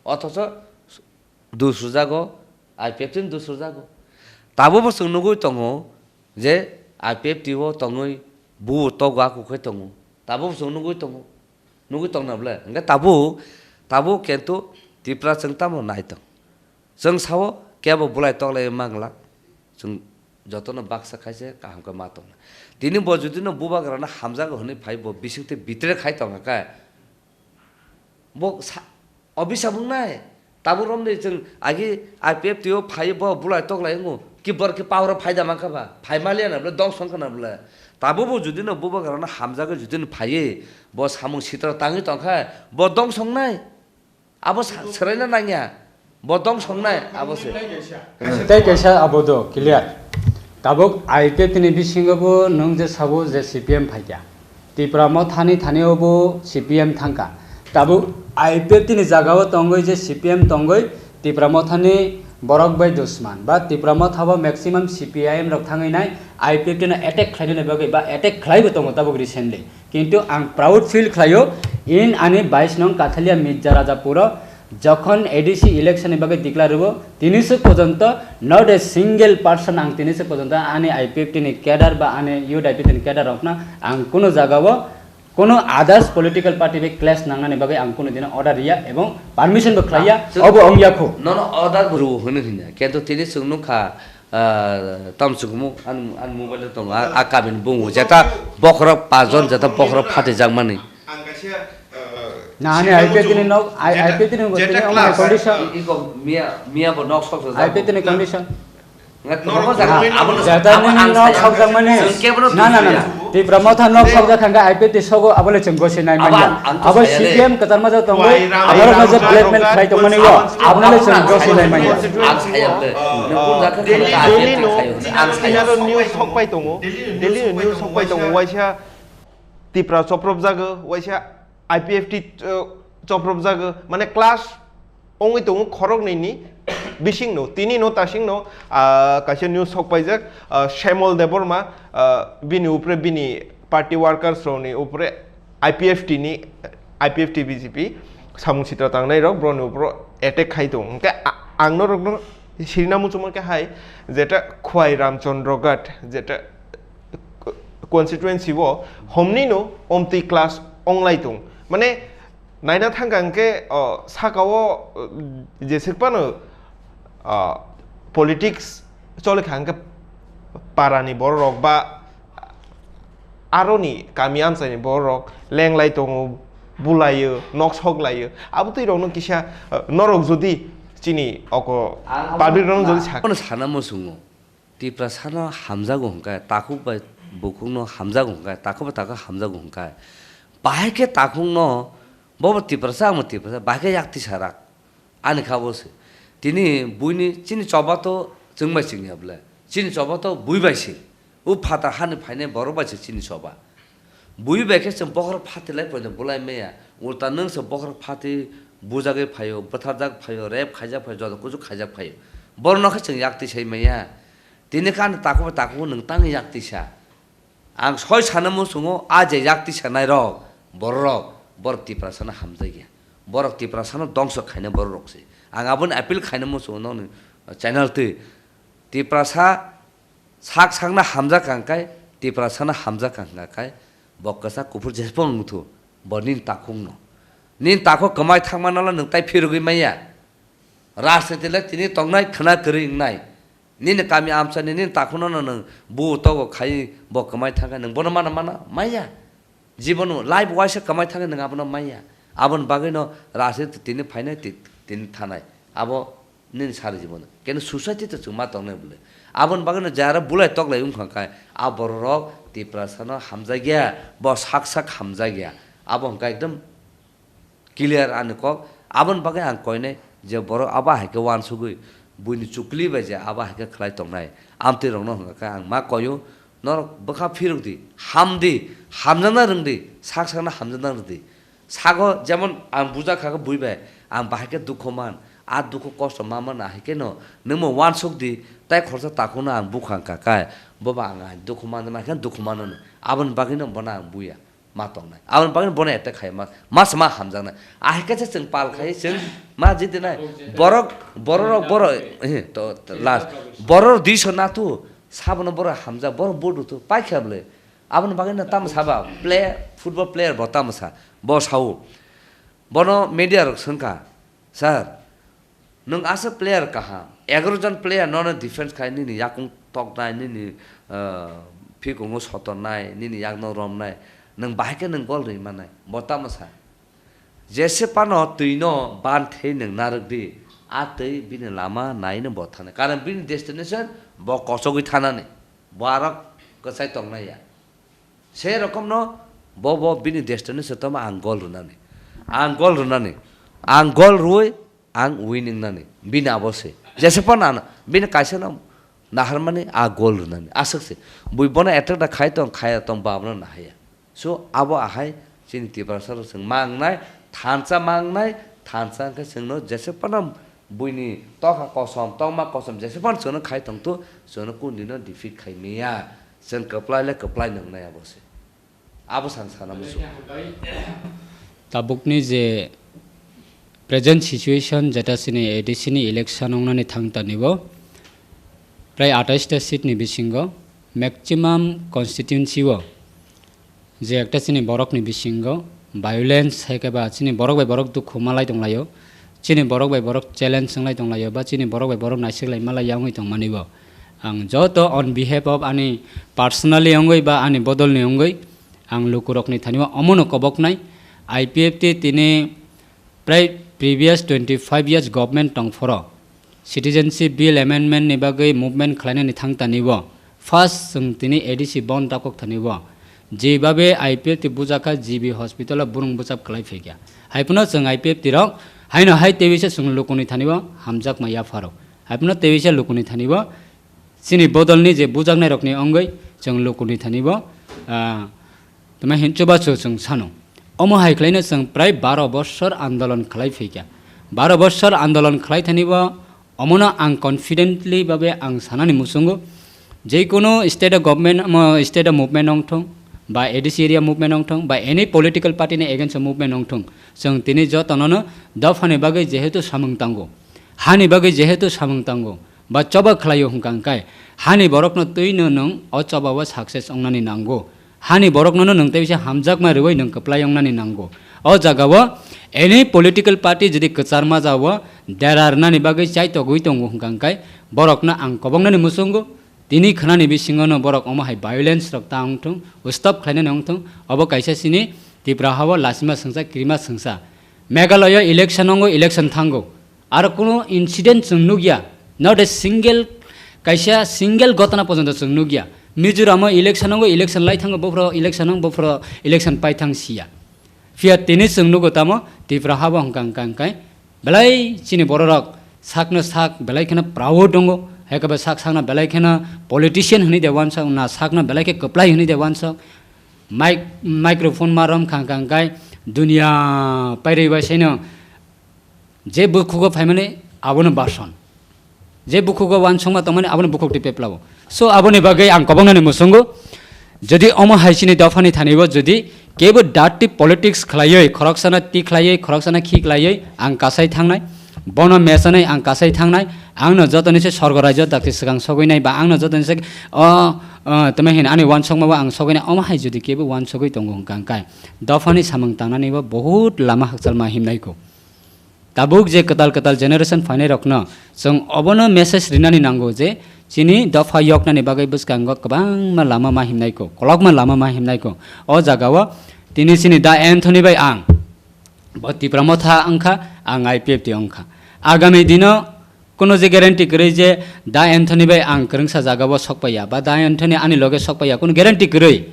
Othocho dus rwjago, I P F T ni dus rwjago. Tabobo chwng nugwi tongo je I P F T o tongwi bu togo, aku khe tongo. Tabobo chwng nugwi tongo. Nugwi tongna bwle? Hwnkhe tabuk, tabuk kintu Tripura chwng tamo nai tong. Chwng sao kebo bulai toklai manglak. Chwng jotono baksa khaise kaham khe ma tongna. Tini bo judino bubagrano hamjago hwnwi phai bo bisingtwi betray khai tongkha khe. Bo sa-, obisa wngnai. Tabuk romni chwng agi I P F T o phai bo bulai toklai wngo. Ki bor ki power o phaida mankha ba? Phai maliya na bole, dong song khana bole. Tabuk bo jodi no bubagra no hamjagwi jodi no phaiwi, bo samung sitra tangwi tongkha, bo dong songnai. Abo sa-, swraina nangya. Bo dong songnai, abo se. Tei kaisa abo do clear. Tabuk I P F T ni bisingo bo nwng je sabo je C P M phaikha. Tipra Motha ni thani o bo C P M thangkha. Tabuk I P F T ni jaga o tongwi je C P M tongwi Tipra Motha ni borok bai dusman ba Tipra Motha bo maximum C P I M rok thangwi nai I P F T no attack khlaina bagwi ba attack khlai bo tongo tabuk recently. Kintu ang proud feel khlaio, in ani bais nong Kathalia Mirza Rajapuro jokhon A D C election ni bagwi declare rwo, tini se porjonto not a single person ang tini se porjonto ani I P F T ni cadre ba ani youth I P F T ni cadre rokno ang kuno jagao kuno others political party bai clash nangnani bagwi ang kuno dino order riya ebong permission bo khlaiya, obo wngya kho. Nono order bo rwo hwnwi hwnya, kintu tini chwng nukha, Ah, tam chukmu, an, an mobile tongo, a, a kabin bungo, jeta bokhorok pajon, jeta bokhorok phatijak mani. Ang kaisa, ah, Na, ani sina I P F T ni muchung, nok, I-, jeta, I P F T ni jeta tini omo class, condition. Ah, I-, iko miya, miya bo nok sok sok I P F T ni condition. Ngat norok norok jaga, tongwi abono, jeta abo nini ang nok saya. Sok jak mani. Chwng kebono na, na, na, na. Bujiya. Tipra Motha nok sok jak thangkha I P F T sogo abole chwng gosi nai manya. Abo ang, ang to abo saya le. C P M kwchar ma jak tongo, Wai ram aborok ram no je ram blackmail ram khlai tongmani ram o, ram abnole chwng gosi nai manya. Ang saya le. Nokung jakha Delhi, kha Delhi no, khayo, ang saya. Delhi no news sok pai tongo. Delhi no news sok pai tongo. Waisa Tipra chopropjago, waisa I P F T, uh, chopropjago. Mane clash ongwi tongo khoroknwi ni bising no. Tini no tasing no, ah, kaisa news sok paijak, ah, Shyamol Debbarma, ah, bini upre bini party workers rokni upre I P F T ni, I P F T B J P samung sitra tangnai rok broni upro attack khai tongo. Hwnkhe a-, ang norokno sirina muchungma khe hai, jeta Khwai Ramchandra Ghat, jeta constituency o homni no omtwi clash onglai tong. Mane naina thangkha hwnkhe, o, saka o, o, jeswk phano, o, politics choli kha hwnkhe para ni borok rok ba aroni kami amchaini borok lenglai tongo, bulaio, nok sok laio. Abotwi rokno kisa, eh, norok jodi chini oko ang public rokno jodi sak- Abono sana muchungo. Tiprasano hamjago hwnkhe, takhuk bai bukhukno hamjago hwnkhe, takhuk bai takhuk hamjago hwnkhe. Bahai khe takhukno, bobo Tiprasa, amo Tiprasa, bahai khe yakti sarak. Ani kha bo se. Tini buini chini choba to chwng bai chwngya bwle. Chini choba to bui bai se. O phatar hani phainai borok bai se chini choba. Bui bai khe chwng bokhorok phati lai poito bulai maya. Ulta nwng se bokhorok phati bujagwi phaio, bwtharjak phaio, rape khaijak phaio, joto kuchuk khaijak phaio. Borokno khe chwng yakti sai maya. Tini khe ani takhuk bai takhuk nwng tang yakti sa. Ang soi sana muchungo, a je yakti sanai rok, borok rok, borok Tiprasano hamjakya. Borok Tiprasano dongso khaina borok rok se. Ang aboni appeal khaina muchungo nokni channel twi. Tiprasa sak sakno hamjak ang kai, Tiprasano hamjak ang kai, bo kwchak kuphur jesbo wng thu, bo nini takhukno. Nini takhuk kwmai thangmano nwng tai phirogwi manya. Rajniti le tini tongnai khwna kwrwi wngnai. Nini kami amchani nini takhukno no nwng bu togo khai bo kwmai thangkhe nwng bono mana mana maya. Jibono life waisa kwmai thangkhe nwng abono maya. Aboni bagwino rajniti tini phainai ti-, tini thanai. Abo nini sari jibono. Keno society to chwng ma tongnai bwle. Aboni bagwino jara bulai toklai wngkha khe a borok rok Tiprasano hamjakya, bo sak sak hamjakya. Abo hwnkha ekdom clear ani kok. Aboni bagwi ang koinai je borok abo hai khe uansugwi buini chukli bai je abo hai khe khlai tongnai. Amtwi rokno hwnkha khe ang ma koio, norok bwkha phirok di, ham di, hamjakna rwng di, sak sakno hamjakna rwng di. Sago jemon ang buja kha khe bui bai, ang bahai khe dukhu man, a dukhu kosto ma man, ahai khe no nwng bo uansuk di, tai khoroksa takhukno ang bukha wngkha khe, bo ba ang dukhu man, ma khe dukhu mano, aboni bagwi no bono ang buya. Ma tongnai. Aboni bagwi bono attack khai ma, ma se ma hamjaknai. Ahai khe se chwng pal khai chwng ma jiti nai. Borok, borok rok, borok, eh, to, to, last. Borok duiso na tu, sabono borok hamjak, borok bodu tu, paikha bwle. Aboni bagwi no tamo saba, player, football player bo tamo sa, bo sao. Bono media rok swngkha, sir, nwng aswk player kaham, egaroh jon player nono defense khai nini yakung toknai, nini, ah, phikungo sotornai, nini yakno romnai, nwng bahai khe nwng gol rwi mannai, bo tamo sa? Jese phano twino ban thei nwng narwk di, a twi bini lama naino bo thangnai. Karon bini destination Bo kochogwi thanani, bo arok kwchai tongnai ya. Se rokomno bo, bo bini destiny se tongma ang gol rwnani. Ang gol rwnani. Ang gol rwui ang winning nani. Bini abo se. Jese phano ano, bini kaisa no naharmani a gol rwnani. Aswk se. Bui bono attack da khai tong, khaya tong, ba bono nahaya. So, abo ahai chini Tiprasa rok chwng mangnai, thansa mangnai, thansa hwnkhe chwngno jese phano buini tokha kosom, tongma kosom, jese phano chwngno khai tongthu, chwngno kundino defeat khai maya. Chwng kwplai le kwplai nwngnai abo se. Abo sang sana musu. Tabukni je present situation, jeta chini A D C ni election wngnani thang tanibo, prai atais ta seat ni bisingo maximum constituency o je ekta chini borok ni bisingo violence hai khe ba chini borok bai borok dukhu malai tonglaio, chini borok bai borok challenge wnglai tonglaio, ba chini borok bai borok naisik lai malai ya wngwi tongmani bo. Ang joto on behalf of ani personally wngwi ba ani bodol ni wngwi ang lukurok ni thani o omono koboknai. I P F T tini prai previous twenty five years government tongphoro Citizenship Bill amendment ni bagwi movement khlainani thang tanibo, first chwng tini A D C bon dakok thanibo, jebabe I P F T bujakha G B hospital o burung bwchap kwlai phaikha. Haiphano chwng I P F T rok haino hai tebisa chwng lukuni thanibo hamjakma yapharo. Haiphano tebisa lukuni thanibo chini bodolni je bujaknairokni wngwi chwng lukuni thanibo, ah, Tuma hin chubachu chwng sano. Omo hai khlaino chwng prai baro bossor andolon khlai phaikha. Baro bossor andolon khlai thani bo omono ang confidently babe ang sanani muchungo. Jekono state o government, omo state o movement ongthong, ba A D C area movement ongthong, ba any political party ni against o movement ongthong, chwng tini jotonono dophani bagwi jehetu samung tango, hani bagwi jehetu samung tango, ba choba khlaio hwnkha hwnkhe, hani borokno twino nwng o choba o success ongnani nango. Hani borokno nwng tei bisa hamjakma rwui nwng kwplai ongnani nango. O jagao any political party jodi kwchar majao derarnani bagwi chaitogwi tongo hwnkha hwnkhe, borokno ang kobongnani muchungo. Tini khwnani bisingono borok omo hai violence rok ta wngthung, stop khlainani wngthung. Obo kaisa chini Tipra hao lasima swngsa, kirima swngsa. Meghalaya election ongo, election thango. Aro kuno incident chwng nukya, not a single, kaisa single gotona porjonto chwng nukya. Mizoramo election ongo, election lai thango, bophoro election ong, bophoro election pai thang siya. Phiya tini chwng nugo tamo, Tipra habo hwnkha hwnkha hwnkhe, belai chini bororok sakno sak belai kheno proud tongo, hai khe sak sakno belai kheno politician hwnwi de wansok, na sakno belai khe kwplai hwnwi de wansok. Mic-, microphone ma rom khang khang khai dunia pairwi bai saino je bukhugo phaimani abono bason, je bukhugo wansukma tongmani abono bukhuk twi peplao. So aboni bagwi ang kobongnani muchungo, jodi omo hai chini dophani thanibo jodi kebo dirty politics khlaiwi, khoroksano ti khlaiwi, khoroksano khi khlaiwi ang kasai thangnai, bono mechanwi ang kasai thangnai, angno jotoni se sorgo raijyo dakti swkang sogwinai ba angno jotoni se o, o, tamo hin ani wansukmabo ang sogwinai, omo hai jodi kebo wansugwi tongo hwnkha hwnkhe dophani samung tangnanibo bahut lama hakchalma himnaiko. Tabuk je kwtal kwtal generation phainairokno chwng obono message rinani nango je chini dopha yoknani bagwi bwskango kwbangma lama ma himnaiko, kolokma lama ma himnaiko. O jagao tini chini Da Anthony bai ang, bo Tipra Motha wngkha, ang I P F T wngkha. Agami dino kuno je guarantee kwrwi je Da Anthony bai ang kwrwngsa jagao sokpaiya ba Da Anthony ani loge sokpaiya, kuno guarantee kwrwi.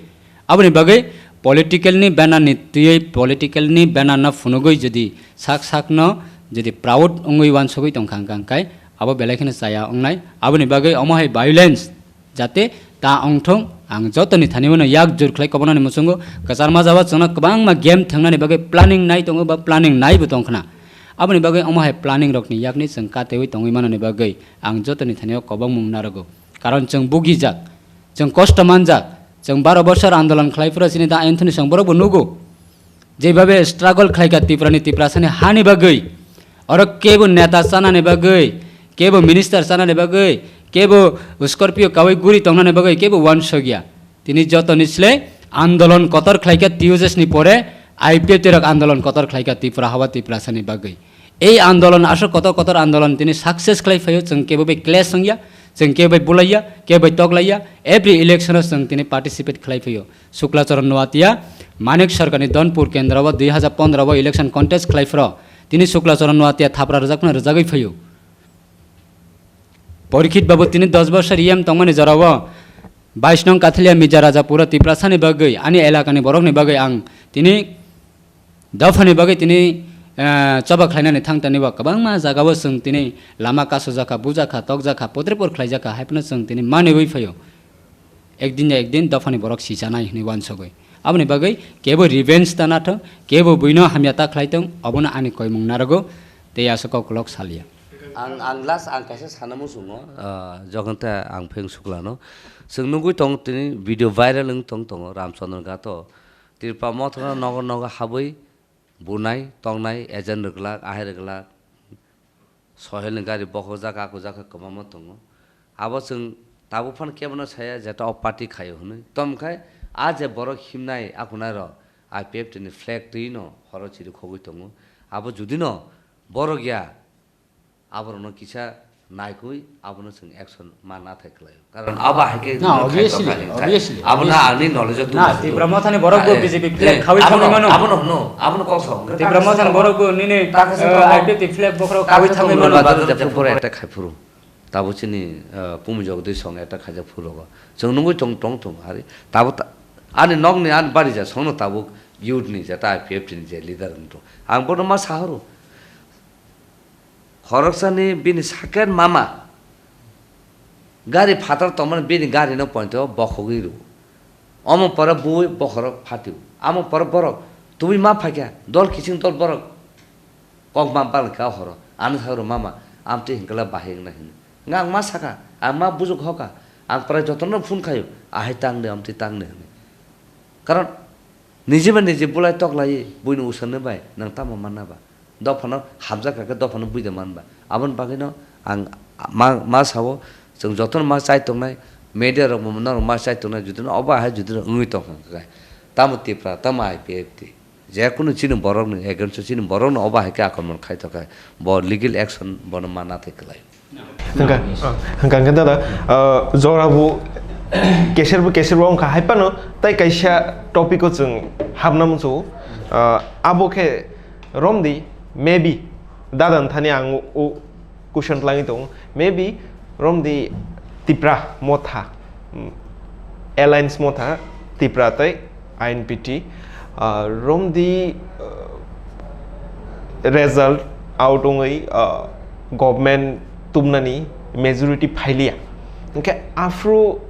Aboni bagwi political ni banner ni twiwi political ni banner no phunugwi jodi sak sak no jodi proud wngwi wansugwi tongkha hwnkha hwnkhe abo belai kheno chaya wngnai. Aboni bagwi omo hai violence jate ta wngthung, ang jotoni thani bono yak jur khlai kobonani muchungo. Kwchar majao chwngno kwbangma game thangnani bagwi planning nai tongo ba planning naibo tongkhna. Aboni bagwi omo hai planning rokni yakni chwng katewi tongwi manani bagwi ang jotoni thani o kobongmung narwgo. Karon chwng bugijak. Chwng kosto manjak, chwng baro bosor andolon khlai phuru chini Da Anthony chwng borok bo nugo. Jeibabe struggle khlaikha Tripura ni Tiprasa ni hani bagwi, oro kebo neta chanani bagwi, kebo minister chanani bagwi, kebo Scorpio kawi guri tongnani bagwi kebo wansokya. Tini jotoni sle andolon kotor khlaikha T U J S ni pore I P F T rok andolon kotor khlaikha Tripura haba Tiprasa ni bagwi. Ei andolon aswk kotor kotor andolon tini success khlai phaio, chwng kebo bai clash wngya, chwng kebo bai bulaiya, kebo bai toklaiya, every election o chwng tini participate khlai phaio. Shukla Charan Noatia, Manik Sarkar ni Donpur kendro o dui hazar pondro o election contest khlai phro, tini Shukla Charan Noatia thapra rwjak phano rwjagwi phaio. Porikhit babu tini dos bosor E M tongmani jorao bais nong Kathalia Mija Rajapura Tiprasani bagwi, ani elakani borokni bagwi ang tini dophani bagwi tini, eh, choba khlainani thangtani bo kwbangma jagao chwng tini lama kasojakha, bujakha, tokjakha, potrepor khlaijakha, haiphano chwng tini manwi phaio. Ekdin ya ekdin dophani borok sichanai hwnwi uansugwi. Aboni bagwi kebo revenge ta nathok, kebo buino hamya ta khlai tong, obono ani koimung narogo, tei aswk koklok salia. Ang, ang last ang kaisa sana muchungo, ah, jokhon ta ang pheng suklano. Chwng nugwi tong tini video viral wng tong tongo Ramchandra Ghat o. Tripura Motha no nogo nogo habwi bunai, tongnai, agent rwglak, ahai rwglak. Sohelni gari bokhokjak, akujak khe kwbangma tongo. Abo chwng tabuk phano kebono saya je ta o party khaio hwnwi. Tamo khe a je borok himnai akhunai rok I P F T ni flag twi no horo chiri khogwi tongo. Abo judi no borok ya, aborokno kisa naikwi abono chwng action ma nathai khlaio. Karon abo hai khe Na, nung khai obviously, tongkha ning khai. Obviously, Abo na obviously. Ani knowledge o Na, tubui Tipra tongkha. Mothani borok bo Eh, B J P flag eh, khawi abono, thangwi mano. Abono hwno, abono kok sao. Tipra Mothani borok bo nini, Takha se eh, tongkha. I P F T flag bokhorok Takha khawi se thangwi tongkha. mano. Bazar Japur pore attack khai phuru. Tabo chini, eh, Pumi Jogdi song attack khaijak phuru rogo. Chwng nungwi tong, tong, tong, hari. Tabo ta-, ani nokni, ani bari ja songno tabuk youth ni je ta I P F T ni je leader wng tong. Ang bono ma sahoro. Khoroksani bini second mama gari phatar tongmani bini gari no pointo bokhogwi rwo. Omo pore bui bokhorok phatio. Amo pore borok tubui ma phaikha dol kiching dol borok kok ma bal kha horo. Ano sa rw mama amtwi hinkala bahai wngna hini. Nga ang ma saka, ang ma bujok hoka, ang pore jotono phone khaio, ahai tang de amtwi tang de hini. Karon Niji bai niji bulai toklai buini usanni bai nang tamo manna ba? Dophano hamjak kha khe dophano buide man ba? Aboni bagwino ang ma, ma sao, chwng jotono ma chai tongnai, media rok bo norok ma chai tongnai, judino obo hai judino wngwi tongkha khe tamo Tipra, tamo I P F T, je kunu chini borokni against o chini borokno obo hai khe akromon khai tongkha, bo legal action bono ma nathai kwlai. Hwnkha, ah, hwnkha hwnkhe dada, ah, jora bo keser bo keser bo wngkha, hai phano tai kaisa topic o chwng habna muchungo, ah, abo khe romdi, maybe dada ni thani ang o question twlangwi tongo, maybe romdi Tipra Motha, mm, Alliance Motha, Tipra tei I N P T, ah, romdi, ah, result out wngwi, ah, government tubnani majority phailiya. Hwnkhe aphuru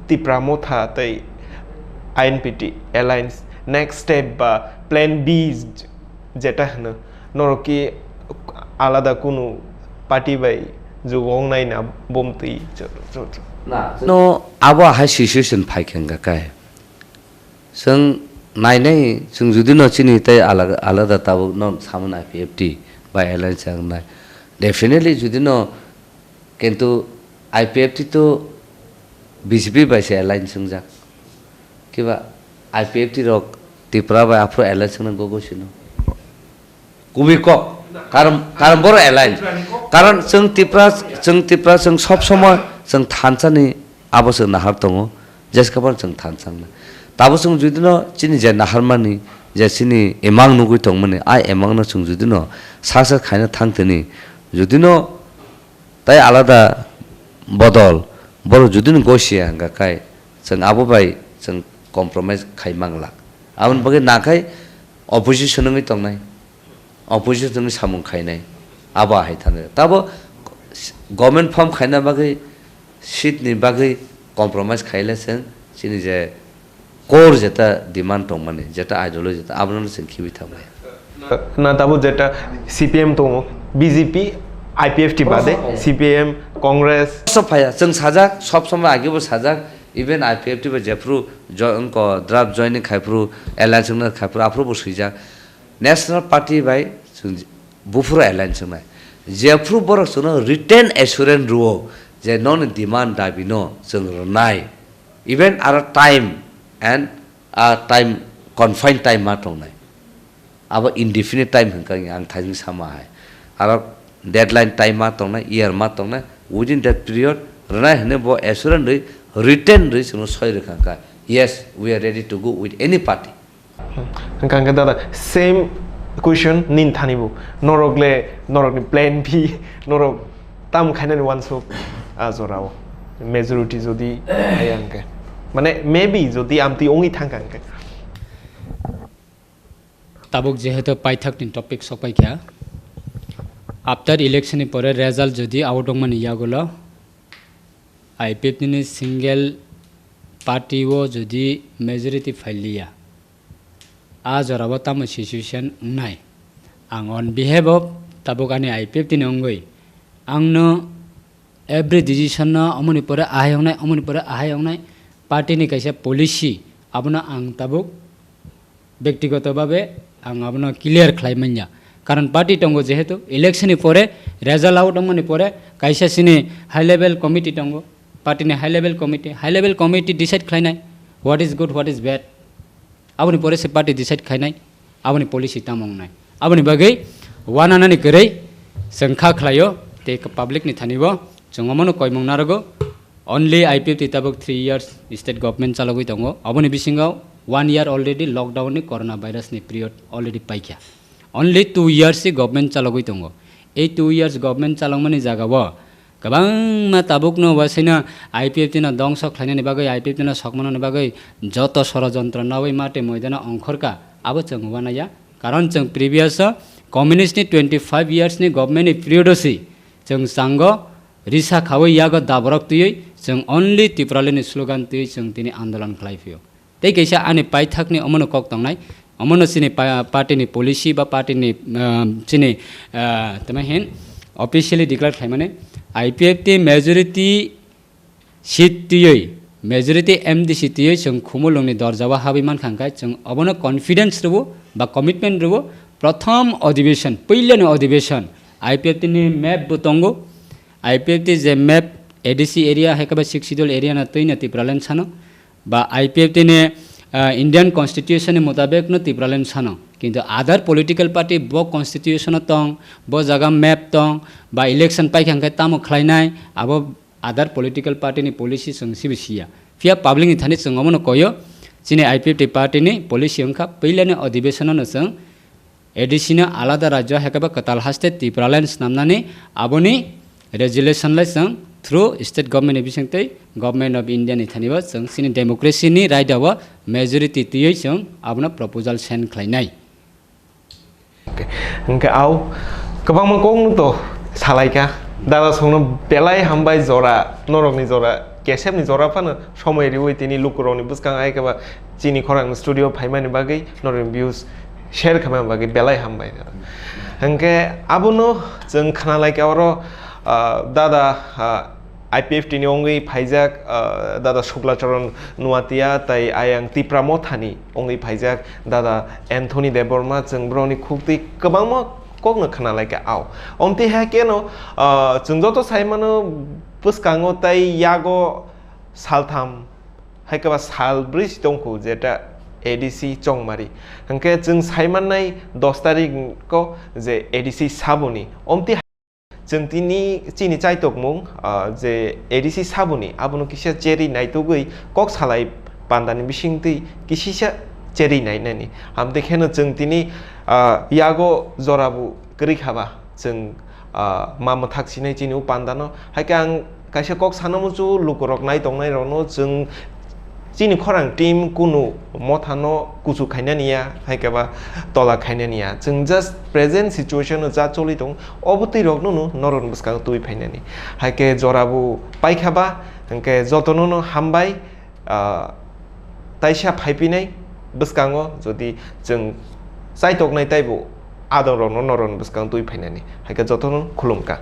Tipra Motha tei I N P T alliance next step ba plan B jeta hwno, norok ki alada kunu party bai jugo wngnai na bomtwi? Na, no, abo hai situation phai khe hwnkha kai. Chwng nainai, chwng judino chini tei alada, alada tabukno samani I P F T bai alliance wngnai. Definitely judino, kintu I P F T to B J P bai se alliance wngjak. Kiba I P F T rok Tripura bai aphuru alliance wngna gogo sino. Kubui kok. Karon, karon boro alliance. Karon chwng Tipra, chwng Tipra, chwng sob somoi chwng thansa ni abo chwng nahar tongo. Jeska phano chwng thansa wngnai. Tabo chwng judino chini je naharmani, je chini emang nugwi tongmani, a emang no chwng judino sasa khaina thang tini, judino Tai alada bodol, borok judino gosia hwnkha khai, chwng abo bai chwng compromise khai manglak. Aboni bagwi nakhai opposition wngwi tongnai, opposition wngwi samung khainai, abo hai thani. Tabo government form khaina bagwi, seat ni bagwi compromise khaile chwng chini je core jeta demand tongmani, jeta ideology jeta abono chwng khibi thangmani. Na tabuk jeta C P M tongo, B J P, I P F T bade, C P M, Congress. Sob phaya, chwng sajak, sob somoi agebo sajak, even I P F T bai jephru jo-, wngko draft joining khaiphru, alliance wngna khaiphru, aphuru bo swijak. National Party bai chwng buphuru alliance wngnai. Jephru borok chwngno written assurance rwo je nokni demand dabi no chwng rwnai. Even aro time and a time, confined time ma tongnai. Abo indefinite time hwnkha ang thaising sama hai. Aro deadline time ma tongnai, year ma tongnai, within that period rwnai hwnwi bo assurance rwi, written rwi chwngno soi rwkha kha. Yes, we are ready to go with any party. Hwnkha hwnkhe dada, same question nini thani bo. Norok le, norokni plan B, norok tam khainani uansuk? A jorao majority jodi haya hwnkhe, mane maybe jodi amtwi wngwi thangkha hwnkhe. Tabuk jehetu paithakni topic sokpaikha, after election ni pore result jodi out wngmani yagulo I P F T ni single party o jodi majority phailiya, a jorao tamo situation wngnai? Ang on behalf of tabuk ani I P F T ni wngwi, angno every decision no omoni pore ahai wngnai, omoni pore ahai wngnai, party ni kaisa policy, abono ang tabuk bektigoto babe ang abono clear khlai manya. Karon party tongo, jehetu election ni pore, result out wngmani pore kaisa sini high level committee tongo, party ni high level committee, high level committee decide khlainai what is good, what is bad. Aboni pore se party decide khainai, aboni policy tamo wngnai. Aboni bagwi wananani kwrwi chwng kha khlaio, tei public ni thani bo chwng omono koimung narwgo. Only I P F T tabuk three years state government chalogwi tongo. Aboni bisingo one year already lockdown ni corona virus ni period already paikha. Only two years si government chalogwi tongo. Ei two years government chalokmani jagao kwbangma tabukno wasaino I P F T no dongso khlainani bagwi, I P F T no sokmanani bagwi joto sorojontro nawi mate moidano ongkhorka, abo chwng uanaya. Karon chwng previous o communist ni twenty five years ni government ni period o si chwng chango risa khawi yago daborok twiwi chwng only Tipraland ni slogan twiwi chwng tini andolon khlai phio. Tei kaisa ani paithakni omono kok tongnai, omono chini pa-, party ni policy ba party ni, ah, chini, ah, tamo hin officially declare khlaimani I P F T majority seat twiwi, majority M D C twiwi chwng Khumulwngni dorjao habwi mankha, hwnkhe chwng obono confidence rwo ba commitment rwo. Prothom adhibeshon, puilani adhibeshon I P F T ni map bo tongo, I P F T je map A D C area hai khe ba Sixth Schedule area no twino Tipraland sano, ba I P F T ni, ah, Indian Constitution ni mutabek no Tipraland sano. Kintu other political party bo constitution o tong, bo jaga map tong, ba election paikha hwnkhe tamo khlainai, abo other political party ni policy chwng sibo siya. Phiya public ni thani chwng omono koyo, chini I P F T party ni policy wngkha puilani adhibeshon no chwng A D C no alada rajyo hai khe ba kwtal haste Tipraland snamnani aboni resolution lai chwng through state government ni bisingtwi Government of India ni thani bo chwng chini democracy ni raida o majority twiwi chwng abono proposal send khlainai. Okay. Hwnkhe au kwbangma kokno to salaikha. Dada songno belai hambai jora, norokni jora, kesepni jora phano somoi riwi tini lukurokni bwskango hai khe ba chini khorang studio phaimani bagwi norokni views share khaimani bagwi belai hambai. Hwnkhe abono chwng khnalaikha oro, ah, dada, ah, I P F T ni wngwi phaijak, ah, dada Shukla Charan Nuatia tai ayang Tipra Mothani wngwi phaijak dada Anthony Debbarma, chwng borokni khuktwi kwbangma kokno khnalaikha. Au omtwi hai kheno, ah, chwng joto saimano bwskango tai yago saltham hai khe ba sal bwrwi si tongkhu jeta A D C Chongmari. Hwnkhe chwng saimannai dos tarikh o je A D C Saboni. Omtwi chwng tini chini chaitokmung, ah, je A D C Saboni abono kisa cherwi naitugwi kok salai pandani bisingtwi kisisa cherwi nainani. Amtwi kheno chwng tini, ah, yago jorabu kwrwi khaba chwng, ah, ma mwthak sinai chini o pandano. Hai khe ang kaisa kok sana muchungo lukurok nai tongnai rokno chwng chini khorang team kunu mothano kuchuk khainani ya, hai khe ba tola khainani ya. Chwng just present situation no ja choli tong, obo twi rokno no norok bwskango twi phainani. Hai khe jorabu paikha ba, hwnkhe jotono no hambai, ah, taisa phaipinai bwskango jodi chwng chaitoknai taibo adon rokno norok bwskango twi phainani. Hai khe jotono khulumkha.